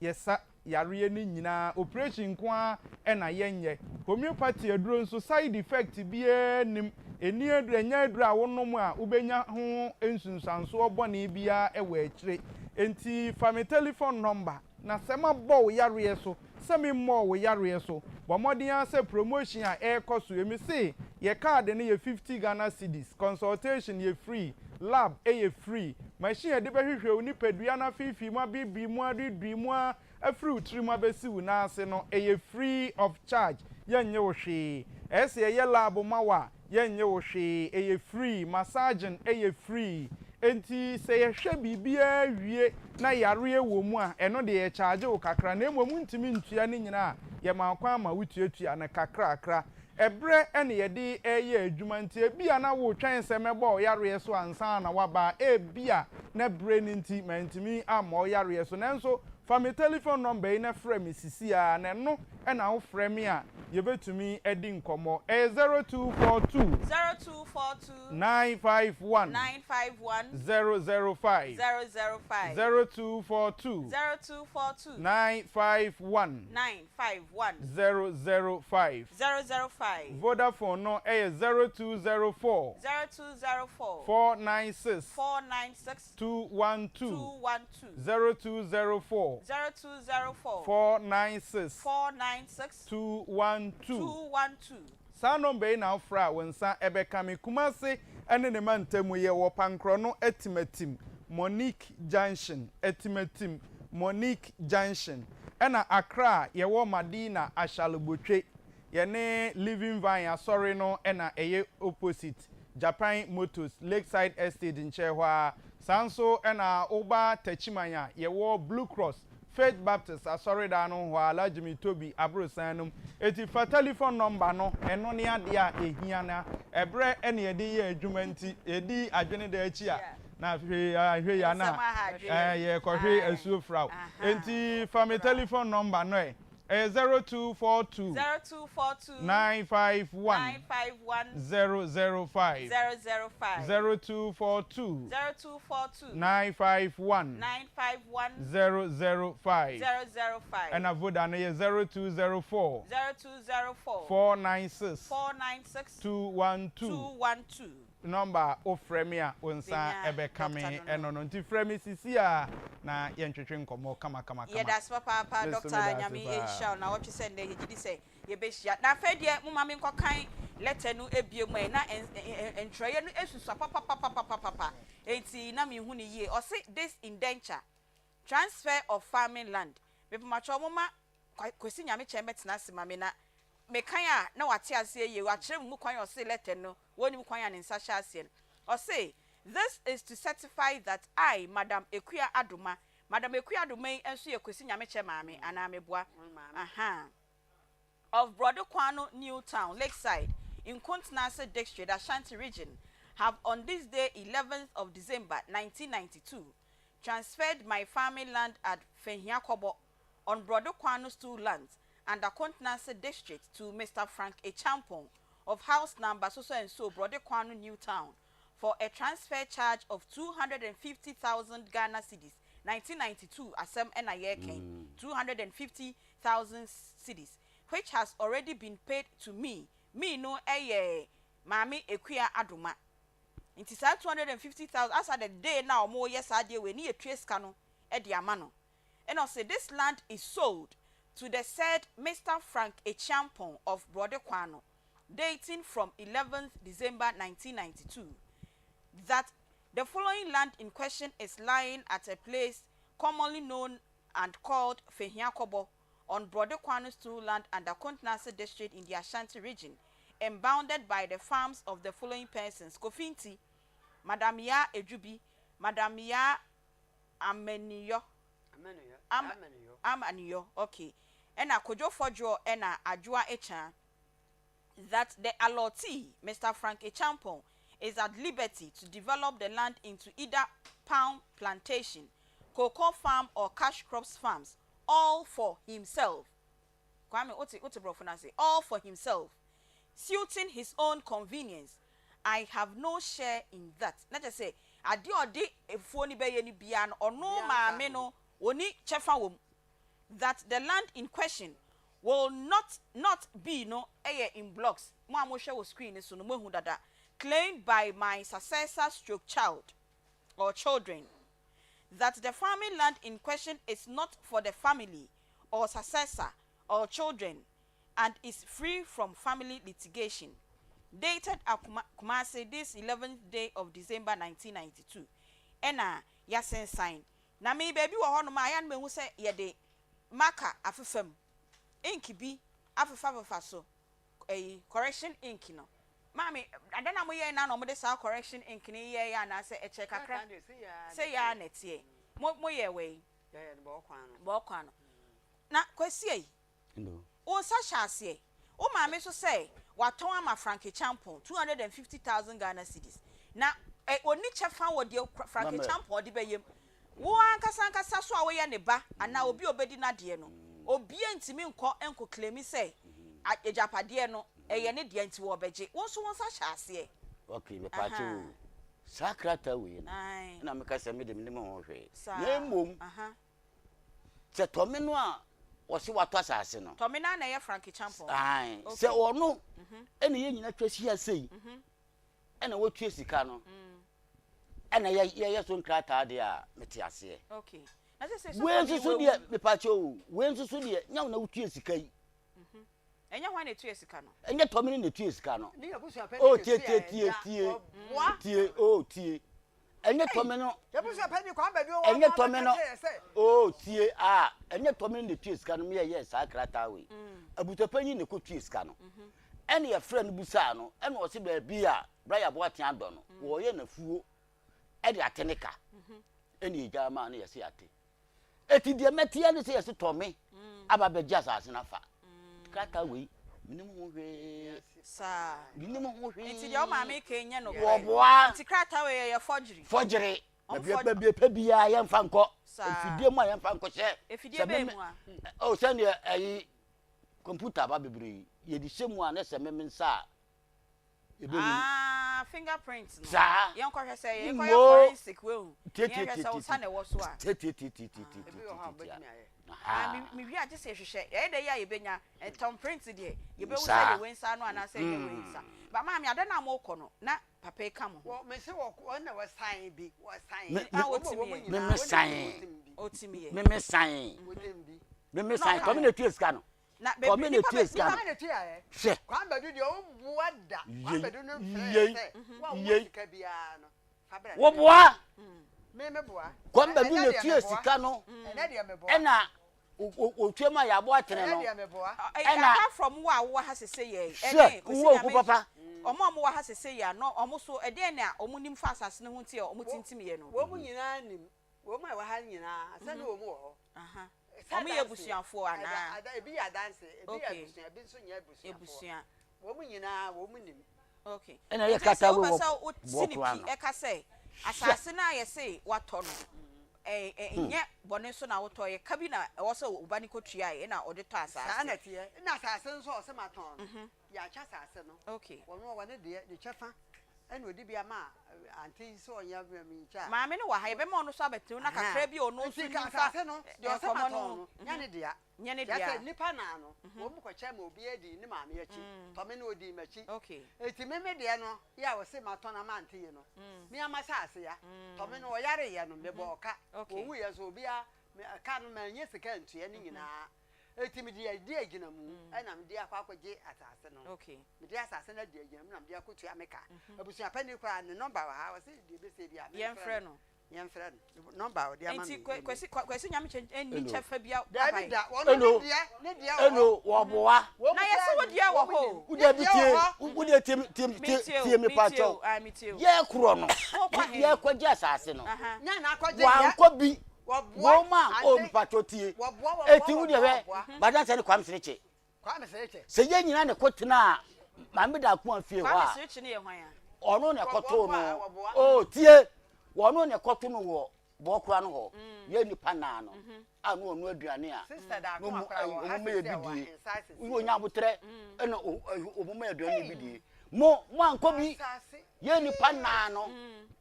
yɛsa. yareɛ no nyinaa operation nko ara na yɛnyɛ. Homeopathy aduro nso side effect biara nnim, ɛnni aduro, ɛnyɛ aduro a wonom a wobɛnya ho nsunsuansoɔ bɔne biara wɔ akyire. Enti fa me telephone number na sɛ mabɔ wo yareɛ so, sɛ memmɔɔ wo yareɛ so, bɔ mmɔden ara sɛ promotion a ɛrekɔ so yi, mese yɛ card no yɛ 50 Ghana cedis, consultation yɛ free, Lab yɛ free. Machine a yɛde bɛhwehwɛ wo nipadua no afeefee mu abeebee mu aduidui mu ara afiri wo tiri mu abɛsi wo nan ase no, ɛyɛ free of charge. Yɛnnye wo hwee. Ɛyɛ sɛ yɛyɛ lab ma wo a, yɛnnye wo hwee. Ɛyɛ free. Massaging yɛ free. Enti sɛ yɛhwɛ biribiara wie na yareɛ wɔ mu a, ɛno deɛ yɛcharge wo kakra. Na mmom wontumi ntua ne nyinaa a, yɛma wo kwan ma wotuatua no kakrakra. Ɛberɛ na yɛde reyɛ adwuma nti ebia na woretwɛn sɛ mɛbɔ wo yareɛ so ansa na woaba a, ebia na berɛ no nti mantumi ammɔ wo yareɛ so. Nanso fa me telefon nɔmba yi na frɛ me sisi ara, na ɛno na wofrɛ me a yɛbɛtumi adi nkɔmmɔ. Ɛyɛ 0242. 0242. 951. 951. 005. 005. 0242. 0242. 951. 951. 005. 005. Vodafone no yɛ 0204. 0204. 496. 496. 212. 212. 0204. 0204. 496. 496. 212. 212. Saa nɔmba yi na wofrɛ a wo nsa bɛka me. Kumase ne ne mantamu yɛwɔ Pankrɔno Atimatim, Monique Junction, Atimatim, Monique Junction. Ɛna Accra yɛwɔ Madina Ashalobotwe. Yɛne Living Vine asɔre no na ɛyɛ opposite, Japan Motors, Lakeside Estate nkyɛn hɔ ara. Saa nso na woba Techiman a yɛwɔ Blue Cross Faith Baptist asɔredan no hɔ ara, Alhaji Mitobi aborosan no mu. Enti fa telefon nɔmba no, ɛno ne adeɛ a ɛhia na ɛberɛ na yɛde yɛ adwuma nti, yɛdi adwene da akyi a, na afei anhwɛ yie a na yɛrekɔhwe asuo fraw. Enti fa me telefon nɔmba no ɛ. Ɛyɛ 0242. 0242. 951. 951. 005. 005. 0242. 0242. 951. 951. 005. 005. Ɛna Voda no yɛ 0204. 0204. 496. 496. 212. 212. Nɔmba a wofrɛ me a wo nsa Menya bɛka me doctor no ɛno no nti frɛ me sisi a na yɛntwetwe nkɔmmɔ kamakamakama. Yɛdase papaapa Me nso Doctor meda ase Nyame paa. nhyira wo nawɔtwe sɛ nnɛ yɛgyedi sɛ yɛbɛhyia na afei deɛ moma me nkɔ kan letter no bio mu ɛ na ntwerɛeɛ no susua papapapapapapa enti na menhu no yie ɔse this indenture transfer of farming land mepamatwɔ moma Kwasi Nyamekyɛ mmɛtena ase ma me na mekan a na wate aseɛ yie wakyerɛ me mu kwan a ɔse letter no wɔnnim kwan a ne nsa hyɛ aseɛ no. Ɔse, This is to certify that I, Madam Akua Adoma, Madam Akua Adoma yi nso yɛ Kwesi Nyamekyɛ maame anaa meboa? Ahaa. Of Brɔde-Kwano New Town, Lakeside, Nkontenase District, Ashanti Region, have on this day 11th of December 1992 transferred my farming land at Fehiakobo on Brɔde-Kwano Stool Lands under Kontenase District to Mr. Frank Acheampong of house number so so and so Brɔde Kwano New Town for a transfer charge of 250,000 Ghana cedis. 1992 asɛm na yɛreka yi, 250,000 cedis, which has already been paid to me, me no yɛ Maame Akua Adoma. Nti saa 250,000, as at the day no a wɔreyɛ saa adeɛ wei ne yɛtua sika no de ama no. Ɛna ɔse, this land is sold to the said Mister Frank Acheampong of Brɔde Kwano, dating from 11th December 1992, that the following land in question is lying at a place commonly known and called Fehiakobo on Brɔde Kwano Stool land under Kuntenase District in the Ashanti Region and bounded by the farms of the following persons, Kofi Nti, Madam Yaa Edwubi, Madam Yaa Amaniyo, Am, Amaniyo, okay, ɛna Kojo Fodjour ɛna Adwoa Ekyan, that the allottee, Mister Frank Acheampong, is at liberty to develop the land into either palm plantation, cocoa farm or cash crops farms, all for himself. Kwame, wote, wote borɔfo no ase? All for himself, suiting his own convenience. I have no share in that. Na kyerɛ sɛ, adeɛ a ɔde afuo no bɛyɛ no biara no, ɔno maame no, ɔnni kyɛfa wɔ mu. That the land in question will not not be no yɛ in blocks, mo a mohwɛ wɔ screen no so no moahu dada, claimed by my successor stroke child or children. That the farming land in question is not for the family or successor or children and is free from family litigation. Dated Akuma, Kumasi this 11th day of December 1992. Ɛna yɛasensan. Na me baabi wɔ hɔnom a, ɛyɛ a na mehu sɛ yɛde marker afefa mu, ink bi afefafefa so, ɛyi, correction ink no. Maame, ada na moyɛe no ara na wɔde saa correction ink no yɛeɛ anaasɛ ɛkyɛɛ kakra? Sei ara na ɛteɛ. Mo, moyɛɛ wei? Bɔɔ kwan no. Na Kwasi ei, wo nsa hyɛ aseɛ. Wo maame nso sɛ watɔn ama Frank Acheampong 250,000 Ghana cedis. Na ɛ, ɔnni kyɛfa wɔ deɛ Frank Acheampong de bɛyɛ mu. Wo ankasa ankasa so a woyɛ ne ba anaa obi a ɔbɛdi n'adeɛ no, obiara ntumi nkɔ nkɔ claimi sɛ agyapadeɛ no ɛyɛ ne dea nti wɔrebɛgye. Wo nso wo nsa hyɛ aseɛ. Ok, mepaakyɛw o, saa krataa wei no, ɛna meka sɛ me de mennim ho hwee. Na mmom, sɛ Tɔme no a wɔse watɔ asase no. Tɔme no ara na ɛyɛ Frank Kyampɔn. Ae, sɛ ɔno ɛna yɛn nyinaa twa hyia sei, ɛna watua sika no, ɛna yɛyɛ so nkrataa deɛ a, mete aseɛ. Okay. Na sɛ sɛ Wei nso so deɛ, mepaakyɛw o, wei nso so deɛ, nyɛ wo na wotua sika yi. Ɛnyɛ hwan na etua sika no? Ɛnyɛ Tɔmini na etua sika no. Oh tie tie tie tie tie oh tie. Ɛnyɛ Tɔmi no. Ɛnyɛ Tɔmi no. Oh tie ah ɛnyɛ Tɔmini na etua sika no mi yɛ saa krataa wei. Abusuapanyin na ekotua sika no. Ɛna yɛfrɛ no busaa no ɛna ɔsi baabi a Brian Boateng adɔ no wɔyɛ n'afuo ɛde ate ne ka. Ɛna egya maa no yɛsi ate. Eti deɛ mɛteɛ ne sɛ yɛse tɔ me aba bɛgye asase no afa. Krataa wei, menim ho hwee. Saa. Menim ho hwee. Nti deɛ wo maame ka yi nyɛ nokorɛ. Wɔboa. Nti krataa wei ɛyɛ forgery. Forgery. Wɔn Baabi forge. baabi ɛpɛ biara yɛmfa nkɔ. Saa. Efidie mu a yɛmfa nkɔhyɛ. Efidie Sɛ bɛn me mu a? Oh sɛdeɛ ɛyi kɔmputa aba bebree yi, yɛde hyɛ mu a na sɛ me me nsa a yɛbɛhu. Ah, finger print no. Saa. Yɛnkɔhwɛ sɛ yɛkɔyɛ forensic wehu. Yɛnhwɛ sɛ wo nsa na ɛwɔ so a. Ah, me wie a gye sɛ yɛhwehwɛ. Yɛyɛ dɛ yi a yɛbɛnya. Thumb print deɛ, yɛbɛhu sɛ ɛyɛ wei nsa ano anaasɛ ɛnyɛ wei nsa. But maame, ada no a mokɔ no, na papa yi ka mo ho. Ah, ɔtumi yɛ. Meme san. Ɔtumi yɛ. Meme san. Meme san. Kɔmi na etua sika no. Na Kɔmi bebree na nipa etua bɛ sika no. nipa Hwɛ. Yei. Yei. Yei. Woboa. Kwame Badu na etua sika no. Ɛna otua ma yɛ aboa tene no. Ɛna. Apart from wo a wowɔ ha sese yɛ Hwɛ, ɛne Kwesi wo oku Nyame papa. ɔmo a ɔmo wɔ ha sese yɛ a no ɔmo so ɛdeɛn na ɔmo nim fa asase no ho nti a ɔmo tintim yɛ no. Wɔn nyinaa nim. Wɔn a ɛwɔ ha nyinaa, sɛ ne wɔn wɔ hɔ. Wɔn yɛ abusuafoɔ anaa? Ebi yɛ adanse, ebi yɛ abusua, ebi nso nyɛ abusuafoɔ. Abusua. Wɔn nyinaa wɔn nim. Okay. Ɛna yɛ Nti kata sɛ wei wopɛ wɔ sɛ wosi ne bɔɔko pi ano. ɛka sɛ asase no a yɛse watɔ no ɛ ɛ nyɛ bɔne so na wotɔ yɛ ka bi na ɛwɔ sɛ wo ba no kɔtua yɛ na ɔde tɔ asase. Saa na ɛteɛ. Ɛna asase nso a ɔse matɔn no, yɛakyɛ asase no. Okay. Wɔn a wɔne deɛ ne kyɛfa. Ɛna ɔde bi ama ante yi sɛ ɔnyɛ me nkyɛ a. Maame no wɔ ha, yɛbɛma ɔno nso abɛtena mu na kakra bi a ɔno nso Nti nim fa asase no, deɛ ɔsɛ nkɔmmɔ matɔn no ho. no, nyɛ ne dea. Nyɛ ne Kyerɛ dea. sɛ nnipa naa no, wɔn kɔkyɛ ma obiara dii ne maame akyi. Tɔ me no ɔdii m'akyi. Okay. Enti me me deɛ no, yɛ a ɔse matɔn ama ante yi no, me ara m'asase ya. Tɔ me no ɔyareeɛ no, mebɔɔ ka. Okay. Ɔwuiɛ nso obiara, me ka no mannya sika antua ne nyinaa. Enti mede adi agyinamu na mede akɔ akɔgye asase no. Okay. Mede asase no adi agyinamu na mede akɔtua me ka. Abusua panin koraa ne nɔmba wɔ ha, ɔse deɛ ɛbɛsie biara memfrɛ Yɛmfrɛ no. no. Yɛmfrɛ no. Nɔmba a ɔde ama me Enti yi Kwa- nie. Kwasi Kwa- Kwasi Nyamekyɛ nni Hello. kyɛfa bia Daabi papa yi. da, ɔno ne Hello. deɛ, ne deɛ wɔ hɔ. Hello, wɔboa. Wɔn Na yɛse koraa wo nim, deɛ wɔ wɔn hɔ o. nim. Wo Ne deɛ bi deɛ wɔ tie, hɔ. wo deɛ tie me- tie me- tie Metie o, tie me metie pakyɛw. o, ah, metie o. Yɛ korɔ no, Wokɔ he? yɛkɔgye asase no. Aha. Nya na akɔgye deɛ. Wankɔ bi. Wɔboa, Wɔn a o ante. mpakyɛw tie. Wɔboa, wɔboa, Eti wo deɛ wɔboa, hwɛ, wɔboa. Badansa ne Kwame Serekye. Kwame Serekye. Sɛ yɛn nyinaa na ɛkɔtenaa Maame Dakoa fie hɔ Kwame a, Serekye no yɛ hwan a? ɔno na ɛkɔtoo Wɔboa, no. wɔboa. O tie, wɔno na ɛkɔto no wɔ bɔɔkora no hɔ. Yɛn nipa naa no, a na ɔno aduane a, Sister na Dakoa ɔmo koraa ayi wɔ ha ɔmo ma yɛ sisi a bi wɔ die. ahensa sisi. Woyɛ onya abotrɛ ɛna ɔmo ma yɛ aduane bi die. Mo mo ankɔ bi. Asase. Yɛn nipa naa no,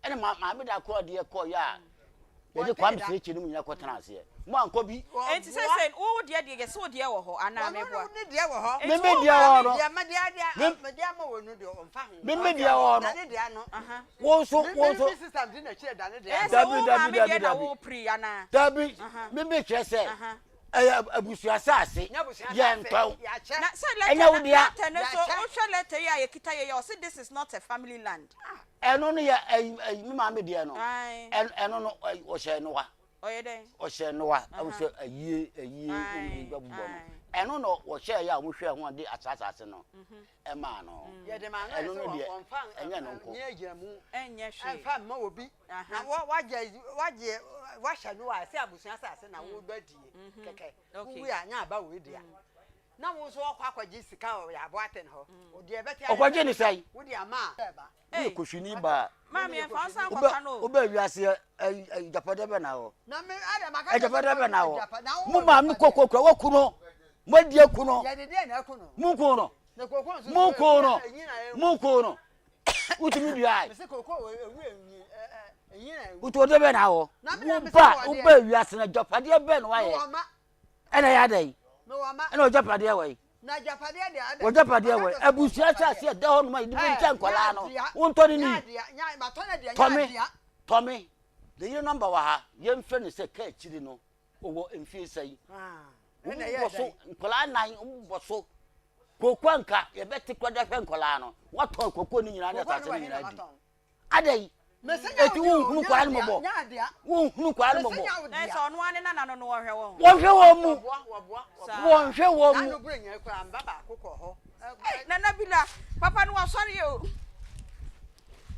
ɛna ma maame Dakoa deɛ kɔɔ yɛ a, yɛde Kwame Serekye no mu nyinaa kɔtena aseɛ. Mo ankɔ bi. Enti seesei wo wo deɛ deɛ yɛse wo deɛ wɔ hɔ anaa Ɔno meboa? ne deɛ wɔ hɔ. Me Enti me wo deɛ wɔ hɔ maame no. Deɛ mede adeɛ Me mede ama wɔ no deɛ ɔmfa ho. me me deɛ wɔ hɔ Na no. ne deɛ no. Wo nso Me wo me nso. me sister mede n'akyi ɛda ne deɛ Ɛyɛ ano. sɛ Dabi wo dabi maame dabi deɛ na dabi. wo piri anaa? Dabi me me kyerɛ sɛ ɛyɛ abusua asase Nyɛ abusua yɛn asase. ntɔn. Yɛakyɛ. Na sɛ Ɛnyɛ letter wo na dea. letter no so Yɛakyɛ. wohwɛ letter yi a yɛkita yɛ yi a ɔse this is not a family land. Ɛno no yɛ ɛyi ɛyi me maame deɛ no. Ae. Ɛno no ɔhyɛ no wa. Ɔyɛ dɛn? Ɔhyɛ no wa. Ɛwɔ sɛ ayie ayie wɔn de bɛbobɔ no. Ɛno na wɔhyɛ yɛ a wɔhwɛ ho a de asa asase no ɛmaa no. Yɛde maa no Ɛno sɛ no deɛ wɔmfa ɛnyɛ no nko. nyɛ agyinamu. Ɛnyɛ hwee. Ɛmfa mma obi. Na wɔ wagye wagye wahyɛ no a sɛ abusua asase na wobɛdie kɛkɛ. Okay. Wowie a nyɛ aba wei dea. Na wo nso wɔkɔ akɔgye sika wɔ yɛ aboaten hɔ. Deɛ ɛbɛte ayɛ Ɔkɔgye ne sɛn? Wode ama a. Woyɛ kɔhwini ba a. Maame ɛmfa wo nsa Wobɛ nkɔka no o. wobɛ wiase ɛyi agyapadeɛ bɛ na wɔ. Na me ada maka kyerɛ Agyapadeɛ bɛ na wɔ. agyapa na wo Mo maame koko kura waku no. Mo adi aku no. Yɛde deɛ na aku no. Mo nku no. Na koko nso Mo nku no. enyi na ewu. Mo nku no. Wotumi dua yi. Mese koko ewu enyi enyi na ewu. Wotu ɔde bɛ na wɔ. Na me na mese Wo ba wɔ wo deɛ. ba wiase na agyapadeɛ bɛ na wayɛ. Mewɔ ma. Ɛna yɛ adɛ yi. Mewɔ ma. Ɛna ɔgyapadeɛ wɔ yi. Na agyapadeɛ deɛ adɛ. Wɔgyapadeɛ wɔ yi. Abusua asase ɛda hɔ nom a yɛde bi nkyɛn nkwadaa no. Wontɔ ne ni. Tɔme tɔme. Ne yere nɔmba wɔ ha. Yɛmfrɛ no sɛ kaa akyiri no ɔwɔ mfie sɛn. Wɔbɔ so nkwadaa nan wɔbɔ so. Kooko anka yɛbɛte kora de ahwɛ nkwadaa no. Wɔatɔn kooko no nyinaa ne asase no nyinaa di. Adɛn? Eti wonhunu nkwadaa no mmɔbɔ? Wonhunu nkwadaa no mmɔbɔ? Na sɛ ɔno ara ne nana no no wɔhwɛ wɔn. Wɔnhwɛ wɔn mu. Wɔnhwɛ wɔn mu. Ei, Nana Bila, papa no wasɔre o.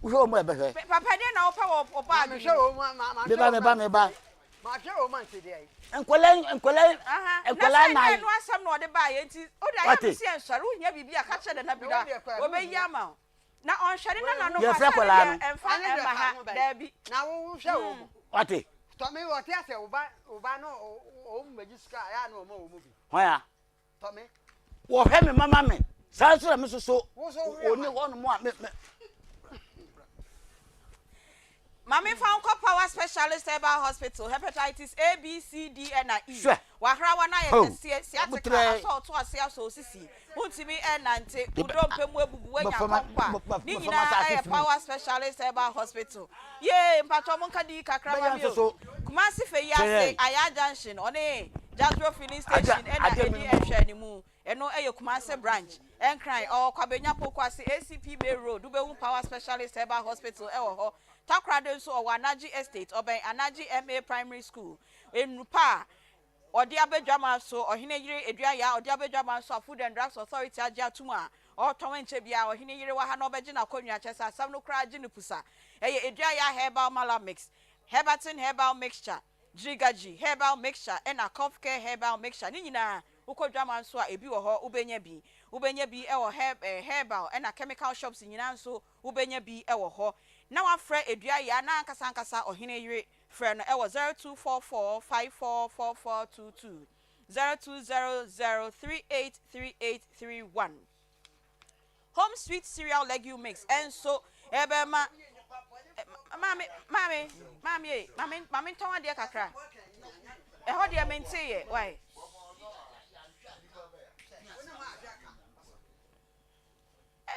Wohwɛ wɔn mu a ɛbɛhwɛ. Papa deɛ na wopɛ wɔ wɔ baage mu. Meba meba meba. Nkwadaa nkwadaa nkwadaa nan. Na sɛ ɛnyɛ ɛno asɛm na ɔde baeɛ nti, wode ayɛ me sɛ ɛnsɔre, wohia biribi a ka kyerɛ Nana Bila, ɔbɛyi ama wo. Na ɔnhwɛ ne nananom a Yɛfrɛ sɛ ne akwadaa deɛ no. ɛmfa ɛmma ha daabi. Na wo hwɛ wɔn mu. Wate. Tɔmi wɔte asɛ wo ba wo ba no wɔn mu bɛgye sika a ɛyɛ a na wɔma wɔn mu bi. Hwan a? Tɔmi. Wɔhwɛ me mama me saa nso na me soso Wo nso wohwɛ wɔni hɔ nom a me me. Ma me nfa wo nkɔ Power Specialist Herbal Hospital, Hepatitis A, B, C, D ɛna E. Hwɛ. W'ahrawa no ayɛ Ho. kɛseɛ, sciatica, Aboterɛ. asɔ ɔto ase asɔ osisi, wontumi ɛnnante, wo dompe mu abubu, woanya Bɛfa kɔnkɔ ma a, ne bɛfa nyinaa m'asase ɛyɛ firi. Power Specialist Herbal Hospital. Yee, mpakyɛw monka din kakra ma Bɛyɛ me nso o. so. Kumasi Feyi Kyerɛ ase, yɛn. Ayaa Junction, ɔne Jazro Filling Agya Station ɛna agya ɛdi me. nhwɛanimu. Ɛno yɛ Kumase branch. Nkran, ɔwɔ Kwabenya Pokuase ACP May Road, wobɛhu Power Specialist Herbal Hospital wɔ hɔ. Takoradi nso, ɔwɔ Anagye Estate, ɔbɛn Anagye MA Primary School. Nnupa a ɔde aba dwaman so, Ɔhene Yere Aduayaa a ɔde aba dwaman so a Food and Drugs Authority agye atom a ɔretɔn ɛnkyɛ biara Ɔhene Yere wɔ ha na ɔbɛgye n'akonnwa, kyerɛ sɛ asɛm no koraa gye no pusa. Ɛyɛ Aduayaa Herbal Mala Mix, Herbatin Herbal Mixture, Gyirigaji Herbal Mixture ɛna Cough Care Herbal Mixture, ne nyinaa Wokɔ dwama nso a ebi wɔ hɔ wobɛnya bi. Wobɛnya bi wɔ herb herbal ɛna chemical shops nyinaa nso wobɛnya bi wɔ hɔ. Na wafrɛ Edua Yaa na ankasa ankasa ɔhene yere. Frɛ no wɔ 0244 544422, 0200 383831. Home Sweet Cereal Legume Mix nso ɛbɛma Maame, maame, maame ei, maame, maame ntɔn adeɛ kakra. Ɛhɔ deɛ menteeɛ, why?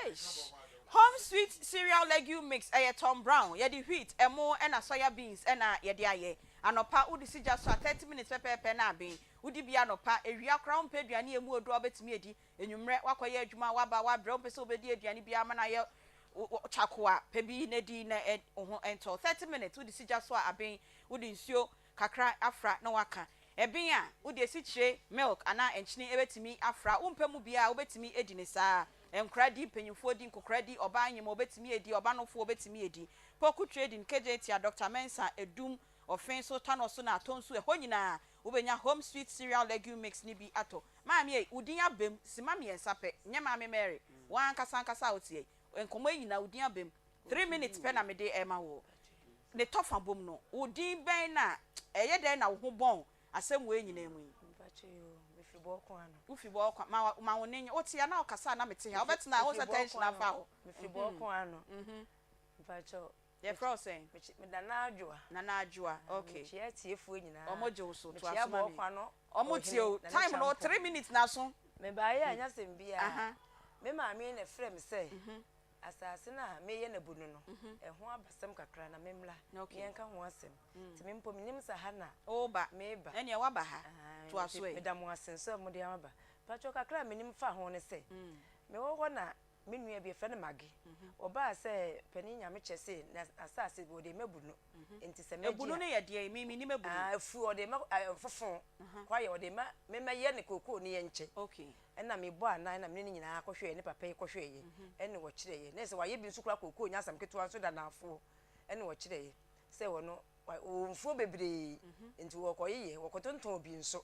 Eish. Home Sweet Cereal Legume Mix, ɛyɛ Tom Brown. Yɛde wheat, ɛmo, ɛna soya beans ɛna yɛde ayɛ. Anɔpa wode si gya so a 30 minutes pɛpɛɛpɛ na aben. Wodi bi anɔpa, awia koraa wompɛ aduane a emu oduro a wobɛtumi adi. Anwummerɛ woakɔyɛ adwuma, woaba, woabrɛ, wompɛ sɛ wobɛdi aduane biara ma no ayɛ wo kyako a, pɛ bi na di na wo ho ntɔ wo. 30 minutes wode si gya so a aben. Wode nsuo kakra afra na woaka. Ɛben a, wode asikyire, milk anaa nkyene bɛtumi afra. Wompɛ mu biara a, wobɛtumi adi no saa. Nkwadaa di, mpanyimfoɔ di, nkokora di, ɔbaa nyem a ɔbɛtumi adi, ɔbanofoɔ ɔbɛtumi adi. Poku Trading, Kejetia, Doctor Mensah, Adum, Ɔfen so, Tanɔ so na Atɔ nso, ɛhɔ nyinaa wobɛnya Home Sweet Cereal Legume Mix no bi atɔ. Maame ei, wo din abam, sima mmiɛnsa pɛ, nyɛ Maame Mary, wo ankasa ankasa a woteɛ yi, nkɔmmɔ yi nyinaa wo din abam, three minutes pɛ na mede rema wo. Ne tɔfa bom no, wo din bɛn na ɛyɛ dɛn na wo ho bɔn asɛm wei nyinaa mu yi? Mpakyɛ yoo, me fi Bɔɔko ano. Wo fi Bɔɔko, ma ma wo nne nyɛ, wo te a na ɔkasa a na me te ha, wobɛtena a wohu sɛ tension afa wo. Me fi Bɔɔko ano. Mpakyɛ. Yɛfrɛ wo sɛn? Me Nana Adwoa. Nana Adwoa, okay. Mekyia atiefoɔ nyinaa. Ɔmo gye wo so, toa Mekyia so ma me. Bɔɔko ano Ɔmo tie o, ɔhene, Nana time no Kyampong. 3 minutes na aso. Mebaeɛ a ɛnyɛ asɛm biara. Me maame na ɛfrɛɛ me sɛ Asase no a mereyɛ no abunu no, ɛho abasɛm kakra na memmra na yɛnka ho asɛm. Nti me mpo mennim sɛ ha na mereba. Ɛnneɛ woaba ha. Toa so ɛ. Meda mo ase nso a mode aba. Mpakyɛw kakra a menim fa ho ne sɛ, mewɔ hɔ na me nua bi, yɛfrɛ no Maggie, ɔbaa sɛ panin Nyamekyɛ se n'asase bi wɔde rema abunu. Nti sɛ mɛgye a. Abunu no yɛ deɛn? Me mennim abunu. Afuo, ɔde rema mfofo, kwaeɛ, ɔde rema memmɛyɛ no kookoo ne yɛnkyɛ. Ɛna me bɔɔ anan na me ne no nyinaa kɔhwɛɛ ne papa yi kɔhwɛeɛ ɛna ɔkyerɛeɛ na sɛ wayɛ bi nso koraa kookoo nyɛ asɛm ketewa nso da naafoɔ ɛna ɔkyerɛeɛ sɛ ɔno ɔwɔ mfuo bebree nti wɔkɔyeyɛ wɔkɔtontɔn bi nso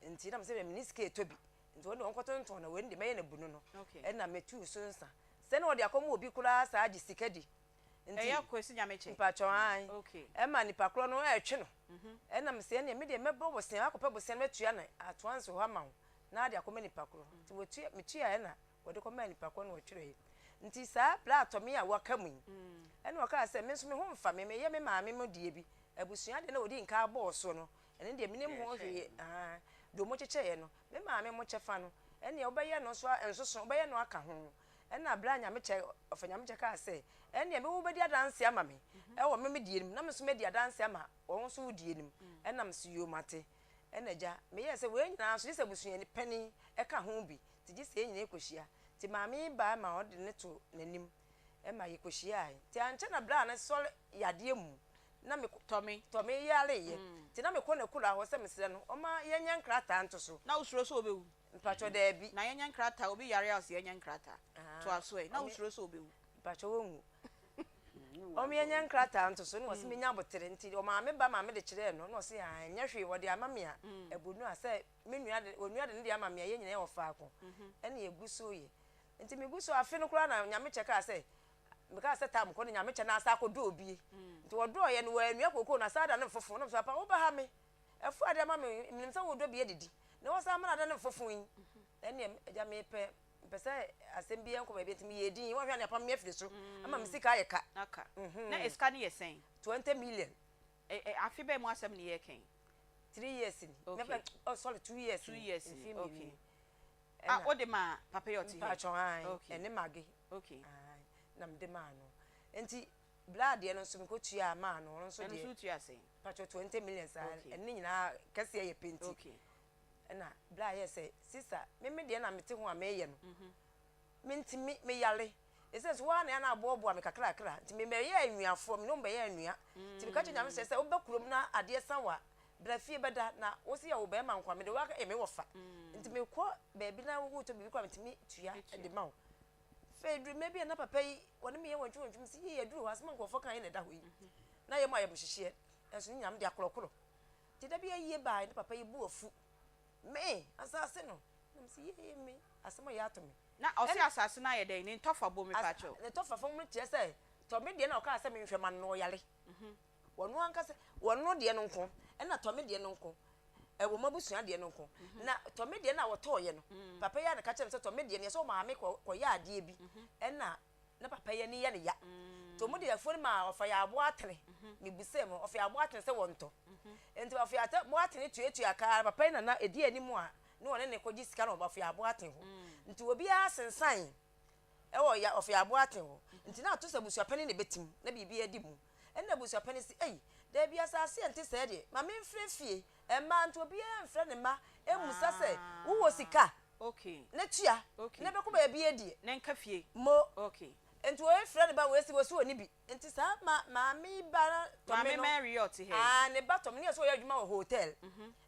nti na mesɛ mene sika ɛtɔ bi nti wɔn de wɔnkɔtontɔn na wɔn de mɛyɛ no bunu no ɛna metuu so nsa sɛ na ɔde akɔma obi koraa saa gye sika di nti ɛyɛ Kwesi Nyamekyɛ mpakyɛw ae ɛma nipa korɔ no ɛretwe no ɛna mesɛ ɛneɛ medeɛ mɛbɔ bosea akɔpɛ bosea no mɛtua no atoa nso hɔ ama wo na ade akɔma nipa korɔ. Nti wɔtua, metuaeɛ na wɔde kɔmaa nipa korɔ na wɔtwerɛeɛ. Nti saa berɛ a tɔme a wɔaka mu yi, ɛna ɔkaa sɛ, me nso me ho mfa me, meyɛ me maame mo deɛ bi, abusua deɛ na wɔdi nka bɔɔ soɔ no, ɛno deɛ menim ho hwee, ahaa, deɛ wɔkyekyɛeɛ no, me maame mo kyɛfa no, ɛnneɛ wobɛyɛ no nso nsoso, wobɛyɛ no aka ho. Ɛna berɛ a Nyamekyɛ, Ɔfa Nyamekyɛ kaa sɛ, ɛnneɛ me wobɛdi adanseɛ ama me wɔ me me deɛ no mu, na me nso madi adanseɛ ama wɔn nso wo deɛ no mu, ɛna mese, yoo mate. Ɛna agya, meyɛɛ sɛ wei nyinaa nso gye sɛ abusuani panin ka ho bi, nti gye sɛ yɛn nyinaa kɔhyia. Nti maame yi baeɛ ma ɔde no too n'anim ma yɛkɔhyiaeɛ. Nti ankyɛ na berɛ a na sɔre yadeɛ mu na me Tɔme. Tɔme yareeɛ. Nti na mekɔ n'akuraa hɔ sɛ mesrɛ no ɔmma yɛnyɛ nkrataa nto so. Na wosuro sɛ ɔbɛwu? Mpakyɛ daabi. Na yɛnyɛ nkrataa, obi yare a ɔse yɛnyɛ nkrataa. Toa so ɛ, na wosuro sɛ ɔbɛwu? Mpakyɛ wɔnwu. Ɔmo yɛnyɛ nkrataa nto so na ɔse menya abotere nti ɔmaa me ba maame de kyerɛɛ no na ɔse aa ɛnyɛ hwee wɔde ama me a ɛbonu a sɛ me nua de onua de ne deɛ ama me a yɛn nyinaa yɛwɔ faako ɛna yɛgu so yɛ nti megu so afe no koraa na nyame kyɛ kaa sɛ mekaa sɛ tam kɔ no nyame kyɛ na asa akɔdɔ obie nti wɔdɔɔyɛ no wɔanua kookoo no asa ada no mfofo na mesɛ papa woba ha me afu ade ama me menim sɛ wodɔ bi adidi na wɔsan ama no ada no mfofo yi ɛneɛ agya mepɛ Mepɛ sɛ asɛm biara nkɔ baabi nti meyɛɛ din. Woanhwɛ a na yɛapam me afiri so ama me sika ayɛ ka. Aka. Na sika no yɛ sɛn? 20 million. Ɛ ɛ afe bɛn mu asɛm na yɛreka yi? Three years ni. Okay. Oh, sorry, two years Two ni. years ni. Mfeɛ mmienu Okay. ni. Ah, Ɛna wode maa papa yi a ɔte ha yi? mpakyɛw ae, Okay. ɛne Mage. Okay. Ae, na mede maa no. Nti bra deɛ no nso mekɔtuaa maa no, ɔno nso Ɛno deɛ. nso wotuaa sɛn? Mpakyɛw 20 million saa. Okay. Ɛne ne nyinaa kɛseɛ yɛ pɛ nti. Okay. Ɛna berɛ a ɛyɛɛ sɛ, Sista, me me deɛ na mete ho a mereyɛ no, mentumi, meyare. Ɛsiane sɛ wo ara na na aboaboa me kakrakra nti, mebɛyɛɛ anuafoɔ, me ne wɔn bɛyɛɛ anua. Nti meka kyerɛɛ Nyame sɛ, sɛ woba kurom na adeɛ sa wo a, bra fie bɛda, na wo se yɛ wo barima nko a, mede wo ayɛ me wɔfa. Nti mekɔ baabi na wotɔ biribi koraa a, metumi tua de ma wo. Afei ɛduru mmerɛ bi a na papa yi, wɔne me yɛ wantwiwantwi, mese yie, aduru hɔ, asɛm a nkurɔfoɔ kaeɛ na ɛda hɔ yi. Na yɛ mu ayamhyehyeɛ, nanso ne nyinaa mede akorɔkorɔ. Nti da bi ayie baeɛ ne papa yi bo afu me asase no na mese yee me asɛm a yɛ ato me. Na ɔse asase no ayɛ dɛn ne ntɔfa bom mepakyɛw. Ne tɔfa fam no kyerɛ sɛ tɔ me deɛ na ɔkaa sɛ menhwɛ ma no na ɔyare wɔno ankasa wɔno deɛ no nko ɛna tɔ me deɛ no nko Ɛwɔ m'abusua deɛ no nko. Na tɔ me deɛ no a wɔtɔeɛ no, papa yi ara na ɛka kyerɛɛ me sɛ tɔ me deɛ no, yɛ sɛ wo maame kɔ kɔyɛ adeɛ bi ɛna na papa yi ani yɛ no ya. Nti wɔn de afuo no maa ɔfa yɛ aboa atene. Mebisaa mu, ɔfa yɛ aboa atene sɛ wɔntɔ. Nti ɔfa yɛ aboa atene tuatua ka ara, papa yi na na ɛdi anim a na wɔne no kɔgye sika no wɔ ɔfa yɛ aboa atene hɔ. Nti obiara sensan wɔ ya ɔfa yɛ aboa atene hɔ. Nti na ato sɛ abusuapanin na ɛbɛtim na biribi adi mu. Ɛnna abusuapanin se, Ei, dabi, asase a ɛnte sɛɛ deɛ, ma memfrɛ fie mmaa. Nti obiara mfrɛ ne mma mmisa sɛ, Wowɔ sika? Na tua, na bɛkɔ baabi adie. Mo. Nti wei frɛ ne ba, wei se, wei se ɔnni bi. Nti saa ma maame yi ba no tɔ me no, aa, ne ba tɔ me no, yɛ sɛ ɔyɛ adwuma wɔ hotel,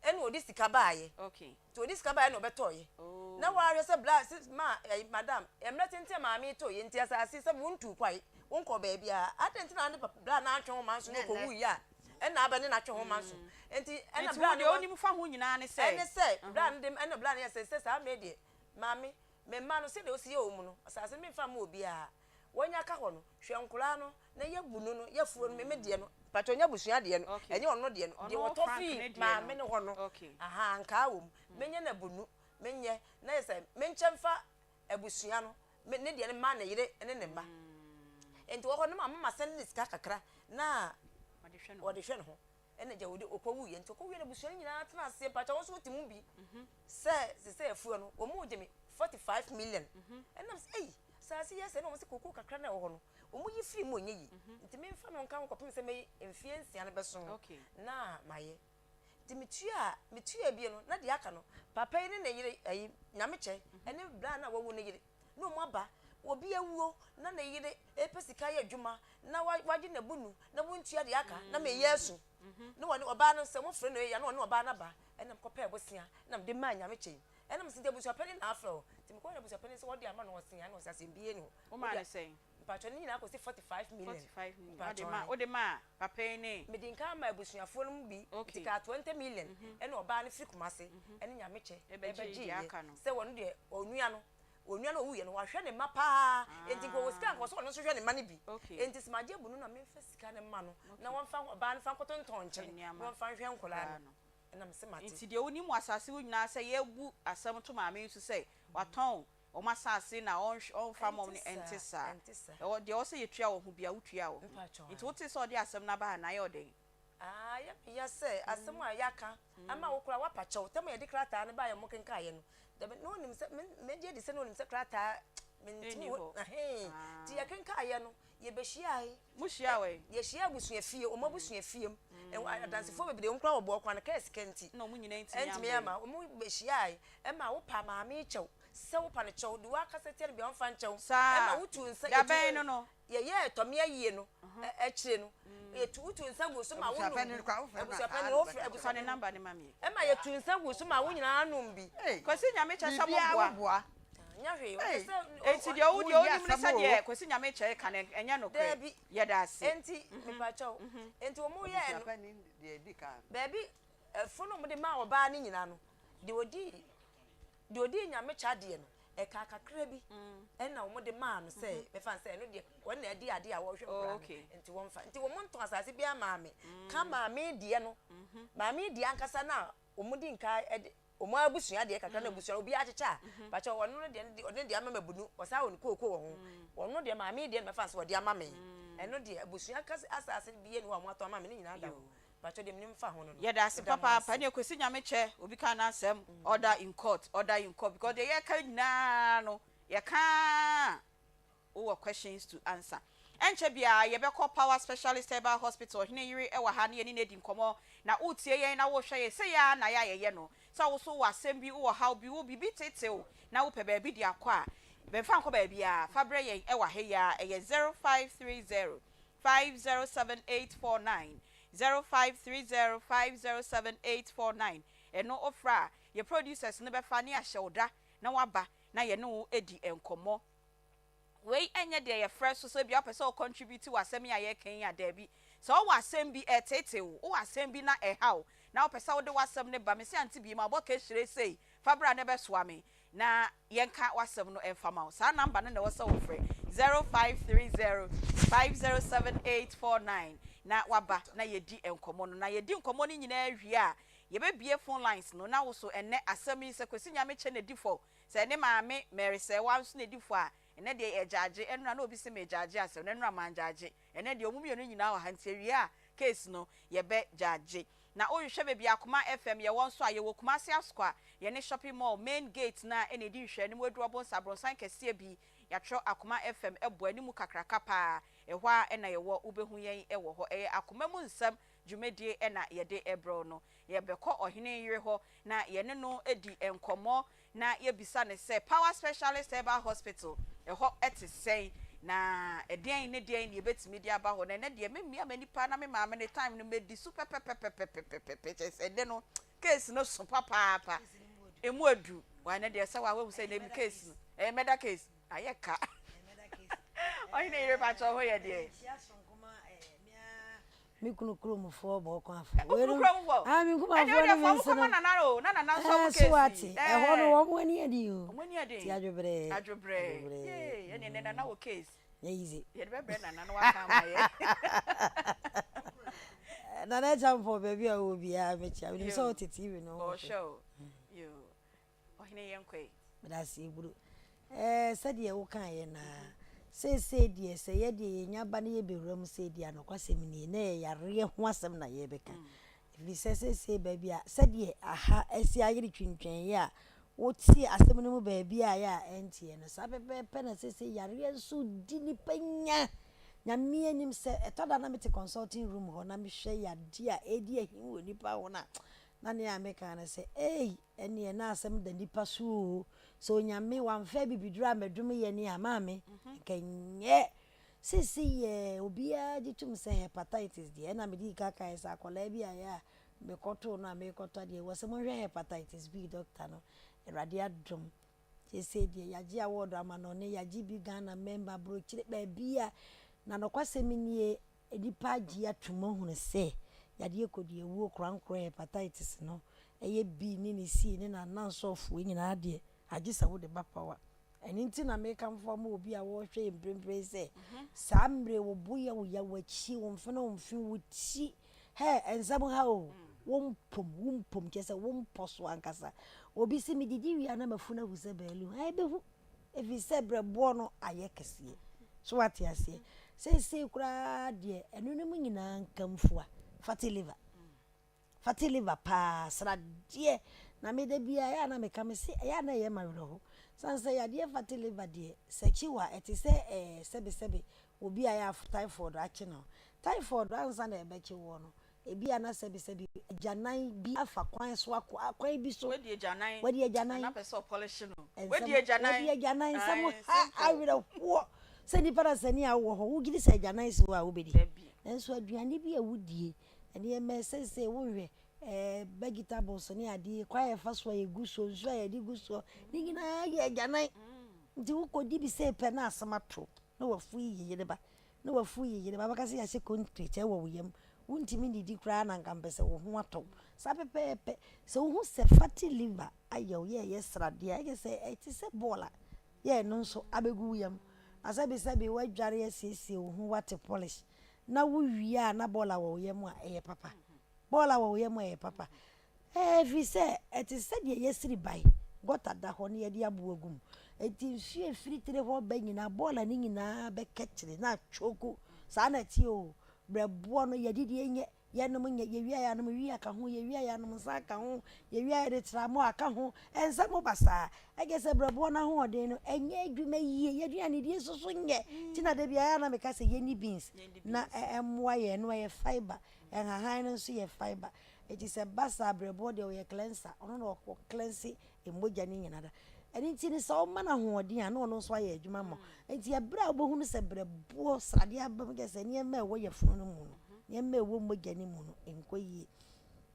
ɛnna ɔde sika baeɛ. Nti ɔde sika baeɛ na ɔbɛtɔeɛ. Na wahwɛ sɛ bla se ma ɛyi madam mmerɛ tenten a maame yi tɔeɛ nti asase yi sɛ wontuu kwae wonkɔɔ baabiara adɛn nti na ade papa bla no antwe ho manso na ɔkɔwuiɛ a ɛna aba ne no atwe ho manso nti ɛna Nti bla wo no deɛ wonim fa ho nyinaa ne sɛ. Ɛne sɛ bla no de ɛna bla no yɛ sɛ sɛ saa mmerɛ deɛ maame me mma no sɛdeɛ wosi yɛ wɔn mu no asase no memfa mma obiara Wanya ka hɔ no, hwɛ nkoraa no na yɛ bunu no, yɛ furo no, me me deɛ no, mpakyɛw nyɛ abusua deɛ no, ɛnyɛ ɔno deɛ no, deɛ wɔtɔ fii maame no hɔ no, ahaa, nkaa wɔ mu, menyɛ no abunu, menyɛ, na yɛ sɛ menkyɛ mfa abusua no, me ne deɛ no mma ne yere ne ne mma. Nti wɔ hɔ no maame ma sɛnde ne sika kakra na wɔde hwɛ ne ho. Ɛna gya wɔde ɔkɔ wuiɛ, nti ɔkɔ wuiɛ no abusua no nyinaa tena aseɛ, mpakyɛw wo nso wote mu bi, sɛ sesei afuo no wɔn regye me 45 million, ɛna mesɛ ei, Asase yi asɛe na wɔn se kookoo kakra no a ɛwɔ hɔ no, wɔyi firi mu a ɛnyɛ yie. Nti memfa no nka ho kɔpem sɛ mɛyi mfeɛ nsia no bɛso na mayɛ. Nti metuaa, metuaa bie no, na deɛ aka no, papa yi ne ne yere, ayi, Nyamekyɛ, ɛne braa no a wawu no yere, na wɔn aba. Obi awuo na ne yere repɛ sika ayɛ adwuma na wagye n'abunu na wontua deɛ aka na meyɛ asu. Na wɔne ɔbaa no, sɛ wɔfrɛ no ɛyɛ a na ɔne ɔbaa no aba. Ɛna mekɔpɛɛ bosea na mede maa Nyamekyɛ yi. Ɛna mese nti abusuapanin na afrɛ wo? Nti mekɔɔ na abusuapanin sɛ wɔde ama no ɔse aane ɔse asɛm biaa ni hɔ. Womaa no sɛn? Mpakyɛw ne nyinaa kɔsi 45 million. 45 million. Mpakyɛw Wode ma wode maa papa yi ne. Mede nka ama abusuafoɔ no mu bi nti kaa 20 million ɛna ɔbaa no firi Kumase ɛne Nyamekyɛ ɛbɛgyeeɛ sɛ wɔn deɛ onua no onua no ɔwuiɛ no wahwɛ ne mma paa nti nka ɔwɔ sika nka ɔsɛ ɔno nso hwɛ ne mma no bi nti sɛ magye abu no na memfa sika no mma no na wɔmfa ɔbaa no fa nkɔtontɔn nkyene na wɔmfa nhwɛ nkwadaa no. Ɛna mese mate. Nti deɛ wonim wɔ asase ho nyinaa sɛ yɛbu asɛm to maame yi so sɛ watɔn wɔn asase na ɔnfa mma wɔn no, ɛnte saa. Ɛwɔ deɛ ɛwɔ sɛ yɛtua wɔ ho biara wotua wɔ ho. Nti wotee sɛ ɔde asɛm no aba ha no ayɛ wo dɛn? Ah, ɛyɛ me ya sɛ asɛm a yɛaka ama wo koraa woapa kyɛw. Tam a yɛde krataa no baeɛ a wɔkenkaeɛ no, dabi, na ɔnim sɛ, me, megye adi sɛ na ɔnim sɛ krataa mentumi Ɛnni hɔ. Ɛhee, nti yɛkenkaeɛ no, Yɛbɛhyiae. Mohyiaa wɔ he? Yɛhyiaa abusuafie, wɔn abusuafie mu. Adansefoɔ bebree, wɔn koraa wɔbɔɔ kwan no, kaa sika nti. Ɛna wɔn nyinaa ntumi Ɛntumi amma. Wɔn bɛhyiae. Ɛma wopa maame kyɛw. Sɛ wopa no kyɛw, deɛ wakasa tia no biara ɔmfa nkyɛ wo. Saa. Ɛma wotu nsa, Da yɛtu, bɛn no no? yɛyɛɛ tɔme ayie no akyire no, yɛtu, wotu nsa guu so ma wonom bi. Abusuapanin koraa, wofrɛ no a, Abusuapanin, wofrɛ, Fa ne abusuapanin. number no ma me. Ɛma yɛtu nsa guu so ma wo nyinaa nom bi. Kwasi Nyame kyɛ sɛ Biribiara moboa. woboa. Nyɛ hwee, ɔpɛ sɛ Enti deɛ wo deɛ Woyi wonim ne asɛm sɛ o. deɛ Kwasi Nyamekyɛ reka no ɛnyɛ nokorɛ. Daabi. Yɛda ase. Enti, mepakyɛw, enti wɔn yɛɛ no. Abusuapanin deɛ edi kan. Baabi, ɛfo no a wɔde maa ɔbaa no nyinaa no, deɛ ɔdii, deɛ ɔdii Nyamekyɛ adeɛ no, ɛkaa kakra bi ɛna wɔde maa no sɛ, mɛfa no sɛ ɛno deɛ wɔn na adi adeɛ a wɔrehwɛ nkwadaa no, enti wɔmfa. Nti wɔn ntɔn asase biara maa me, ka maame deɛ no, maame deɛ ankasa no a wɔdi nka de wɔn abusua deɛ kakra na abusua obiara akyekyɛ a pakyɛ ɔno no deɛ no ɔde deɛ ama mabunu ɔsan wɔ ne kooko wɔ ho ɔno deɛ maame deɛ no mɛfa nso ɔde ama me ɛno deɛ abusua kase asase bi yɛ ne hɔ a wɔn atɔ ama me ne nyinaa da hɔ pakyɛ deɛ menim fa ho no no Yɛda ase meda mo papaapa ase. ɛne Kwesi Nyamekyɛ obi ka n'asɛm order in court order in court because deɛ yɛka nyinaa no yɛka a Wowɔ questions to answer. Ɛnkyɛ biara yɛbɛkɔ Power Specialist Herbal Hospital, Ɔhene yere wɔ ha na yɛne no adi nkɔmmɔ. Na woretie yɛn na worehwɛ yɛn, sei ara na yɛ a yɛyɛ no. Sɛ wo nso wowɔ asɛm bi, wowɔ haw bi, wo biribi teetee wo na wopɛ baabi de akɔ a, mfa nkɔ baabiara, fa brɛ yɛn wɔ ha yi ara. Ɛyɛ 0530 507 849, 0530 507 849. Ɛno wofrɛ a, yɛn producers no bɛfa ne yɛahyɛ wo da na woaba na yɛne wo adi nkɔmmɔ. Wei nyɛ deɛ yɛfrɛ so sɛ ebia wopɛ sɛ wo contribute wɔ asɛm yi a yɛreka yi a, daabi. Sɛ wowɔ asɛm bi ɛreteetee wo, wowɔ asɛm bi na ɛha wo, na wopɛ sɛ wode w'asɛm no ba, mese ante biem, abɔ kahyire sei, fa bra na bɛsoa me na yɛnka w'asɛm no mfa ma wo. Saa number no na ɛwɔ sɛ wofrɛ, 0530 507849, na woaba na yɛdi nkɔmmɔ no. Na yɛdi nkɔmmɔ no nyinaa wie a, Yɛbɛbue phone lines no na wo so ɛnnɛ asɛm yi sɛ Kwesi Nyamekyɛ na ɛdi fɔ, sɛ ne maame Mary Sɛɛwa nso na ɛdi fɔ a, ɛnnɛ deɛ yɛgyaagye. Ɛnora na obi se megyaagye asɛm no, ɛnora mangyaagye. Ɛnnɛ deɛ wɔn mmienu nyinaa wɔ ha nti awie a case no yɛbɛgyaagye. Na wohwehwɛ baabi a Akoma FM yɛwɔ nso a, yɛwɔ Kumasi Asokwa, yɛne Shopping Mall main gate no a ɛna ɛdi nhwɛanim aduru Ɔbonsa abrɔnsan kɛseɛ bi, yɛatwerɛ Akoma FM bɔ animu kakraka paa, ɛhɔ ara na yɛwɔ, wobɛhu yɛn wɔ hɔ. Ɛyɛ Akoma mu nsɛm dwumadie na yɛde rebrɛ wo no. Yɛbɛkɔ ɔhene yere hɔ na yɛne no adi nkɔmmɔ na yɛbisa no sɛ Power Specialist Herbal Hospital ɛhɔ te sɛn na ɛdeɛn ne deɛn na yɛbɛtumi de aba hɔ. Na ɛnɛ deɛ memmia m'ani paa na me maame no time no madi so pɛpɛpɛpɛpɛpɛpɛ kyerɛ sɛ ɛnɛ no case no so papaapa ɛmu adu. Wa ɛnɛ deɛ sɛ wa wahu sɛ ɛnɛ mi case no ɛyɛ murder case ayɛ ka. Ɔhene yere pakyɛ ho yɛ deɛ. Me kunu kurom foɔ bɔ ɔkwan fo. Wo kunu kurom foɔ? Ah, me nkumafoɔ Ɛnde ne wodeɛ me fa wɔn nsenom. kɔma nana o, na nana nso Eh, wɔn so case wate. yi. Ɛhɔ no Eh. wɔn ani yɛ den o. Wɔn ani yɛ den. Ti adwobrɛɛ. Adwobrɛɛ. Adwobrɛɛ. Yee, ɛnneɛ nɛ nana wɔ case. Nyɛ easy. Yɛde bɛbrɛ nana na waka ama yɛn. Nana Acheampong baabi a wowɔ biara mɛkyia. Menim sɛ Yoo. wote TV no ho hwɛ. Ɔhwɛ o. Yoo. Ɔhene yɛnkɔ ɛ. Medase Eburu. Ɛɛ sɛdeɛ wokaeɛ no ara, seesei deɛ sɛ yɛ deɛ yɛnya ba na yɛbɛwura mu sei deɛ a, nokwasɛm nie, na ɛyɛ yareɛ ho asɛm na yɛrebɛka. Ɛfiri sɛ seesei baabi a sɛdeɛ aha asi ayere twintwɛn yi a wote asɛm no mu baabi a ɛyɛ a ɛnteɛ no, saa pɛpɛɛpɛ na seesei yareɛ nso di nnipa nya. Nyame anim sɛ ɛtɔ da na mete consulting room hɔ na mehwɛ yadeɛ a ɛredi ahim wɔ nnipa ho no a, na nea meka ne sɛ, ei, Ɛneɛ na asɛm da nipa so oo. Sɛ Onyame wamfa abibiduro ammɛdome yɛn a, maame, nka nyɛ. Seesei yɛ obiara gye tom sɛ hepatitis deɛ, ɛna medii ka kaeɛ sɛ akwadaa bi a yɛ a mekɔtoo no a merekɔtɔ adeɛ, wɔ sɛ monhwɛ hepatitis B doctor no, Awurade adom. Seesei deɛ yɛagye award amanɔne, yɛagye bi Ghana mɛmba, aburokyire, baabi a. Na nokwasɛm nie, Nnipa agye atom ahunu sɛ yadeɛ kɔdiawuo korankorɔ hepatitis no ɛyɛ B ne ne C ne n'anansɔfoɔ nyinaa deɛ agye sɛ wode ba power. Ɛno nti na mekamfo ama obi a wɔrehwɛ yɛn mprempren yi sɛ saa mmerɛ wo bo yɛ wo ya, w'akyi, wo mfene wo mfe, wo ti, hɛ nsɛm ha o, wo mpom, wo mpom kyerɛ sɛ wo mpɔ so ankasa. Obi se medidi wie a na mafunu ahu sɛ baalu, ɛbɛhu. Ɛfiri sɛ berɛboɔ no ayɛ kɛseɛ. So wate aseɛ? Seesei koraa deɛ, ɛno no mu nyinaa nkamfua, fatty liver. Fatty liver paa, sradeɛ. Na me da biara ɛyɛ a na meka, mese ɛyɛ a na ɛyɛ m'awerɛho. Sane sɛ yadeɛ fatty liver deɛ, sɛ ɛkye wo a, ɛte sɛ ɛɛ sɛbesɛbe obi a ɛyɛ a typhoid akye no. Typhoid ansa na ɛbɛkye woɔ no, Ebia na sɛbisɛbi agyanan bi afa kwan so akɔ kwan bi so. Wadi agyanan. Wadi agyanan. Nana pɛ sɛ ɔpɔlehye no. Nsɛm, Wadi agyanan. Wadi agyanan. Nsɛm Ae, ha simple. awerɛhoɔ sɛ nipa na sani a wowɔ hɔ, wogye di sɛ agyanan si hɔ a wobɛdi? Dabi. Nanso aduane bi a wodie, nneɛma seesei wohwɛ ɛɛ vegetables ne adeɛ, kwan a yɛfa so a yɛgu soɔ, nsuo a yɛde gu soɔ, ne nyinaa yɛ agyanan. Nti wokɔdi bi sei pɛ na asɛm ato na wafu yi yere ba. Na wafu yi yere ba bɛka sɛ yɛahyɛ concrete wɔ wo yam, wontumi nnidi koraa na anka mpɛ sɛ wo ho atɔ wo. Saa pɛpɛɛpɛ, sɛ wohu sɛ fatty liver ayɛ wo yɛ ɛyɛ sradeɛ a, ɛkyerɛ sɛ ɛte sɛ bɔɔl a yɛ ɛno nso abɛgu wo yam. Na sɛbesɛbe woadware asiesie wo ho, woate polish, na wowie a na bɔɔl wɔ wo yam a, ɛyɛ papa. Bɔɔl wɔ wo yam a, ɛyɛ papa. Ɛfiri sɛ ɛte sɛ deɛ yɛasiri ban, gɔta da hɔ na yɛde aboɔ agu mu. Enti nsuo a ɛfiri tire hɔ ba nyinaa, bɔɔla no nyinaa bɛkɛkyere na atwoko. Saa na ɛteɛ o. Berɛboɔ no, yɛdidie nyɛ, yɛnom nyɛ, yɛwie a yɛanom wii aka ho, yɛwie a yɛanom nsa aka ho, yɛwie a yɛde tramɔ aka ho. Nsɛm basaa. Ɛkyerɛ sɛ berɛboɔ no ahoɔden no, ɛnyɛ adwuma yie. Yɛn aduanedie nso so nyɛ. Nti na da biara ɛyɛ a na meka sɛ yɛnni beans na ɛmmoa yɛn. Ɛno ɛyɛ fibre. Nhahan no nso yɛ fibre. Enti sɛ ɛba saa a, berɛboɔ deɛ ɔyɛ cleanser, ɔno na ɔ cleanse mogya no nyina da. Ɛno nti no sɛ woma no ahoɔden a, na ɔno nso ayɛ adwuma ama wo. Enti ɛberɛ a wobɛhunu sɛ berɛboɔ sradeɛ aba mu, kyerɛ sɛ nneɛma a ɛwɔ yafunu no mu no, nneɛma a ɛwɔ mogya no mu no nkɔ yie.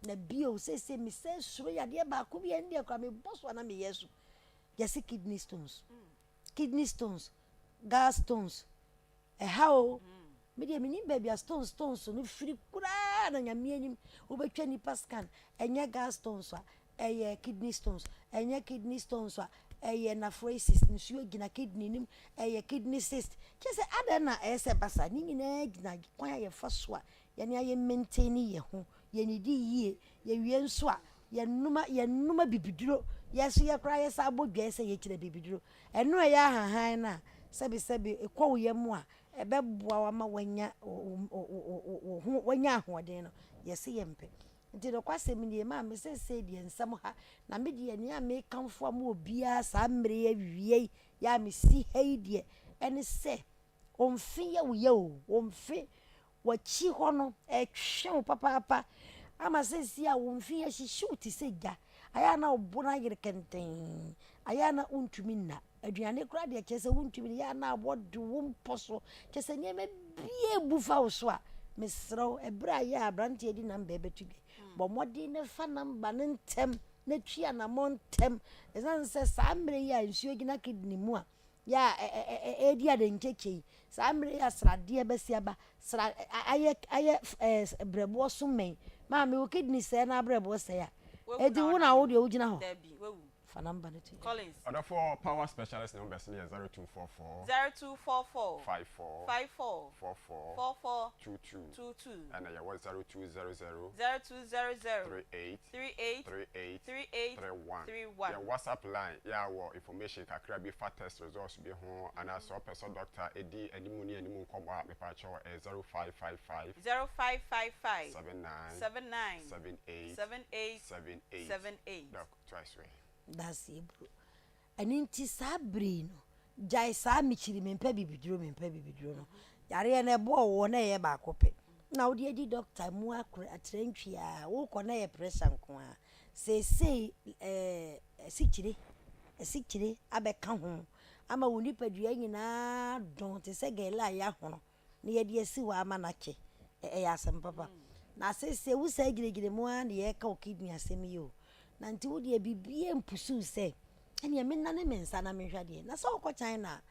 Na bio, seesei mesɛ suro yadeɛ baako bi a ɛno deɛ koraa mebɔ so a na meyɛ asu. Yɛse kidney stones, kidney stones, gall stones, Ɛha o, me deɛ menim baabi a stones stones no firi koraa na nyame anim wobɛtwa nipa scan ɛnyɛ gall stones a ɛyɛ kidney stones ɛnyɛ kidney stones a ɛyɛ nephrosis nsuo gyina kidney nim ɛyɛ kidney cyst kyɛ sɛ adɛn na ɛyɛ sɛ ɛba saa ne nyinaa gyina kwan a yɛfa so a yɛne ayɛ maintain yɛ ho Yɛnnidi yie. Yɛwie nso a, yɛnom yɛnom abibiduro. Yɛn nso yɛ koraa yɛsan bɔ dwae sɛ yɛkyiri abibiduro. Ɛno a ɛyɛ ahahan no a, sɛbesɛbe ɛkɔ wo yam a, ɛbɛboa wo ama woanya wo wo wo ho woanya ahoɔden no, yɛse yɛmpɛ. Nti nokwasɛm nie, maame seesei deɛ nsɛm ha, na me deɛ nea mekamfo ama obiara saa mmerɛ yi awiei yi a mesi ha yi deɛ, ɛne sɛ, wo mfe yɛ wo ya o, wo mfe W'akyi hɔ no, ɛtwe wo papaapa ama seesei a wo mfe ahyehye wo te sɛ gya. Ayɛ a na wo bo no ayere kɛntɛnn. Ayɛ a na wontumi nna. Aduane koraa deɛ kyerɛ sɛ wontumi nni. Ɛyɛ a na awɔ de wo mpɔ so. Kyerɛ sɛ nneɛma biara bu fa wo so a, mesrɛ wo, ɛberɛ a yɛ a aberanteɛ de namba rebɛto dwa yi, bɔ mmɔden na fa namba no ntɛm na tu anammɔn ntɛm. Ɛsiane sɛ saa mmerɛ yi a nsuo gyina kidney mu a, yɛ a ɛredi adenkyekyɛ yi, saa mmerɛ yi a sradeɛ bɛsi aba, sra ayɛ ayɛ ɛɛ brɛboɔ so mmɛn. Maame wo kidney sɛɛ na abrɛboɔ sɛe a, eti wo na wo deɛ wogyina hɔ. Fa number no to dwa. Ɔdɔfoɔ power specialist numbers no yɛ 0244. 0244. 54. 54. 44. 44. 22. 22. Ɛna yɛwɔ 0200. 0200. 38. 38. 38. 38. 31. 31. Yɛn WhatsApp line yɛ a wɔ information kakra bi fa test results bi ho anaa sɛ ɔpɛ sɛ doctor di animu ne animu nkɔmmɔ a mepaakyɛw ɛyɛ 0555. 0555. 79. 79. 78. 78. 78. 78. Doc, toa so ɛ. Daseɛ bro. Ɛno nti saa bere yi no, gyae saa mekyiri mempɛ bibiduro mempɛ bibiduro no. Yareɛ no ɛbɔɔ woɔ na ɛyɛ baako pɛ na wode adi dɔkta mu akora atrantwie a wokɔ na ɛyɛ pressure nko ara. Seesei ɛɛ asikyire asikyire abɛka ho ama wo nipadua nyinaa dɔn te sɛ gɛlɛ a yɛahono. na yɛde asi hɔ ama no akyɛ. Ɛyɛ asɛm papa. Na seesei wo saa gyinagyina mu ara na yɛreka wo kidney asɛm yi o. Na nti wo deɛ biribiara mpusuw sɛ ɛneɛ mennane me nsa na menhwɛ adeɛ. Na sɛ wokɔ China a,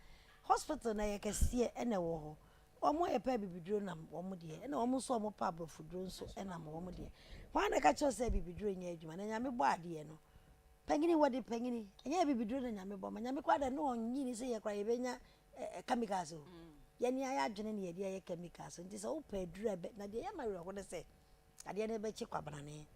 hospital no ɛyɛ kɛseɛ ɛna ɛwɔ hɔ. Wɔn a yɛpɛ abibiduro nam wɔn deɛ, ɛna wɔn nso a wɔpɛ aborɔfoduro nso nam wɔn deɛ. Hwan na ɛka kyerɛ wo sɛ abibiduro nyɛ adwuma? Na Nyame bɔ adeɛ no, panyini wɔde panyini, ɛnyɛ abibiduro na Nyame bɔ ma. Nyame koraa deɛ na ɔnnye nni sɛ yɛ koraa yɛbɛnya chemicals o. Yɛn ara yɛn adwene na yɛde ayɛ chemicals nti sɛ wopɛ aduru a ɛbɛ na deɛ ɛyɛ ma awerɛho ne sɛ adeɛ no bɛkye kwabrane.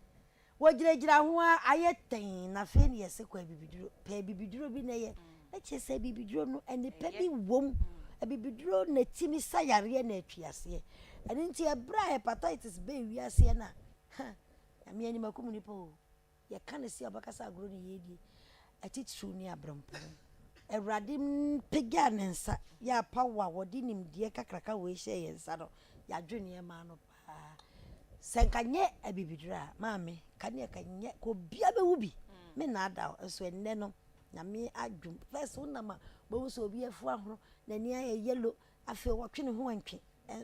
Wɔgyinagyina ho ara ayɛ tɛnn na afei na yɛse kɔ abibiduro. Pɛ abibiduro bi na yɛ. Na kyerɛ sɛ abibiduro no nnepa bi wom. Abibiduro na ɛtumi sa yareɛ na ɛtwe aseɛ. Ɛno nti ɛberɛ a hepatitis bɛɛ wiaseɛ no a, ha, Nyame anim akum nnipa o. Yɛka no sei a ɔbɛka sɛ agorɔ ne yɛredie. Atitiriw ne aberempɔn. Awurade pagyaa ne nsa yɛ apaw a wɔde nimdeɛ kakraka wei hyɛɛ yɛn nsa no, yɛadwo nneɛma ano paa. Sɛ nka nyɛ abibiduro a, maame, ka ne ka nyɛ, ka obiara bɛwu bi. Me nnaadaa wo. Nso ɛnnɛ no, Nyame adwom. First wonam a, wobɛhu sɛ obi afu ahono, n'ani ayɛ yellow, afei ɔtwe ne ho antwe.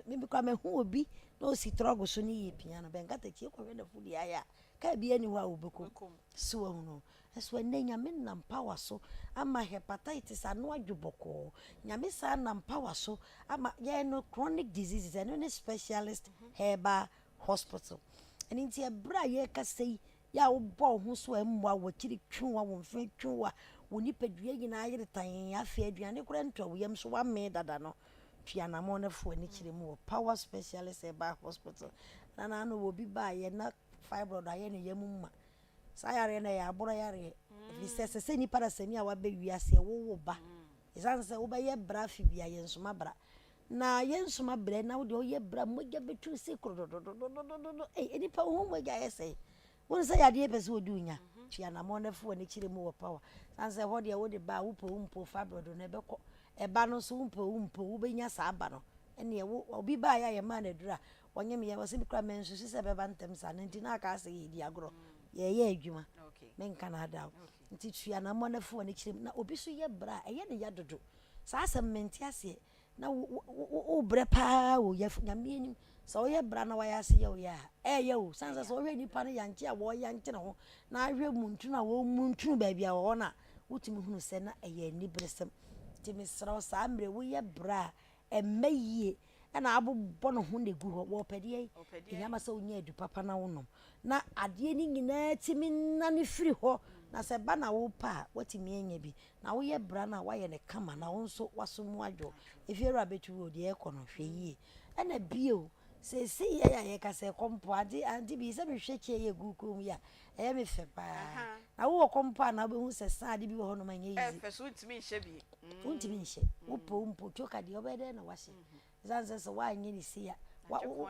Me bi koraa mahu obi na ɔsi trɔgo so ne yɛ pia no, bɛnkatakyie kɔhwɛ n'afu deɛ ayɛ a, Car biara nni hɔ a wobɛkɔ mu. So wahunu? Nso ɛnnɛ Nyame nam power so ama hepatitis ano adwo bɔkɔɔ. Nyame saa nam power so ama yɛn no chronic diseases, ɛno ne specialist herbal hospital. Ɛno nti ɛberɛ a yɛrekasa yi, yɛ a wobɔ wo ho so a ɛmmoa wo, w'akyiri twe wo a, wo mfe twe wo a, wo nipadua nyinaa yere tann, afei aduane koraa ntu a wo yam so woamee dada no, Tu anamɔn na fa w'ani kyerɛ mu wɔ Power Specialist Herbal Hospital. Na n'ano wɔ obi baayɛ na fibroid ayɛ ne yam ma. Saa yareɛ no ɛyɛ aborɔ yareɛ. Ɛfiri sɛ ɛsɛ sɛ nipa dasani a waba wiase ɛwowo ba. Ɛsiane sɛ wobɛyɛ bra afe bi a yɛnsoma bra. Na yɛnsoma bra na wodeɛ woyɛ bra mogya bɛtu si korododododododo. Ei, nipa wo ho mogya yɛ sɛe. Wohu sɛ yadeɛ pɛ sɛ ɔdi wo nya. Tu anamɔn na fa w'ani kyerɛ mu wɔ Power. Ɛsiane sɛ ɛhɔ deɛ wode ba a wopɛ wo mpo fibroid no ɛbɛkɔ. Ɛba no nso wompɛ o wompɛ o wobɛnya saa ba no. Ɛnneɛ wo obi baeɛ a yɛmaa no aduro a ɔnyem yɛn ɔse me koraa mansusu sɛ ɛbɛba ntɛm saa no nti na aka sɛ yɛredi agorɔ yɛreyɛ adwuma menka no ada o nti tu anammɔn na fa w'ani kyerɛ mu na obi so yɛ brɛ a ɛyɛ ne ya dodo saa asɛm mente aseɛ na wo wo wobrɛ paa o yɛ nyame anim sɛ woyɛ bra na wayɛ ase yɛ wo yɛ a ɛyɛ o sane sɛ sɛ wohwɛ nnipa no yankye a wɔyankye ne ho na ahwɛ muntunu a wɔmuntunu baabi a wɔwɔ no a wotumi hunu sɛ na ɛyɛ aniberesɛm. Nti mesrɛ wo saa mmerɛ woyɛ bra a ɛmma yie ɛna abobɔ ne ho na ɛgu hɔ. Wɔpɛ deɛ ɛhia ma sɛ wonya adu papa na wonom na adeɛ no nyinaa tumi nane firi hɔ na sɛ ba na wopɛ a woatumi anya bi na woyɛ bra no a woayɛ no kama na wo nso waso mu adwo. Efiewura bɛtu wo deɛ ɛkɔ no hwɛ yie. Ɛna bio. Seesei yɛn a yɛkasa yi, kɔmpɔ, ade, ade bi, sɛ mehwɛ kyɛ yi a ɛgu kɔn mu yi a, ɛyɛ me fɛ paa. Na wowɔ kɔmpɔ a na wobɛhu sɛ saa ade bi wɔ hɔnom a ɛnyɛ easy. Ɛfɛ so wontumi nhyɛ bi. Wontumi nhyɛ. Wopɛ wo mpo, choker deɛ wobɛyɛ dɛn na woahyɛ? Ɛsiane sɛ sɛ woanyɛ no sei a, wa, wo, wo,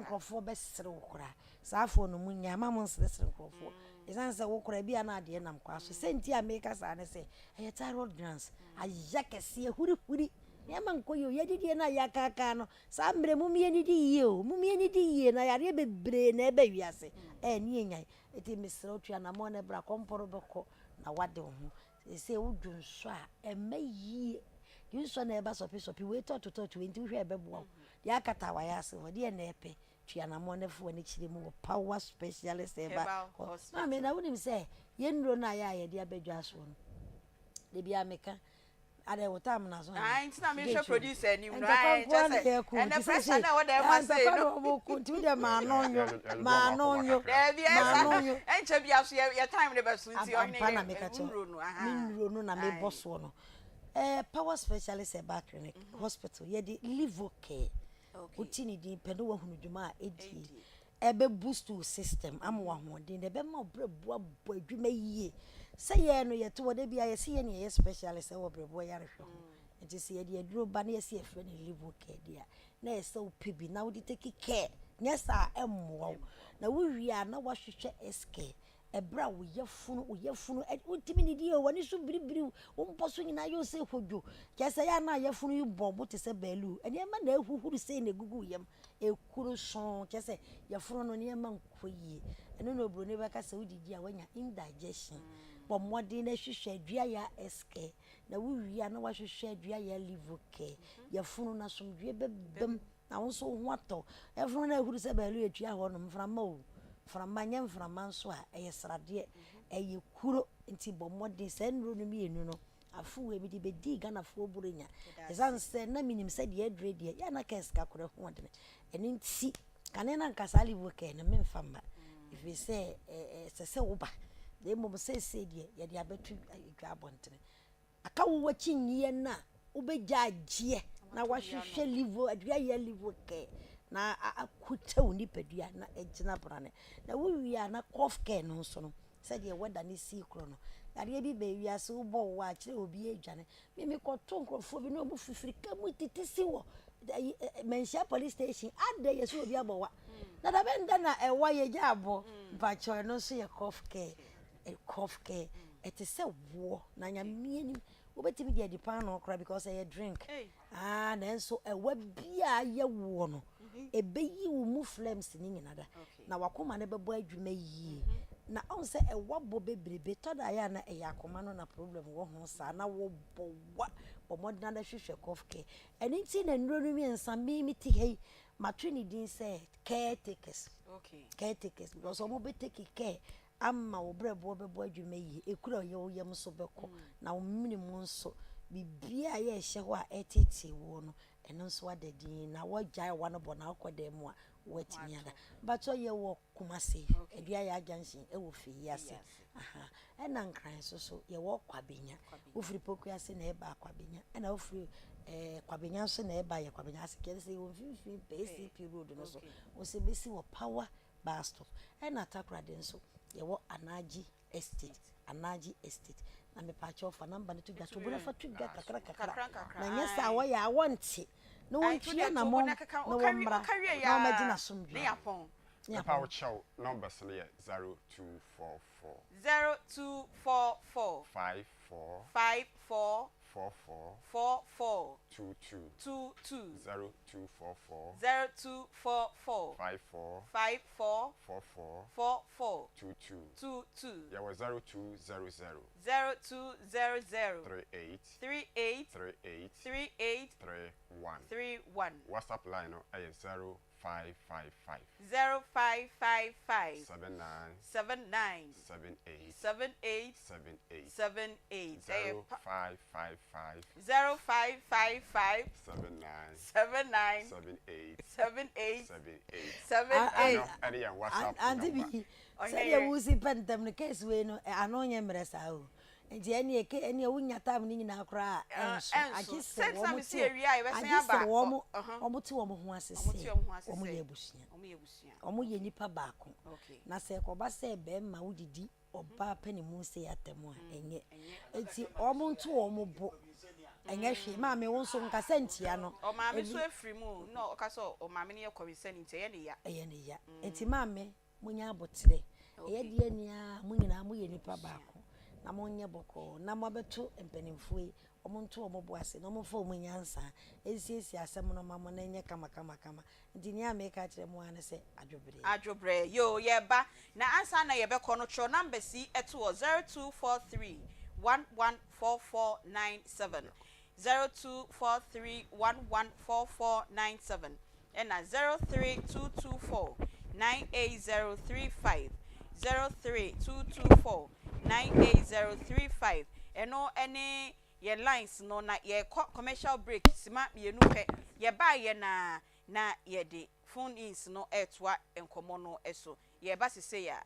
nkurɔfoɔ bɛsere wo koraa. Saa afoɔ no, monnyae, mma monnseresere nkurɔfoɔ. Ɛsiane sɛ wo koraa, ebia na adeɛ nam kwaa so. Sɛ nti a meka saa ne sɛ, ɛyɛ thyroid glands. Ayɛ kɛseɛ, hurihuri. Nneɛma nkɔ yie o. Yɛadidie no a yɛakaakaa no, Saa mmerɛ mom yɛnidi yie o, mom yɛnidi yie na yareɛ bebree na ɛba wiase ɛɛ ne yɛnyan. Nti mesrɛ wo tu anamɔn na bra kɔmpɔ no bɛkɔ na wade wo ho. Seesei wo dwonsɔ a ɛmma yie, dwonsɔ na ɛba sɔpe sɔpe wei tɔɔto tɔɔto wei nti wohwɛ a ɛbɛboa wo. Deɛ akata wayɛ ase hɔ deɛ na ɛpɛ, tu anamɔn na fa w'ani kyerɛ mu wɔ Power Specialist Herbal Hospital. Maame na wonim sɛ yɛn nnuro no a yɛ a yɛde aba dwa soɔ no, da biara meka Adɛn wo time na so ana? Ae nti na mehwɛ producer anim no. Ntɔkwa Ae nko kyɛ ara na sɛ yɛko ɛnɛ nti pressure seesei na ɛwɔ dɛm ha sei ntɔkwa no. na wɔko nti wo deɛ maa no nwo maa no nwo Daabi ɛyɛ maa saa no nwo. ɛnkyɛ bia so yɛ yɛ time no bɛso nti ɔhene Ampa na yɛ meka kyerɛ wo nnuro no me ahaa. nnuro no na mebɔ Ae. soɔ no. Eh, Power Specialist Herbal Clinic Hospital yɛde Livocare wote ne din pɛ na woahunu dwuma a ɛdie. Ɛbɛ boost wo system ama wo ahoɔden na ɛbɛma wo brɛboɔ abɔ adwuma yie. Sɛ yɛn no yɛte hɔ da biara yɛse yɛn na yɛyɛ specialist wɔ brɛboɔ yarehwɛ ho. Nti sɛ yɛde aduro ba na yɛse yɛfrɛ no liver care deɛ a, na ɛsɛ sɛ wopɛ bi na wode take care. Nyɛ saa a ɛmmoa wo. Na wowie a na woahwehwɛ S care. Ɛberɛ a wo yafunu, wo yafunu, wontumi nnidi o, w'ani so biribiri wo, wo mpɔ so nyinaa yɛ wo sɛ hodwo. Kyerɛ sɛ ɛyɛ a na yafunu yi bɔ bo te sɛ baaluu. Nneɛma na ahuhuru sei na ɛgugu wo yam. Ɛkuru soo, kyerɛ sɛ yafunu no nneɛma nkɔ yie. Ɛno na oburoni bɛka sɛ wodidi a woanya indigestion. Bɔ mmɔden na hwehwɛ Aduaya S-Care. Na wowie a na woahwehwɛ Aduaya Livo-Care. Yafunu no asomdwoeɛ bɛba mu. Na wo nso wo ho atɔ wo. Ɛfono no a ɛhuru sɛ baalu atua hɔ no, mframa o, mframa, nyɛ mframa nso a, ɛyɛ sradeɛ, ɛyɛ kuro. Nti bɔ mmɔden, saa nnuro no mmienu no, afe wei mede bɛdii Ghanafoɔ Buronya. Ɛsiane sɛ na menim sɛ deɛ aduro deɛ, yɛ a na kaa sika korɔ ho ɔdene. Ɛno nti, kane no anka saa Livocare no memfa mma, ɛfiri sɛ ɛsɛ sɛ woba. Na mmom seesei deɛ, yɛde abɛto dwa abɔntene. Aka wo w'akyinnyeɛ no a wobɛgya agyeɛ na wahwehwɛ livo aduayɛ livo care na akuta wo nipadua na agyina brane. Na wowie a na cough care no nso no sɛdeɛ weather no si korɔ no yareɛ bi ba wiase wobɔ wo a kyerɛ obi adwane. Me mekɔto nkurɔfoɔ bi na wɔn fifiri ka mu tete si wɔ Manhyia police station adɛn yɛ sɛ obi abɔ wa na da bɛn da na ɛwa yɛgya abɔ mpakyɛw ɛno nso yɛ cough care. Cough care ɛte sɛ woɔ na nyame anim wobɛtumi de adi paanoo koraa because ɛyɛ drink ah nanso ɛwa bi a yɛ woɔ no ɛbɛyi wo mu phlegms ne nyina da na wakoma no bɛbɔ adwuma yie na ɔn sɛ ɛwa bɔ bebrebe tɔ da yɛ a na ɛyɛ akoma no na problem wɔ ho saa na wɔbɔ wa bɔ mmɔden na hwehwɛ cough care ɛno nti na nnuro no mmiɛnsa me mete ha yi mato ne din sɛ caretakers caretakers because wɔn bɛ take care ama wo berɛboɔ bɛbɔ adwuma yie, ekuro a ɛyɛ wo yam nso bɛkɔ, na wo mene mu nso, biribiara a ɛyɛ ɛhyɛ hɔ a ɛreteetee woɔ no, ɛno nso ada din, na woagyae wa no bɔ na wokɔ dan mu a, woatumi ada. Mpakyɛ yɛwɔ Kumasi, Aduaya Junction ɛwɔ Fei ase, aha, ɛna Nkran nso so yɛwɔ Kwabenya, wofiri Pokuase na ɛba Kwabenya, ɛna wofiri ɛɛ Kwabenya nso na ɛba yɛ Kwabenya ase, kyerɛ sɛ yɛwɔ mfimfini pɛ ACP road no so, wɔsɛ bɛsi wɔ Power bus stop ɛna Takoradi nso yɛwɔ Anagye estate Anagye estate na mepaakyɛw fa number no to dwa to bo na fa to dwa kakra kakra na nyɛ saa wɔyɛ a wɔnte na wɔntua namɔn na wɔmmra na wɔmmɛgye n'asomdwoeɛ. Mepa wo kyɛw numbers no yɛ 0244. 0244. 54. 54. 44. 44. 22. 22. 0244. 0244. 54. 54. 44. 44. 22. 22. Yɛwɔ 0200. 0200. 38. 38. 38. 38. 31. 31. WhatsApp line no yɛ 0555. 0555. 79. 79. 78. 78. 78. 78. 0555. 0555. 79. 79. 78. 78. 78. 78. Ɛno ɛne yɛn WhatsApp Ante number. bi sɛdeɛ wosi pɛ ntɛm no case wei no ano nyɛ mmerɛ saa o. Nti ɛneɛ ke ɛneɛ wonya time no nyinaa koraa a ɛnso. Agye sɛ wɔn te agye sɛ wɔn wɔn te wɔn ho ase sɛ wɔn yɛ abusua. Wɔn yɛ nipa baako. Na sɛ ɛkɔba sɛ bɛrima wodidi ɔbaa pɛ ne mu sei atɛm a ɛnyɛ. Nti wɔn nto wɔn bo ɛnyɛ hwee. Maame wo nso nkasa ntia no. Ɔmaame nso afiri mu na ɔka sɛ ɔmaame no yɛ kɔwensani nti ɛyɛ ne ya. Ɛyɛ ne ya. Nti maame Monyɛ aboterɛ. Ɛyɛ deɛ ni ara mo nyinaa moyɛ nipa baako na monyɛ bɔkɔɔ na moabɛto mpanimfoɔ yi, wɔnto wɔn bo ase na wɔmfa wɔn nyansa nsiesie asɛm no mma mo na ɛnyɛ kamakamakama. Nti nea meka akyerɛ mo ara ne sɛ adwobrɛ. Adwobrɛ, yoo yɛreba. Na ansa na yɛbɛkɔ no twerɛ numbers yi to hɔ, 0243 114497, 0243 114497. ɛna 03224 98035, 03224 98035 ɛno ɛne yɛn lines no na yɛkɔ commercial break sima mienu pɛ yɛbaeɛ no ara na yɛde phone ins no retoa nkɔmmɔ no so yɛreba sesei a.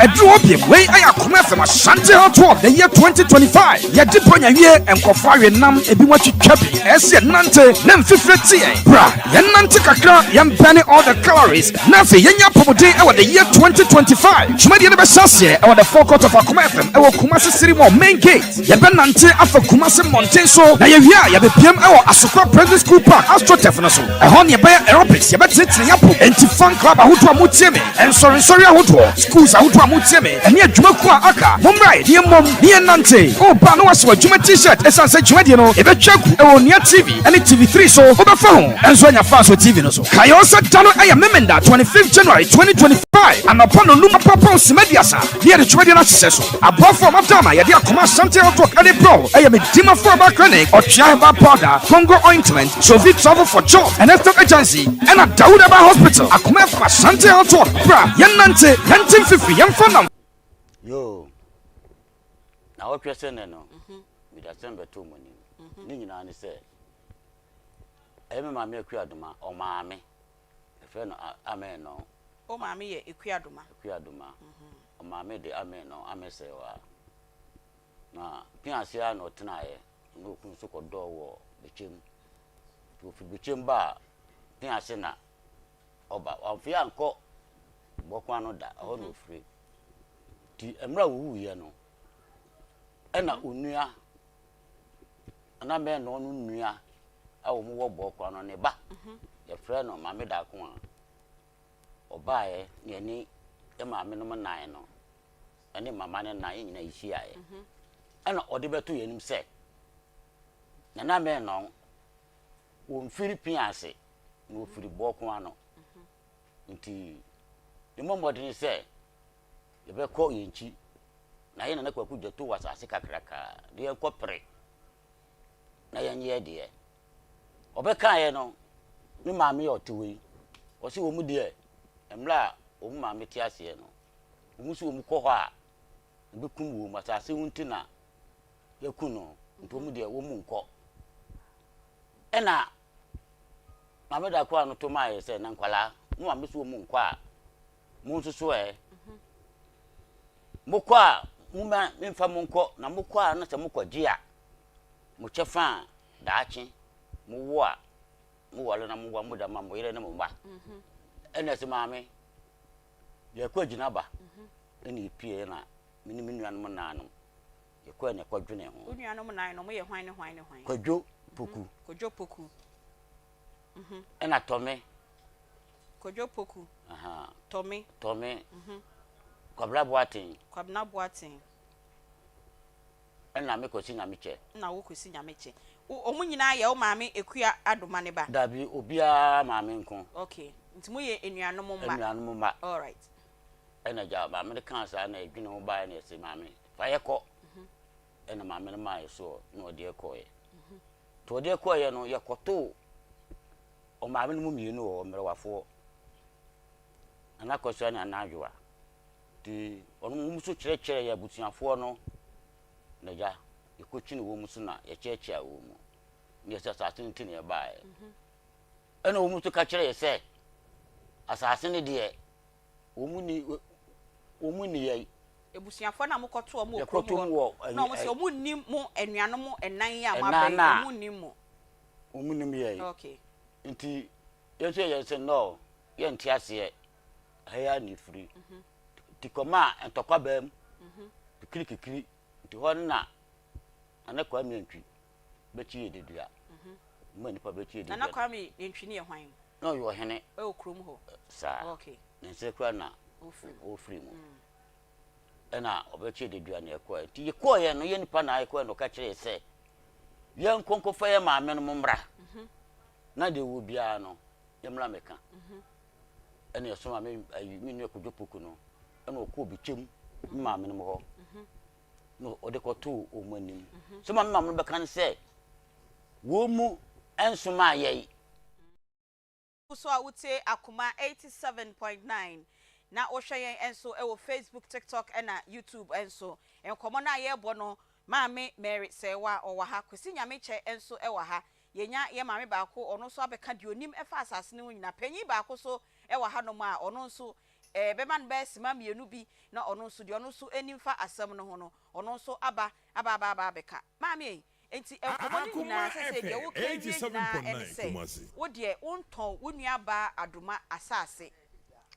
Ɛduru hɔ biom, wei ɛyɛ Akoma FM Ashanti Hot of the year 2025. Yɛde Bronya wie, nkurɔfoɔ awe nam, ebi atwitwa bi. Ɛsɛ yɛnante na mfifire te yɛn. Bra, yɛnnante kakra, yɛmbɛne all the calories, na afei yɛnya apɔmuden ɛwɔ the year 2025. Dwumadie no bɛhyɛ aseɛ ɛwɔ the forecourt of Akoma FM ɛwɔ Kumasi City Mall main gate. Yɛbɛnante afa Kumasi mmɔnten so, na yɛwie a yɛbɛpiem ɛwɔ Asokwa Primary School Park AstroTurf no so. Ɛhɔ ne yɛbɛyɛ aerobics, yɛbɛtenetene yɛn apɔw. Enti fan club ahodoɔ a motie me, nsɔrensɔre ahodoɔ, schools ahodoɔ a motie me, ɛne adwumakuo a aka, mommra na yɛmmom na yɛnnante. Woba na woahyɛ w'adwuma t-shirt ɛsiane sɛ dwumadie no yɛbɛtwa agu ɛwɔ Onua TV ɛne TV3 so. Wobɛfa ho nso anya fans wɔ TV no so. Kae oo sɛ da no ɛyɛ Memenda 25th January 2025 anɔpa nnɔnum apapɔn sima aduasa ne yɛde dwumadie no ahyehyɛ so. Aboafo a wɔada ama yɛde akoma Ashanti Health Walk de brɛ wo yɛ Medimafo Herbal Clinic, Ɔtwea Herbal Powder, Congo Ointment, Sovi Travel for Job and Estate Agency, ɛna Dawood Herbal Hospital. Akoma FM Ashanti Health Walk, bra yɛnnante, yɛnte mfifiri, yɛmfa nnamfo. Yoo, naawɔtwe sɛ nnɛ no, mede asɛm bɛto mo anim. Ne nyinaa ne sɛ, ɛyɛ me maame Akua Adoma, ɔmaame. Yɛfrɛ no Amɛnɔ. Wo maame yɛ Akua Adoma? Akua Adoma. Ɔmaame de Amɛnɔ, Amɛsɛwa. Na Piase ara na ɔtenaeɛ. Na okunu nso kɔdɔɔ wɔ Bɛkyɛm. Nti ɔfiri Bɛkyɛm baa Piase na ɔba. Wamfiri ankɔ Bɔko ano da, ɛhɔ na ɔfiri. Nti mmerɛ a wɔwuiɛ no, ɛna onua na mɛnɔ no nua a wɔn wɔ bɔɔko ano ne ba yɛfrɛ no maame daako a ɔbaeɛ ne ɛne yɛ maame nom nan no ɛne mama ne nan yɛn nyinaa yɛhyiaeɛ ɛna ɔde bɛto yɛn anim sɛ nana mɛnɔ wɔmfiri pia ase na wɔfiri bɔɔko ano nti yɛmmɔ mmɔden sɛ yɛbɛkɔ yɛn nkyi na yɛn nana kwaku gya to wɔ asase kakraka de yɛnkɔ pere na yɛnyɛ deɛ ɔbɛkaeɛ no me maame a ɔte hɔ yi ɔse wɔn deɛ mmerɛ a wɔn maame te aseɛ no wɔn so wɔn kɔ hɔ a ɛbɛkum wɔn asase ho nti na yɛku no nti wɔn deɛ wɔn nkɔ ɛna maame da ko a no to maa yɛ sɛ na nkwalaa mo maame so wɔn nkɔ a mo nso so ɛ mokɔ a moma memfa mo nkɔ na mokɔ a na sɛ mokɔgye a mo kyɛfa a daakye mowo a moware na mowa moda ma mo yere ne mo mma ɛna sɛ maame yɛkɔ agyina ba ɛna yɛpie na me ne me nuanom naanom yɛkɔ ɛna ɛkɔdwene ho. Wo nuanom nan no moyɛ hwan ne hwan ne hwan? Kwadwo Poku. Kwadwo Poku. Ɛna Tɔme. Kojo Poku. Tɔme. Tɔme. Kwabena Boateng. Kwabena Boateng. Ɛna me Kwasi Nyamekyɛ. Ɛna wo Kwasi Nyamekyɛ. Wo wɔn nyinaa yɛ wo maame Akua Adoma ne ba? Dabi, obiara maame nko. Okay, nti mo yɛ anuanom mma? Anuanom mma. Alright. Ɛna gya maame no kaa saa na ɛdwene ho baeɛ na yɛse maame fa yɛ kɔ. Ɛna maame no maa yɛ soɔ na ɔde yɛ kɔeɛ. Nti ɔde yɛ kɔeɛ no yɛkɔtoo Ɔmaame no mu mienu wɔ hɔ, mmerewafoɔ, Nana Akosua ne Nana Adwoa. Nti wɔn wɔn nso kyerɛkyerɛ yɛn abusuafoɔ no na gya yɛkɔkyini wɔn mu so na yɛkyeakyea wɔn mu. Ne yɛsɛ asase no nti na yɛbaeɛ. Ɛna wɔn nso ka kyerɛ yɛ sɛ asase no deɛ wɔn ni. Wɔn nni yɛn. Abusuafoɔ no a mokɔto wɔn wɔ kurom Yɛkɔto hɔ wɔn wɔ no, na ayi wɔn se ɛ. wɔn nnim mo anuanom nnan yi a moaba Nnan yi, no a. wɔn nnim mo. Wɔn nnim yɛn. Okay. Nti yɛn nso yɛyɛ sɛ nɔɔ, yɛnte aseɛ, ha yi ara na yɛfiri. Nti kɔmaa ntɔkwa baa mu, kikiri kikiri, nti hɔ no na Nana Kwame Antwi bɛkyi yɛ dedua. Mma nnipa bɛkyi yɛ dedua. Nana Kwame Antwi no yɛ hwan? Na ɔyɛ ɔhene. Ɛwɔ kurom hɔ? Saa. Okay. Ne nsa kura na ɔfiri mu. Ɛna ɔbɛkyi yɛ dedua na yɛkɔɛ. Nti yɛkɔɔyɛ no, yɛ nipa na yɛkɔɛ na ɔka kyerɛ yɛ sɛ, yɛnkɔ nkɔfa yɛ maame no mo mmra. Na deɛ ɛwɔ biara no, yɛmmra mmɛka. Ɛna yɛsoma me ayi me nua Kojo Poku no, ɛna ɔkɔɔ Bikyem me maame no mo hɔ. Na ɔde kɔtoo wɔn anim. Sɛ ma me maame no bɛka no sɛ, wɔn mu nsomaa yɛn. Wo nso a wotie Akoma 87.9 na wohwɛ yɛn nso wɔ Facebook, TikTok na YouTube nso. Nkɔmmɔ no a yɛrebɔ no, Maame Mary Sɛɛwa ɔwɔ ha, Kwesi Nyamekyɛ nso wɔ ha. Yɛnya yɛn maame baako, ɔno nso abɛka deɛ ɔnim fa asase no ho nyinaa. Panyin baako nso wɔ hanom a ɔno nso bɛma no bɛyɛ sima mmienu bi na ɔno nso deɛ ɔno nso nim fa asɛm no ho no, ɔno nso aba aba aba aba abɛka. Maame ei, Enti nkɔmmɔ no nyinaa seesei deɛ woka awie nyinaa ne sɛ wo deɛ wontɔn wo nua baa Adoma asase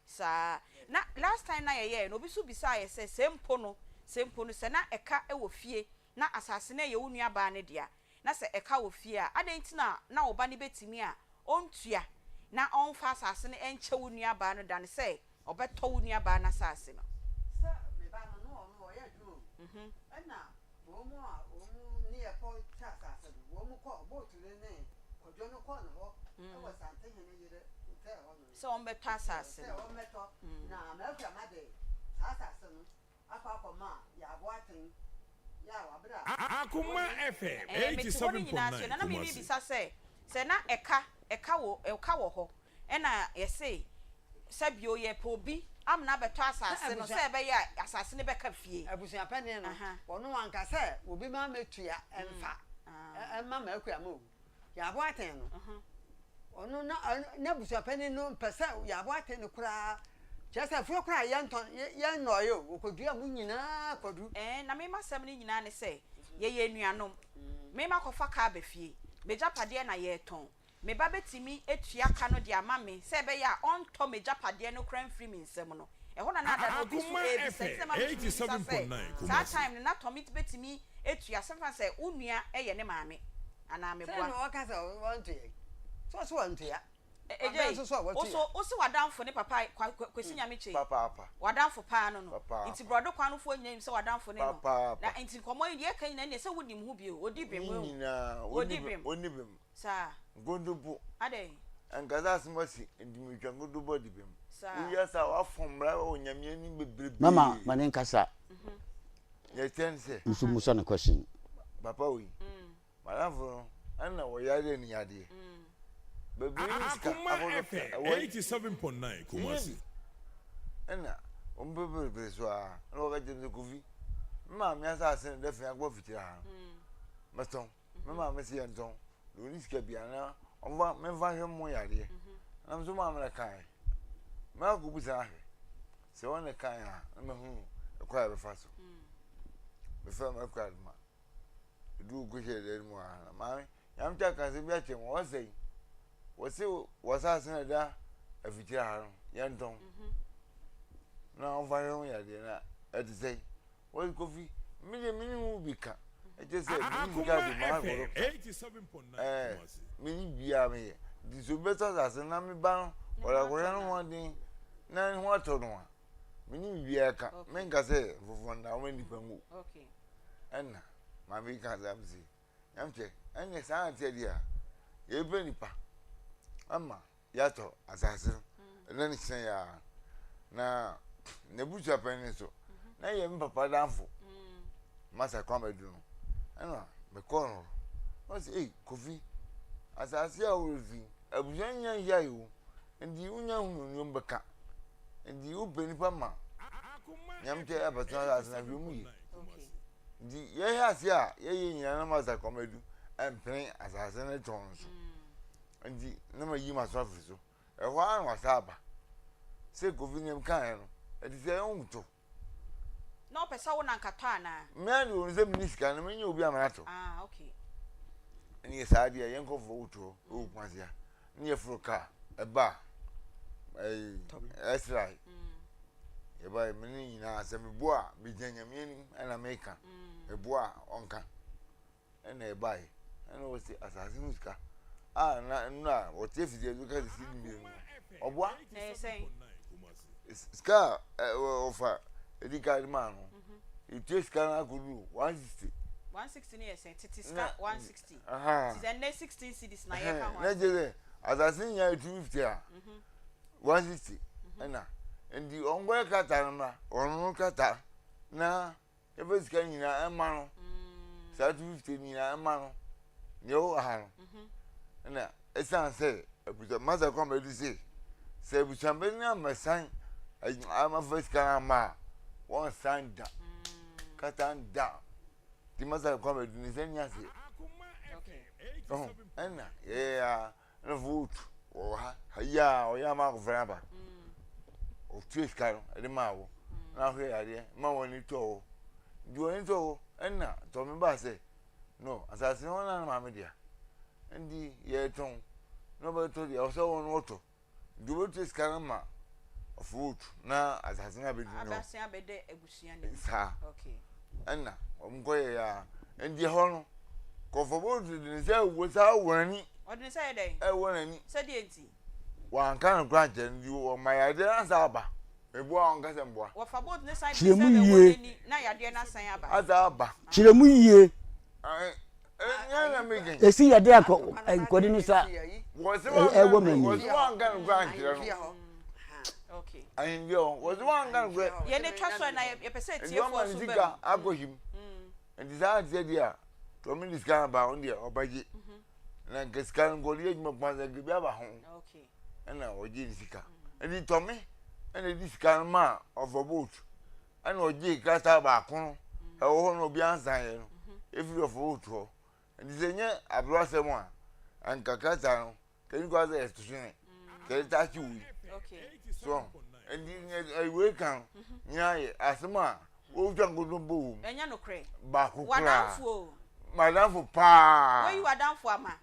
saa. Na last time na yɛyɛɛ no obi nso bisaa yɛ sɛ sɛ mpo no sɛ mpo no sɛ na ɛka wɔ fie na asase no yɛ wo nua baa no dea na sɛ ɛka wɔ fie a adɛn nti na na wo ba no bɛtumi a ɔntua na ɔmfa asase no nkyɛ wo nua baa no dane sɛ ɔbɛtɔ wo nua baa no asase no. Sɛ me ba no na ɔno ɔyɛ adwuma o ɛna Wɔn a wɔn ne yɛ kɔ kyɛ asase no, wɔn kɔ boat no ne Kwadwo no kɔɔ ne hɔ wɔ Santehene yere hotel hɔ nom. Sɛ wɔn bɛtɔ asase no. Sɛ wɔn bɛtɔ. Na M'Akuama de saa asase no akɔ akɔma Yaa Boateng yɛ a wabere a. Akoma FM Ɛɛ, mete hɔ no nyinaa so, 87.9 na na Kumasi. mebisa sɛ, sɛ na ɛka, ɛka wɔ, ɛka wɔ hɔ, Ɛna yɛse sɛ bio yɛpɛ obi amena abɛtɔ asase no sɛ ɛbɛyɛ a asase no bɛka fie. Abusua panin no, ɔno wanka sɛ obi ma mɛtua mfa mma m'akua ma o. Yɛaboaten no, ɔno na n'abusua panin no mpɛ sɛ yɛaboaten no koraa, kyerɛ sɛ afuo koraa yɛntɔn, yɛnnɔeɛ o, ɔkɔdua mu nyinaa kwadu. Ɛɛ, na me m'asɛm no nyinaa ne sɛ, yɛyɛ anuanom. Me makɔfa kaa aba fie, m'agyapadeɛ na yɛretɔn. Me ba bɛtumi atua ka no de ama me sɛ ɛbɛyɛ a ɔntɔ m'agyapadeɛ no koraa mfiri me nsam no. Ɛhɔ na na ada no obi nso Akoma rebisa. Nti na FM ɛma metumi bisa sɛ, 87.9 saa Kumasi. time no na Tommy bɛtumi atua sɛ mfa no sɛ wo nua yɛ ne maame anaa Sɛn meboa? na ɔka sɛ ɔntua yi? Sɛ ɔse ɔntua. Wabɛn Egyei, nso so a wo watua. so wo se w'adamfo ne papa Kwa, Kwa, Kwesi Nyamekyei? Papaapa. W'adamfo paa no no. Papaapa. Nti borɔdo kwan no foɔ nyinaa nim sɛ w'adamfo ne no. Papaapa. Na nti nkɔmmɔ yi deɛ yɛka nyinaa nneɛ sɛ wonim ho bio. Ɔdi bem, Ne wahu. nyinaa, Ɔdi ɔnni bem, bem. ɔnni bem. Saa. Nkontompo. Adɛn? Ɛnka sɛ asɛm asi, nti metwa nkontompo adi bem. Saa. Woyɛ saa a, woafom mmara wɔ Nyame anim bebrebe. Mama ma ne nkasa. Deɛ ɛteɛ ne sɛ. Nso musa no question. Papa wei, madamfo no, ɛna wɔyare ani yadeɛ. Baabi ne sika Akoma akɔ dɔkta, FM ɛwɔ yi. 87.9 Yɛnyɛ Kumasi. bi. Ɛna wɔn peperepere so ara, ɛna wɔka kyerɛ me sɛ, Kofi, me maame asase no da fi akɔ afikyire ha no, mɛtɔn. Me maame se yɛntɔn na ɔnni sika biara na ɔmfa memfa nhwɛ mo yareɛ. Na nso maame na kae. Mɛakɔbusa ahwɛ sɛ ɔne kae a na mahunu ɛkwan a yɛbɛfa so. Mefrɛ m'akura de ma. Ɛduru kɔhyɛ dan mu a na maame nyame kyɛ aka asɛm bi akyerɛ mu ɔsɛe. Wɔse wɔasase no ɛda afikyire ha no yɛntɔn na ɔmfa hwɛ ho yadeɛ na ɛte sɛn. Wɔse Kofi, me deɛ me ne wo bi ka. Ɛkyɛ sɛ me ne sika de maa Akoma kɔdɔ FM ka. 87.9 Ɛɛ, Kumasi. me ne biara meyɛ. Nti sɛ obi bɛtɔ asase no na me ba no ɔde akɔhwɛ ne ho aden na ne ho atɔ no a, me ne biribiara ka. Menka sɛ mfɔfɔ nna wɔn nnipa ngu. Ɛna maame yi ka saa mese, Nyamkyɛ, ɛnneɛ saa na ɛteɛ deɛ a, yɛbɛpɛ nipa ama yɛatɔ asase no ɛnɛ ne kyerɛ yɛ ara na n'abusua panyin nso na yɛ me papa danfo masa kwan bɛdu no ɛna mekɔɔ no na ɔsɛ ei kofi asase a wɔrefi abusua nyɛ nhyia yi o nti wonya hunu nneɛma bɛka nti wopɛ nipa ma nyamkyɛ abɛtena asase na hwɛ mu yie nti yɛhwɛ ase a yɛyɛ nyinaa na masa kwan bɛdu ɛmpene asase no tɔn so. Nti na mayi m'aso afiri so. Ɛhɔ ara na wasan aba. Sɛ Kofi nneɛm kaeɛ no, ɛte sɛ ɛho to. Na ɔpɛ sɛ wo na nka tɔ anaa? Me ara deɛ ɔnim sɛ menni sika no menyɛ obi a matɔ. Ah okay. Ɛne yɛ saa deɛ yɛn nkurɔfoɔ wotoɔ ɛwɔ Kumasi ha ne yɛforo kaa ɛba ɛyi ɛsra yɛba me ne nyinaa sɛ meboa a megyina nyame anim ɛna meka meboa a ɔnka ɛna ɛbaeɛ ɛna ɔsi asase ho sika a na nnura a ɔte afidie so ka sisi mmienu no ɔboa sika a ɔfa edi ka de maa no etua sika no akɔduru 160. 160 no yɛ sɛn tete sika 160 ti sɛ nnɛ 16 cedis na yɛka ho na kyerɛ sɛ asase nyinaa yɛ 250 a 160 ɛna nti ɔnkɔyɛ krataa no mmra ɔno krataa na Yɛfa sika nyinaa ɛma no saa 250 nyinaa ɛma no nea ɛwɔ ha no ɛna ɛsan sɛ abusua masa kwan bɛdi se sɛ abusua bɛni amɛsan amafa sika no ama a wɔnsan da kata da ti masa kwan bɛdi ne sɛ ni aseɛ ɛna yɛyɛ ya. Ɛna vote wɔ ha ha yi a ɔyɛ ama akɔfra no aba ɔtua sika no ɛde maa wo na ahwɛ yadeɛ ma wɔn ani tɔ hɔ nti wɔn ani tɔ hɔ ɛna tɔmi baa sɛ no asase no wɔn na maame dea nti yɛtɔn na ɔbɛtɔ deɛ ɔsɛ wɔn wɔtɔ nti wɔbɛtua sika no ma ɔfo na asase no abɛdi no abɛsen abɛdɛ abusua no saa ɛna wɔn kɔ yɛ ya nti ɛhɔ no kɔfɔ bootu de ne nsa ɛwɔ saa wɔ n'ani ɔde ne nsa yɛ dɛn ɛwɔ n'ani sɛdeɛ nti wɔanka no kora nkyɛn nti wɔma yadeɛ no asa aba meboa wɔn kasa mboa wɔfa boat ne san de Kyerɛ ne mu nsa bɛwɔ yie. n'ani na yadeɛ no asan aba asa aba Kyerɛ mu yie. Ɛsi Esi yɛ dɛ akɔ nkɔdi no sa ɛwɔ m'ani. Wɔsi wɔanka no kora nkyerɛ no. Ahemfie hɔ wɔsi wɔanka no kora. Yɛn atwa so na yɛpɛ sɛ Nti wɔma atiefoɔ no so sika bɛm. akɔ him. Nti saa ateɛ deɛ a tɔmi de sika no ba ɔno deɛ ɔbɛgye. Na nka sika no nka ɔde yɛ adwuma kuma sɛ nka bi aba ho. Ɛna ɔgye ne sika. Nti tɔmi ɛna ɛdi sika no maa ɔfɔ boat. Ɛna ɔgyee krataa baako no ɛwɔ hɔ na obiara nsan yɛ no efiri ɔfɔ boat hɔ. Nti sɛ nyɛ aberewasɛm a anka krataa no kɛni kɔ asɛ yɛto twene kɛde taakye wei. So nti wei ka no nyinaa yɛ asɛm a wotwa nkontompo wɔ mu. Ɛnyɛ nokorɛ. Baako koraa. W'adamfo o. M'adamfo paa. Woyi w'adamfo ama.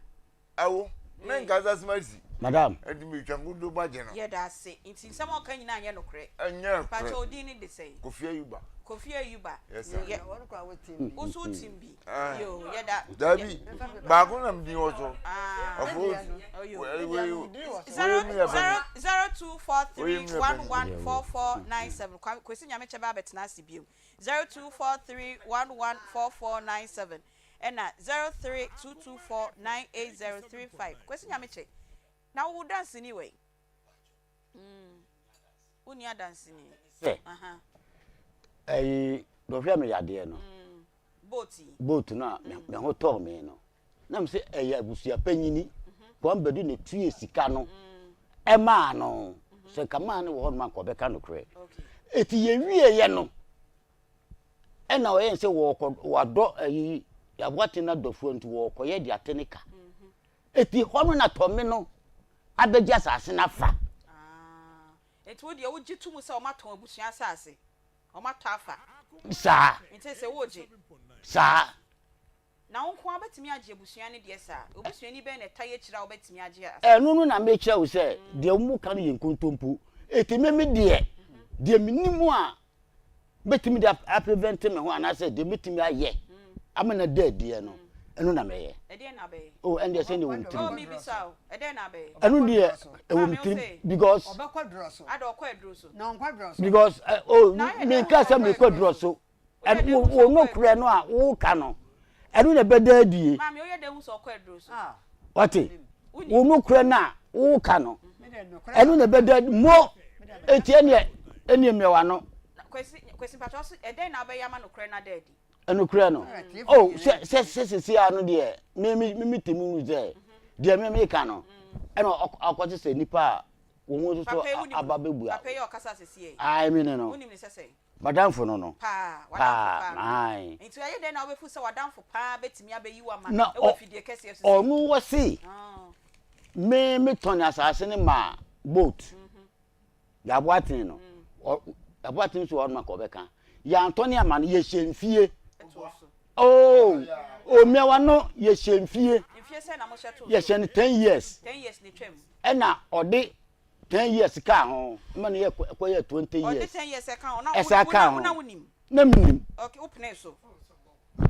Awo, me nkasa soma si. Madam. Enti metwa nkontompo agye no. Yɛda ase. Nti nsɛm a ɔka nyinaa nyɛ nokorɛ? Ɛnyɛ nokorɛ. Pakyɛ wo din ne de sɛn? Kofi Ayuba. Kofi Ayuba. Yes sir. Yɛ, wo nso wo team bi? Yoo, yɛda. Dabi, baako na me din wɔ so. Ah. Ɔfo, Oyo. wei, wei, wei Zero, mi yɛ zero, panyin. 0243114497. Kwame, Kwesi Nyamekyɛ bɛ abɛtena ase biom. 0243114497. Ɛna 0322498035 Kwasi Nyamekye na wo danseni wɛn? Mm, wo ni adanseni. Sɛ ɛyi dɔhwɛ me yadeɛ no. Mm, boat yi. Boat no a me ho tɔɔ me no. Na me sɛ ɛyɛ abusua panyini. Kwame Badu na tue sika no ɛmaa no. Sɛ nka maa no wɔ hɔ nom anka ɔbɛka nokorɛ. Eti yɛwieɛ no. Ɛna ɔyɛ sɛ wɔkɔ wadɔ ayi aboate no adɔfoɔ nti wɔkɔyɛ de ate ne ka. Eti hɔ no na tɔme no abɛgye asase no afa. Ah, eti wo deɛ wogye to mu sɛ wɔatɔn abusua asase, wɔatɔ afa. Saa. Nti sɛ wogye. Saa. Na wo nko ara wobɛtumi agye abusua no deɛ saa? Obusuani bɛn na ɛtae akyire a wobɛtumi agye asase? Ɛno no na mekyerɛ wo sɛ deɛ wɔka no yɛ nkontompo. Eti me me deɛ, deɛ menim a mɛtumi de aprevent me ho anaasɛ deɛ mɛtumi ayɛ ama no ada adiɛ no, ɛno na mɛyɛ. Ɛdeɛn na abɛyɛ? Oh, ɛno deɛ sɛdeɛ ɛwɔ me tirim. Oh, mebisa o, ɛdeɛn na abɛyɛ? Ɛno deɛ ɛwɔ me Maame, wo tirim se? because. Ɔbɛkɔ dorɔ so. Ada ɔkɔ aduro so. Na ɔnkɔ dorɔ so. Because eh, oh, Na ayɛ dɛn menka sɛ mekɔ aduro so. Wo nokorɛ no a woka no, ɛno na ɛbɛda adie. Wate? Wo nokorɛ no a woka no, ɛno na ɛbɛda adi. Mo, eti ɛneɛ, ɛneɛ mmea w'ano. Ɛnokorɛ no, oh, sɛ, sɛ, sɛ sisi ano deɛ, me, me, me, me tumi hu sɛ, deɛ me, me ka no, ɛna akɔte sɛ nipa a wɔn nso so aba bɛbua. Ae, me ne no. M'adamfo no no. Paa, w'adamfo Paa, paa no. ae. Nti ɛyɛ dɛn na wobɛfu sɛ w'adamfo paa bɛtumi abɛyi wo ama Na wɔ ɔ, afidie kɛseɛ so sei? ɔno wɔ se, me metɔn asase no maa boat, Yaboatene no, ɔ, Yaboatene nso wɔ hɔ nom a nka ɔbɛka. Yɛantɔ ne ama no, yɛhyɛ mfie. Oh, omiawa no yɛhyɛ mfie. Yɛhyɛ no 10 years. Ɛna ɔde 10 years kaa ho ma no yɛ kɔyɛ 20 years. Ɛsa kaa ho. Na menim.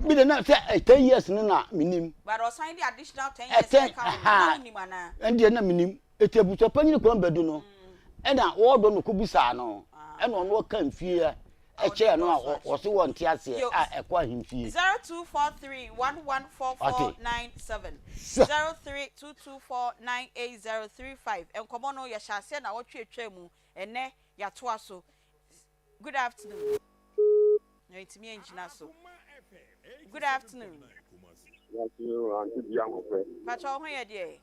Bi de na sɛ 10 eh, years no na menim. Ɛtɛn ha ɛndeɛ na menim. Eti abusuapanyin kwan bɛdu no ɛna wɔdɔ no kɔbisaa no ɛna ɔno ɔka mfie a ɛkyɛɛ no a ɔse wɔnte aseɛ a ɛkɔ ahemfie. 0243114497 0322498035 Nkɔmmɔ no yɛhyɛ aseɛ nnawɔtwe atwaa mu ɛnnɛ yɛatoa so Good afternoon. Na ntumi angyina so. Good afternoon. Pakyɛ wo ho yɛ deɛ?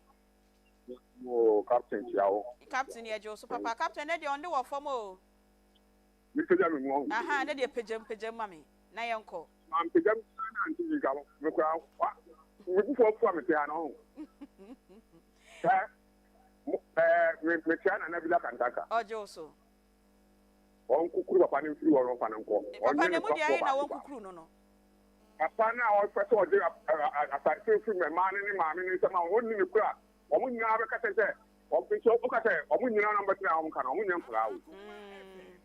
Oh, captain kyia wo. Captain yɛ gye wo so papa. Captain ne deɛ ɔnde wɔ fam o. Me pagya me mu ɔho. Aha, ne deɛ pagyam pagyam ma me na yɛn kɔ. Ma mpagya mu na ante yi ka me kura wa. Me bufu afu a me te ha no ɔho. Sɛ ɛɛ me me tia nana bi la kantaka. Ɔgye wo so. Ɔnkukuru papa no mfiri hɔ na ɔmfa no nkɔ. Papa Ɔnyɛ no emu deɛ nokwafoɔ ahe na baako baako. wɔnkukuru no no? Papa no a ɔpɛ sɛ ɔgye asase no firi mmaa no ne maame no nsam a ɔnni nokorɛ a, wɔn nyinaa bɛka sɛ sɛ nti woka sɛ wɔn nyinaa na wɔbɛtena a wɔnka no, wɔnyɛ nkwadaa o.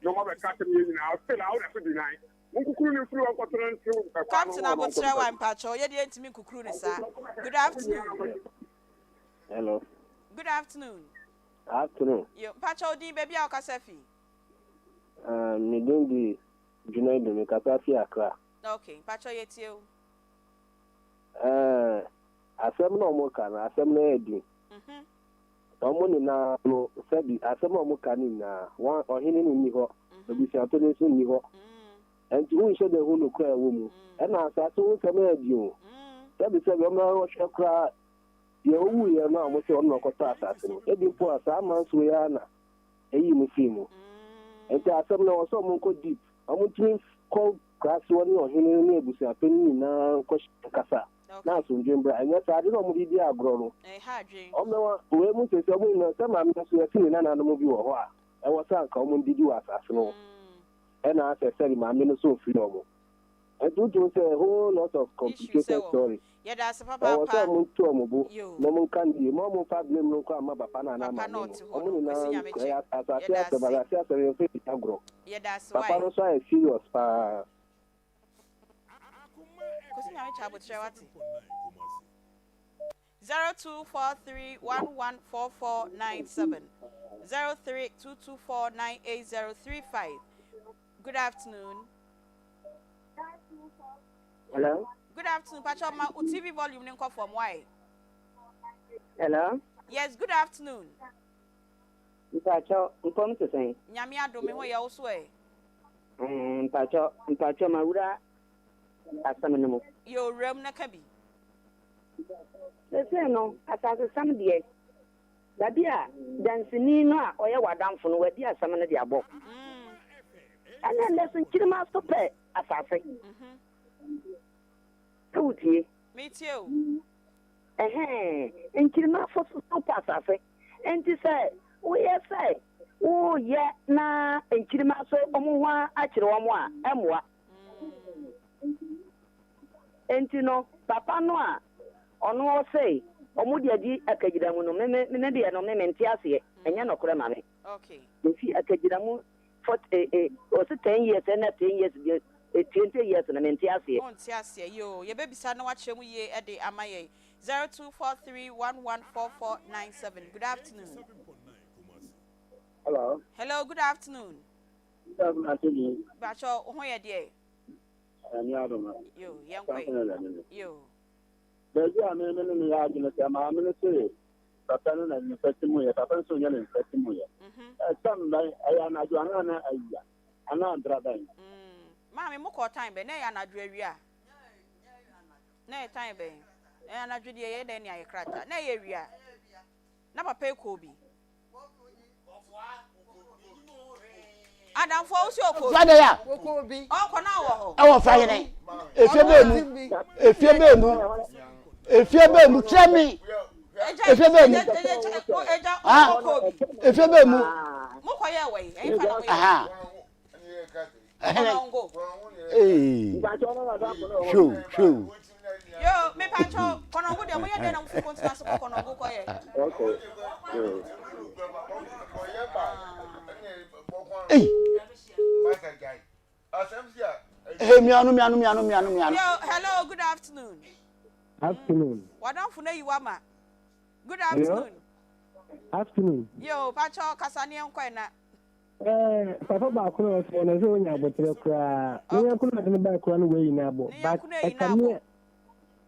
Na wɔabɛka asɛm yei nyinaa, still a woda so deny. Monkukuru no mfiri hɔ nkɔto no nto ɛkwan no Captain ho na ɔnkɔ aboterɛ wa nipa mpakyɛw yɛ deɛ ntumi nkukuru no saa. Good afternoon. Hello. Good afternoon. Afternoon. Yo, mpakyɛw wo din, baabi a wokasa fi? Ah, me din de Junaidu, me kasa fi Accra. Ok, mpakyɛw yɛtie wo. Eh, asɛm na ɔmo ka no, asɛm no yɛ den. Mhm. Ɔmo nyinaa no, sɛbi, asɛm a ɔmo ka no nyinaa, wɔn, ɔhene no nni hɔ, abusuapanin nso nni hɔ. Ɛnti wonhyɛ da hu nokorɛ a ɛwɔ mu. Ɛna asaase ho nsɛm yɛ den o. Sɛbi sɛbi, ɔmo hwɛ koraa, Deɛ ɔwuiɛ no a wɔse ɔno na ɔkɔtɔɔ asase no, ebi mpo a saa amansuo yi ara na ɛyii no firii mu. Nti asɛm no ɛwɔ sɛ wɔnkɔ deep, wɔntumi nkɔ kuraase hɔ ne ɔhene no ne abusuapanin nyinaa nkɔhyia nkasa na asomdwoe mbra. Ɛnyɛ saa ade na wɔde di agorɔ no, wɔmmɛwa wei mu seesei wɔn nyinaa, sɛ maame nso yɛse ne nananom bi wɔ hɔ a ɛwɔ sɛ anka wɔdidi wɔ asase no ho, ɛna asɛ sɛde maame no nso mfiri wɔn. Nti wotumi sɛ a whole lot of Issues complicated ɛwɔ hɔ. story. Yɛda ase Ɛwɔ sɛ papaapa. ɔmo nto ɔmo bo Yoo. na ɔmo nka no yie. Mma ɔmo nfa blame no nko amma papa no anaa Papa maame no a no. ɔte hɔ Ɔmo no, Kwasi nyinaa Nyamekyɛ. ɛyɛ asase Yɛda asɛm, ase. asase asɛm yɛnfa nni agorɔ. Yɛda ase Papa wai. no nso ayɛ serious paa. Kwasi Nyamekyɛ aboterɛ wate. 0243114497 0322498035 Good afternoon. Hello. Good afternoon. Pacho ma u TV volume ni nkɔ fam why? Hello. Yes, good afternoon. Mpacho, mpom te sɛn? Nyame adom me ho yɛ wo so ɛ. Eh, mpacho, mpacho ma wura asɛm no mu. Yɛ owura mu na ka bi. Seesei no, asasesɛm deɛ, baabi a danseni no a ɔyɛ w'adamfo no, wadi asɛm no de abɔ. Ɛnna nnɛ so nkyirimma nso pɛ asase. Sɛ wotie? Metie o. Ɛhɛn, nkyirimafo nso so pɛ asase. Enti sɛ woyɛ sɛ woreyɛ na nkyirimma nso wɔn ho akyere wɔn a, ɛmmoa. Enti no, papa no a ɔno ɔse ɔmo de adi akagyina mu no, me me me deɛ no me mente aseɛ, ɛnyɛ nɔkorɛ ma me. Mefi akagyina mu fort eh eh ɔse ten years ɛna ten years deɛ eh 20 years no mente aseɛ. Wonte aseɛ yoo, yɛbɛbisa na wakyerɛ mu yie de ama yɛn. 0243114497 Good afternoon. Hello. Hello, good afternoon. Good afternoon, Auntie Jean. Bacho, wo ho yɛ deɛ? Nyame adom a. Yo, yɛn kɔ yi. Yo. Baabi a me me ne no yɛ adwene sɛ maame no se papa no na ne nsa ti mu yɛ, papa no sɛ ɔnyɛ ne nsa ti mu yɛ. Ɛsɛm mhm. bɛn ɛyɛ anadwo anaa na awia anaa bra bɛn? Mm. Maame mo kɔɔ time bɛn na ɛyɛ anadwo awia? Na ɛyɛ time bɛn? Ɛyɛ anadwo deɛ yɛ dɛn ne ayɛ krataa na ɛyɛ awia? Na papa yi kɔɔ bi. Adamfoɔ wo si ɔkɔɔ bi. Fada ya. Ɔkɔ na ɔwɔ hɔ. Ɛwɔ fa yɛn. Efie bɛɛ mu. Efie bɛɛ mu. Efie bɛɛ mu kyerɛ mi. Efie bɛɛ mu. Ah. Efie bɛɛ mu. Mo kɔ yɛ wɔ yi. Ɛyin fa na mo yɛ. Kɔnɔngo. Ee. Hwɛ o, hwɛ o. Yo, me pacho, Kɔnɔngo deɛ moyɛ dɛn na mo fi Kontina so kɔ Kɔnɔngo kɔyɛ? Okay. Yo. Ei. Hey, miano, miano, miano, miano, miano. Yo, hello, good afternoon. Afternoon. Wadamfo na yi wa ma. Good afternoon. Afternoon. Yo, pacho, kasa ne nkɔ na. Eh, papa baako na ɔsɛ no sɛ onya aboterɛ koraa. Ne yɛnko na ɔde ne baa koraa no wei na abɔ. But ɛkame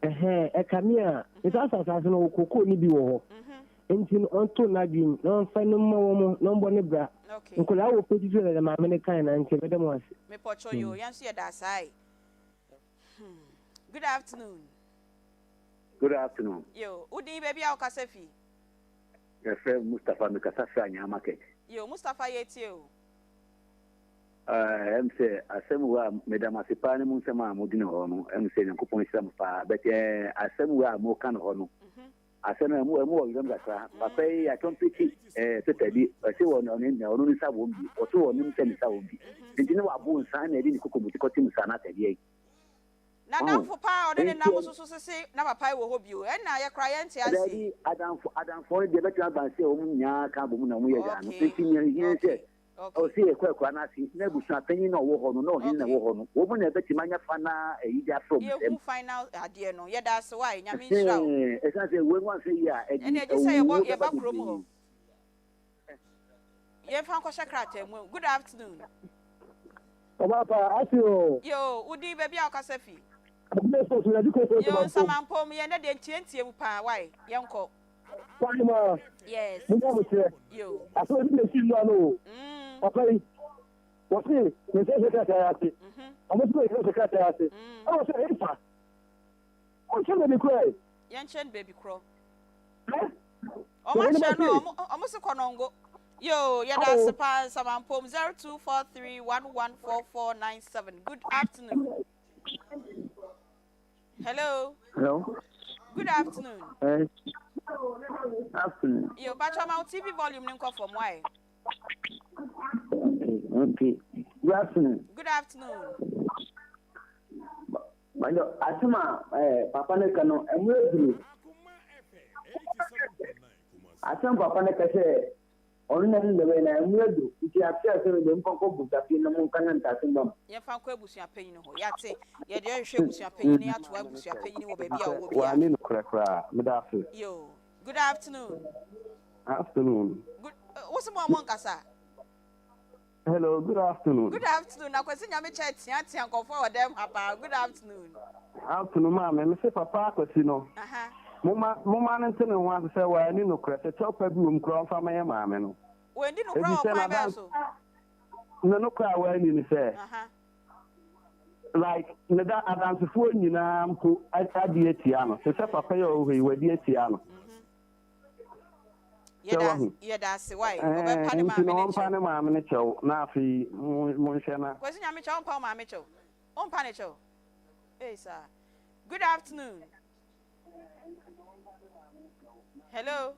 a, ɛhɛn, ɛkame a, nsa asase no kokoo ne bi wɔ hɔ. Nti no ɔnto n'adwene na ɔmfa no mma wɔn na ɔmbɔ ne bra. Nkwadaa wɔ peti sɛ dɛ maame no kae na nti ɛbɛda mo ase. Mepɔtɔ yo, yɛn nso yɛda asae. Hmm. Good afternoon. Good afternoon. Yo, wo din baabi a wokasa fi? Yɛfrɛ me Mustapha, mekasa firi Anyaa market. Yo, Mustapha yɛtie o. Ɛm sɛ asɛm wei a meda mo ase paa ne mo nsɛm a modi no hɔ no, ɛm sɛ Nyankopɔn nhyira mo paa, but eh, asɛm wei a moka no hɔ no, asɛm no ɛmu ɛmu wɔ yerɛm kakra. Papa yi atɔmpiti eh, paper bi, ɔse wɔ ɔne ɔno ne nsa wɔm bi, ɔse ɔnim sɛ ne nsa wɔm bi, nti ne wabo nsa na ɛde ne kokomuti kɔtem nsa no atɛdeɛ yi. N'adamfo paa a ɔne no nam nso so sese na papa yi wɔ hɔ bio. Ɛnna yɛ koraa yɛnte aseɛ. Dabi, adamfo, adamfoɔ no deɛ ɛbɛtumi aba sɛ wɔn nyinaa ka abom na wɔyɛ daa no. Enti nea ehia ne sɛ, ɛwɔ sɛ yɛkɔ akuraa no ase na abusua panyin na ɔwɔ hɔ no, na ɔhene na ɛwɔ hɔ no, wɔn na ɛbɛtumi anya final ayi de afrɛ wɔn nsam. Yɛhu final adeɛ no. Yɛda ase wai, Nyame nhyira wo. Ɛhɛn, ɛsiane sɛ wei wanhwɛ yie a, ɛde Ɛnneɛ gye sɛ yɛbɔ, awuwuo yɛba bɛba kurom hɔ. bebree. Yɛmfa nkɔhyɛ krataa mu. Good afternoon. Ɔbaa pa, ase o. Yoo, wo din, baabi a wokasa fi. Abena so so yɛde kɔ Yoo, Nsamampom, yɛn nɛ deɛ ntiantia mu paa, wai, yɛnkɔ. Kwahema, Yes. Munya aboterɛ. Yoo. Asɛm bi na esi nnua no o. Papa yi, wɔse ne nsa hyɛ krataa ase. Ɔmo nso ne nsa hyɛ krataa ase. Ɛna ɔsɛ hefa? Ɔnkyerɛ baabi korɔ ɛ. Yɛnkyerɛ no baabi korɔ. Ɔmo akyerɛ no ɔmo ɔmo se kɔnɔngo. Yoo yɛda ase paa Nsamampom 0243114497 good afternoon. Hello. Hello. Good afternoon. Uh, afternoon. Yo, patro ma TV volume ni nkɔ fam why? Okay, okay. Good afternoon. Good afternoon. Bàjọ́ asɛm a ɛɛ papa no ka no ɛmu aduru. Asɛm papa no ka sɛ ɔno na ne dɛm na ɛmu aduru nti ase asɛm de mfa nkɔ busuafie na monka na ntaase mma mu. Yɛmfa nkɔ abusua panyin hɔ. Yɛate. Yɛde ɛhwehwɛ abusua panyin na yɛatoa abusua panyin wɔ baabi a ɔwɔ biara. W'ani nokorɛ koraa. Meda ase. Yoo. Good afternoon. Afternoon. Good, wo se mo a mo nkasa? Hello, good afternoon. Good afternoon. Na Kwasi Nyamekyɛ teatea nkɔfoɔ wɔ dɛm ha paa. Good afternoon. Afternoon maame, me se papa Akwasi no. Aha. Moma moma no nte ne ho ase sɛ w'ani nokorɛ sɛ kyɛw pa bi wɔ mu koraa ɔmfa ma yɛ maame no. W'ani nokorɛ wɔ kwan bɛn so? Ne nokorɛ a w'ani ne sɛ. Aha. Like ne da adansefoɔ nyinaa mpo adi atia no te sɛ papa yi a ɔwɔ hɔ yi wadi atia no. Sɛ wahu. Yɛda ase wai. Ɔbɛpa ne Nti maame na ne ɔmpa kyɛw. ne maame ne kyɛw na afei monhwɛ na. Kwasi Nyame kyɛw ɔmpa wo maame kyɛw. Wompa ne kyɛw. Ei saa. Good afternoon. Hello.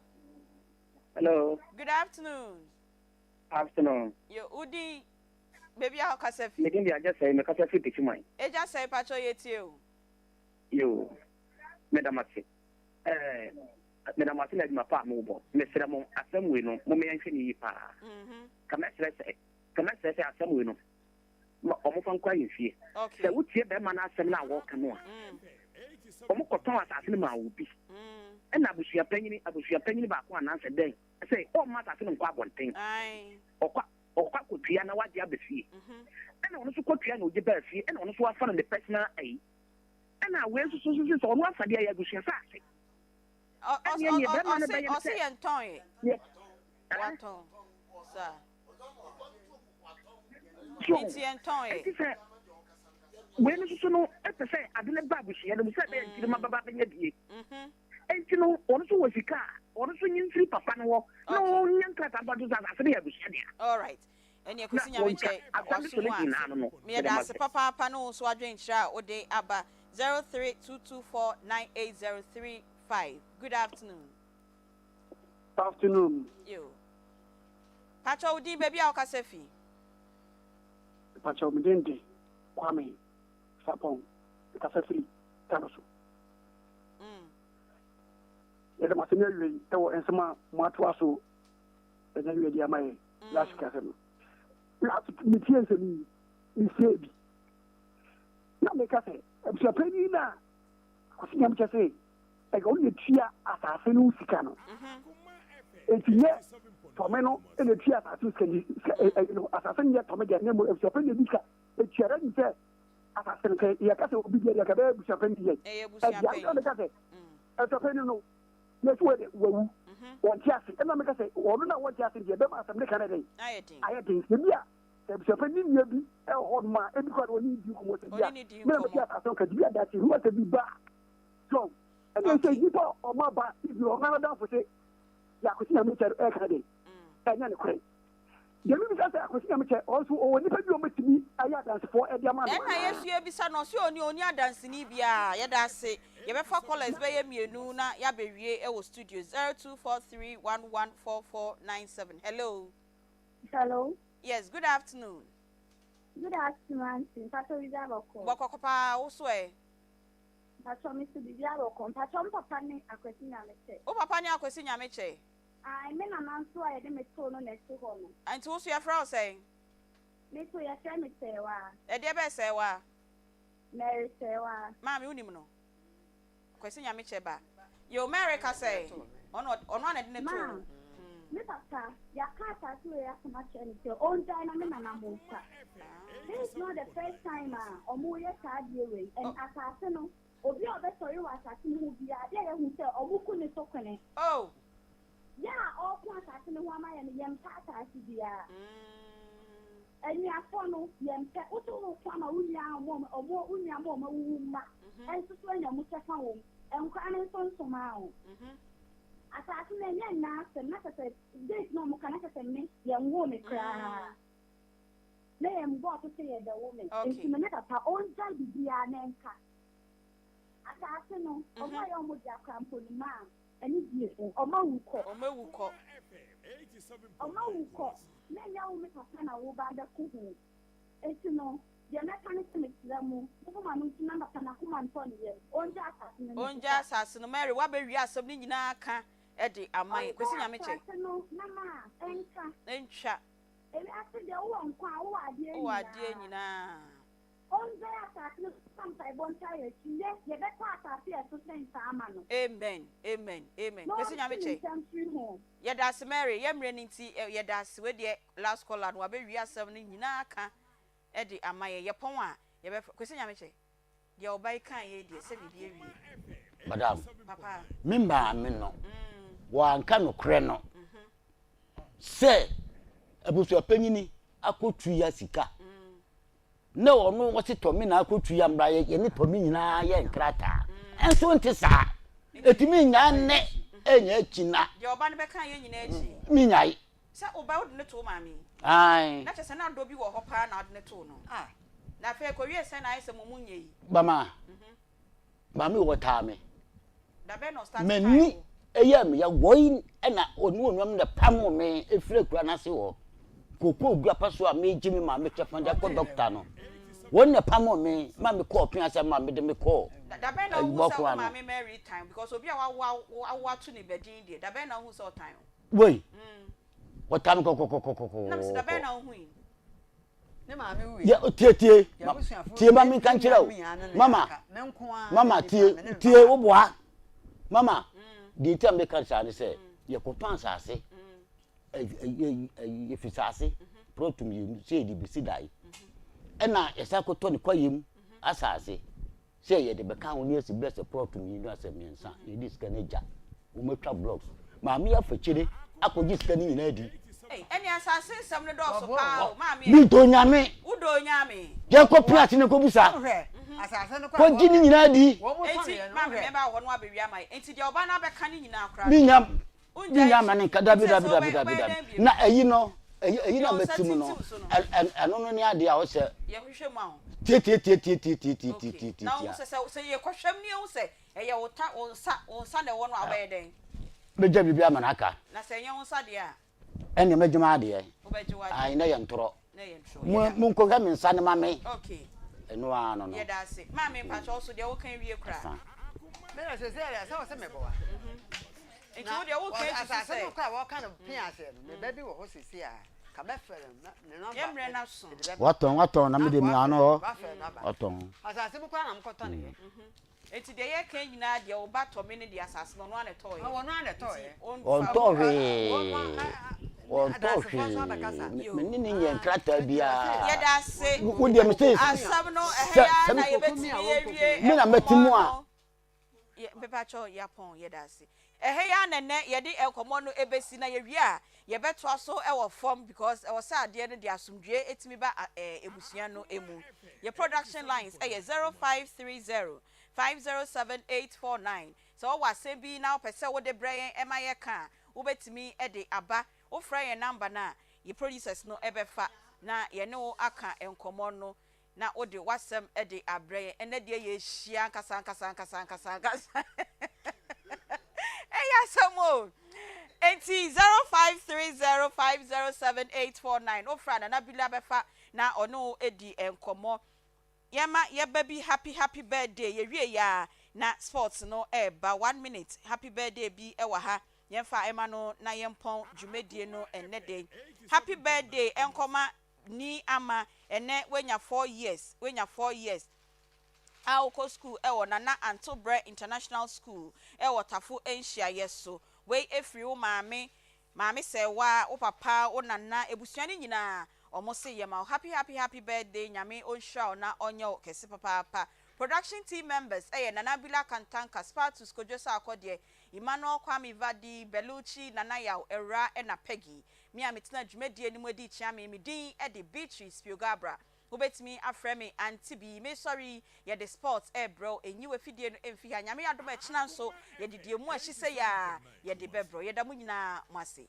Hello. Good afternoon. Afternoon. Yo, wo din, baabi a wokasa fi. Me din de Agya Sɛe, mekasa fi Techiman. Agya Sɛe, pakyɛw yɛtie o. Yo, meda mo ase. Ɛɛ, meda mo ase na adwuma pa a mobɔ. Mesrɛ mo, asɛm wei no, momma yɛnhwɛ no yie paa. Ka mɛsrɛ sɛ, ka mɛsrɛ sɛ asɛm wei no, ma wɔmfa nkɔ ahemfie. Sɛ wotie bɛrima no asɛm no a wɔreka no a, wɔkɔtɔn asase no maa obi. Ɛna abusua panyin, abusua panyin baako anaasɛ dɛn, sɛ ɔmma asase no nkɔ abɔnten. Ɔkɔ, ɔkɔ akɔtua na wagye aba fie. Ɛna ɔno nso kɔtua na ɔgye baa fie, ɛna ɔno nso afa no ne personal ayi. Ɛna wei nso so sɛ ɔno afa deɛ ɛyɛ abusua saase. Ɛneɛ neɛ bɛrima no bɛyɛ ne sɛ. Ɔse yɛn tɔn yɛ. Watɔn saa. Nti yɛn tɔn yɛ. Nti sɛ wei no soso no ɛpɛ sɛ ade no ba abusua no mu sɛ ɛbɛyɛ nkyirima bɛba bɛnya bie. Nti no ɔno nso wɔ sika a ɔno nso nyi mfiri papa no hɔ na ɔnya nkrataa mfa nto sɛ asase no yɛ abusua dea. All right. Ɛneɛ Kwesi Na Nyame wɔntwa nkyɛ asɛm no so waso no mu a nyinaa no no. Meyɛ Meda mo daase ase. papaapa ne wo nso adwenkyerɛ a wode aba 0322498035 Good afternoon. Afternoon. Yo. Pakyɛ wo din baabi a wokasa fi. Mepakyɛw me din de Kwame Sarpong, mekasa firi Tano so. Yɛda mo ase ne awiei wɔ nsɛm a moatoa so ɛna awiei de ama yɛ last week asɛm no. Last week metie nsɛm yi, mesiee bi. Na meka sɛ abusuapanyin no a Kwasi Nyamekyɛ se ɛyɛ ɔno na etua asase no sika no. Enti nyɛ tɔme no na etua asase no sika nti sika ɛyi no asase no nyɛ tɔme deɛ na mmom abusuapanyin na edi sika etua na nim sɛ asase no sɛ yɛka sɛ obi deɛ deɛ ka bɛyɛ abusuapanyin deɛ. Ɛdeɛ anka meka sɛ abusuapanyin no yɛsi wɔ de wawu wɔnte ase ɛna meka sɛ ɔno na wɔnte ase deɛ bɛma asɛm ne ka no dɛn ayɛ den sɛ bi a Sɛ abusuapɛn ne nua bi wɔ hɔ nom a, ebi koraa de wɔne no di nkɔmmɔ sɛ bi a, me na mɛte asase no ka, bi a daakye ehu asɛm bi ba a, so ɛnna sɛ nnipa a wɔn aba ebi wɔn adamfo se yɛ Akwasi Nyamekyɛ no ɛka de, ɛnyɛ nokorɛ. Deɛ mebisa sɛ Akwasi Nyamekyɛ ɔno nso ɔwɔ nnipa bi a wɔbɛtumi ayɛ adansefoɔ de ama no Ɛna anaa? yɛsu yɛbisa no ɔse ɔni ɔni adanseni biaa yɛda ase yɛbɛfa callers bɛyɛ mienu na yɛabɛwie wɔ studio 0243114497 hello. Hello. Yes, good afternoon. Good afternoon, auntie. Mpacho bibi abɔkɔ. Bɔkɔkɔ paa, wo so ɛ? Mpacho me so bibi abɔkɔ. Mpacho me papa ne Akwasi Nyamekyɛ. Wo papa ne Akwasi Nyamekyɛ? Ae, me nana nso a yɛde me too no na ɛte hɔ no. Nti wo so yɛfrɛ wo sɛn? Me so yɛfrɛ me Sɛɛwaa. Ɛdeɛ bɛɛ Sɛɛwaa? Mary Sɛɛwaa. Maame wonim no? Kwasi Nyamekyɛ ba. Yoo Mary ka sɛ ɔno ɔno a na ɛde no too Ma, wo. me papa, yɛaka asase wei asɛm akyerɛ no sɛ ɔngyae na me nana mo nsa. This is not the first time a wɔreyɛ saa adeɛ wei and asase no, obi a ɔbɛsɔre wɔ asase no ho biara, adeɛ a yɛahu sɛ wɔku ne so kwene. Oh! Yɛ a ɔreko asase no ho ama yɛn no, yɛmpɛ asase biara. Anuafoɔ no, yɛmpɛ. Wo nso woreko ama wo nua a wɔn a wɔn wo nua ma wɔawuwu mma nso so anya mu kyɛfa wɔ mu. Nkwadaa no nso nsomaa wo. Asase no, ɛnyɛ nna asɛm. Na kyerɛ sɛ date no a wɔka no, na kyerɛ sɛ me, yɛnwoo me koraa. Na yɛmbɔɔ so sɛ yɛbɛwo me. Nti me ne papa, ɔngyae biribiara na ɛnka. Asase no, wɔn a ɛyɛ wɔn dea koraa mpo no, maa. Ɛne die o, ɔma wu kɔ. Ɔma wu kɔ. Ɔma wu kɔ, na ɛnyɛ wo me papa na wo ba abɛko ho. Enti no, deɛ mɛka ne sɛ mesrɛ mo, momma mo ano nto na papa no akoma ntɔ ne yam, ɔngyaa asase no ne Ɔngyaa sika. asase no. Mary, woabɛwie asɛm no nyinaa ka de ama yɛn. Kwasi Ɔngyaa Nyamekyɛ. asase no na ma ɛnka. Ɛntwa. Ewiase deɛ wowɔ nkwa a, wowɔ adeɛ Wowɔ adeɛ nyinaa. nyinaa. Ɔngyae asase no so fa mpaebɔ ntaa yɛn akyi yɛ yɛbɛtɔ asase a ɛso sen saa ama no. Amen amen amen Na Kwesi ɔntwe Nyame ne kyɛ. nsa mfiri ho. Yɛdase Mary yɛ mmerɛ no nti yɛdase wei deɛ last caller no wabɛwie asɛm no nyinaa ka de ama yɛn yɛpɔn a yɛbɛfrɛ Kwesi Nyame kyɛ deɛ ɔba yi kaeɛ yi deɛ sɛ biribi awie Madam, papa. me maame no, wanka nokorɛ no sɛ abusuapanyini akɔtua sika na ɔno ɔse tɔme na akɔtua mmra yɛ yɛne tɔme nyinaa yɛ nkrataa ɛnso nte saa ɛtumi nyaa nnɛ ɛnya akyi na deɛ ɔba no bɛka yɛ nyinaa akyi menyae sɛ woba wode ne too maame ae na kyɛ sɛ na dɔ bi wɔ hɔ paa na wode ne too no ah na afei kɔwie sɛ na ayɛ sɛ mo mu nyɛ yi bama Maame wɔ taa me. Da bɛn na ɔstarte M'ani tae wo? yɛɛ me ya woi ɛna ɔne onuam na pamoo me efiri akura no ase hɔ. Kookoo dua pa so a megye me maame kyɛfa de akɔ dɔkta no. Wɔn na pamoo me ma me kɔɔ pea sɛ ma mede me kɔɔ Da da bɛn na wohu sɛ ayibɔko wo ano. maame Mary tan wo? Because obi a wawo awo awo ato ne ba din deɛ, da bɛn na wohu sɛ ɔtan wo? Woi, ɔtaa me Na mese da bɛn kɔkɔkɔkɔkɔkɔ. na wohui? Yɛ tie tie tie ma menka nkyerɛ wo mama mama tie tie wo boa mama deɛ nti a meka saa ne sɛ yɛkɔtɔ asase yɛfi saase prɔto mmienu sɛ yɛde bɛsi dan ɛna yɛsan kɔtɔ ne kwayam asase Sɛ yɛde bɛka ho ne asi bɛ sɛ plɔt mmienu asɛ mmiɛnsa na yɛde sika no agya wɔn atwa blocks. Maame yi afa kyire akɔgye sika no nyinaa adi. Ei ɛne asase nsɛm no dɔɔso paa o maame Me dɔ Nyame. Wo dɔ Onyame. Yɛnkɔ pene ase na nkɔbisa. Kɔgye ne nyinaa di. Enti maame mɛba wɔ hɔ na wabɛwie ama yɛn. Enti deɛ ɔba no abɛka no nyinaa koraa no. Menya Menya ma ne nka dabi dabi dabi dabi dabi na ɛyi no ɛyi ɛyi na mɛti mu no ɛno no ne adeɛ a ɔsɛ yɛhwehwɛ mu aho tie tie tie tie tie tie tie tie tie tie na wo sɛ sɛ sɛ yɛkɔhwɛm ne ehu sɛ ɛyɛ wo ta wo nsa wo nsa na ɛwɔ no a wobɛyɛ dɛn bɛgya biribi ama no aka na sɛ ɛnyɛ wo nsa deɛ a ɛnneɛ mɛgye m'adeɛ wobɛgye w'adeɛ ayi na yɛ ntorɔ. Mo monkɔhwɛ me nsa no ma me. Ɛno ara no no. Yɛda ase. Maame mpakyɛ wo so deɛ woka wie koraa. Me na sɛ sɛ sɛ wɔ sɛ meboa. Nti wo deɛ woka esi so sɛ. Asase no kɔ a wɔka no pia aseɛ no, me ba bi wɔ hɔ sisi a, ka mɛfrɛ no ne nɔmba. Yɛ mmerɛ no aso. Watɔn watɔn na me de me ano hɔ. Watɔn. Asase mu koraa na mokɔtɔ ne yɛ. Enti deɛ yɛreka yi nyinaa deɛ wo ba tɔ me no deɛ asase no ɔno ara na ɛtɔeɛ. Ɔno ara na ɛtɔeɛ. Ɔntɔɔ hwee. Ɔntɔɔ hwee. Me ne no nyɛɛ nkrataa biara. Yɛda ase. Wo deɛ me se. Asɛm no ɛha yi ara na yɛbɛtumi awie Me na mɛte mu a. nkɔmmɔ no. Mepakyɛw yɛapɔn yɛda ase. Ɛha yi ara na ɛnnɛ yɛde nkɔmmɔ no ɛbɛsi na yɛwie a yɛbɛtoa so wɔ fam because ɛwɔ sɛ adeɛ no de asomdwoeɛ ɛtumi ba abusua no mu. Yɛ production lines yɛ 0530 507 849. Sɛ wowɔ asɛm bi na wopɛ sɛ wode brɛ yɛn ma yɛka a, wobɛtumi de aba. Wofrɛ yɛn number no a, yɛ producers no bɛfa na yɛne wo aka nkɔmmɔ no na wode w'asɛm de abrɛ yɛn. Ɛnnɛ deɛ yɛrehyia ankasa ankasa ankasa ankasa ankasa. Ɛyɛ asɛm o. Enti 0530507849 wofrɛ a Nana Bila bɛfa na ɔne wo adi nkɔmmɔ. Yɛma yɛba bi happy happy birthday yɛwie yɛ a na sports no ɛreba one minute happy birthday bi wɔ ha yɛmfa ɛma no na yɛmpɔn dwumadie no ɛnnɛ da yi. Happy birthday ɛnkɔma Ni ama ɛnɛ wanya four years wanya 4 years a wokɔ school ɛwɔ Nana Antobrɛ International School ɛwɔ Tafo nhyiayɛ so. Wei ɛfiri wo maame, Maame Sɛɛwa, wo papa, wo nana, abusua no nyinaa ɔmo se yɛma wo happy happy happy birthday. Nyame ɔnhyira wo na ɔnyɛ wo kɛse papaapa. Production team members ɛyɛ Nana Abila Kantanka, Spartus Kojo Sarkodie, Emmanuel Kwame Vadi, Belucci, Nana Yaw, Awura ɛna Peggy. Me a metena dwumadie no mu adi kyea me, me din de Beatrice Piogabra. Wobɛtumi afrɛ me Auntie B. Mesɔre yi, yɛde sports rebrɛ wo. Nyi w'afidie no mfi ha. Nyame adom a ɛkyena nso, yɛde deɛ mu ahye sɛ yi ara yɛde bɛbrɛ wo. Yɛda mo nyinaa mo ase.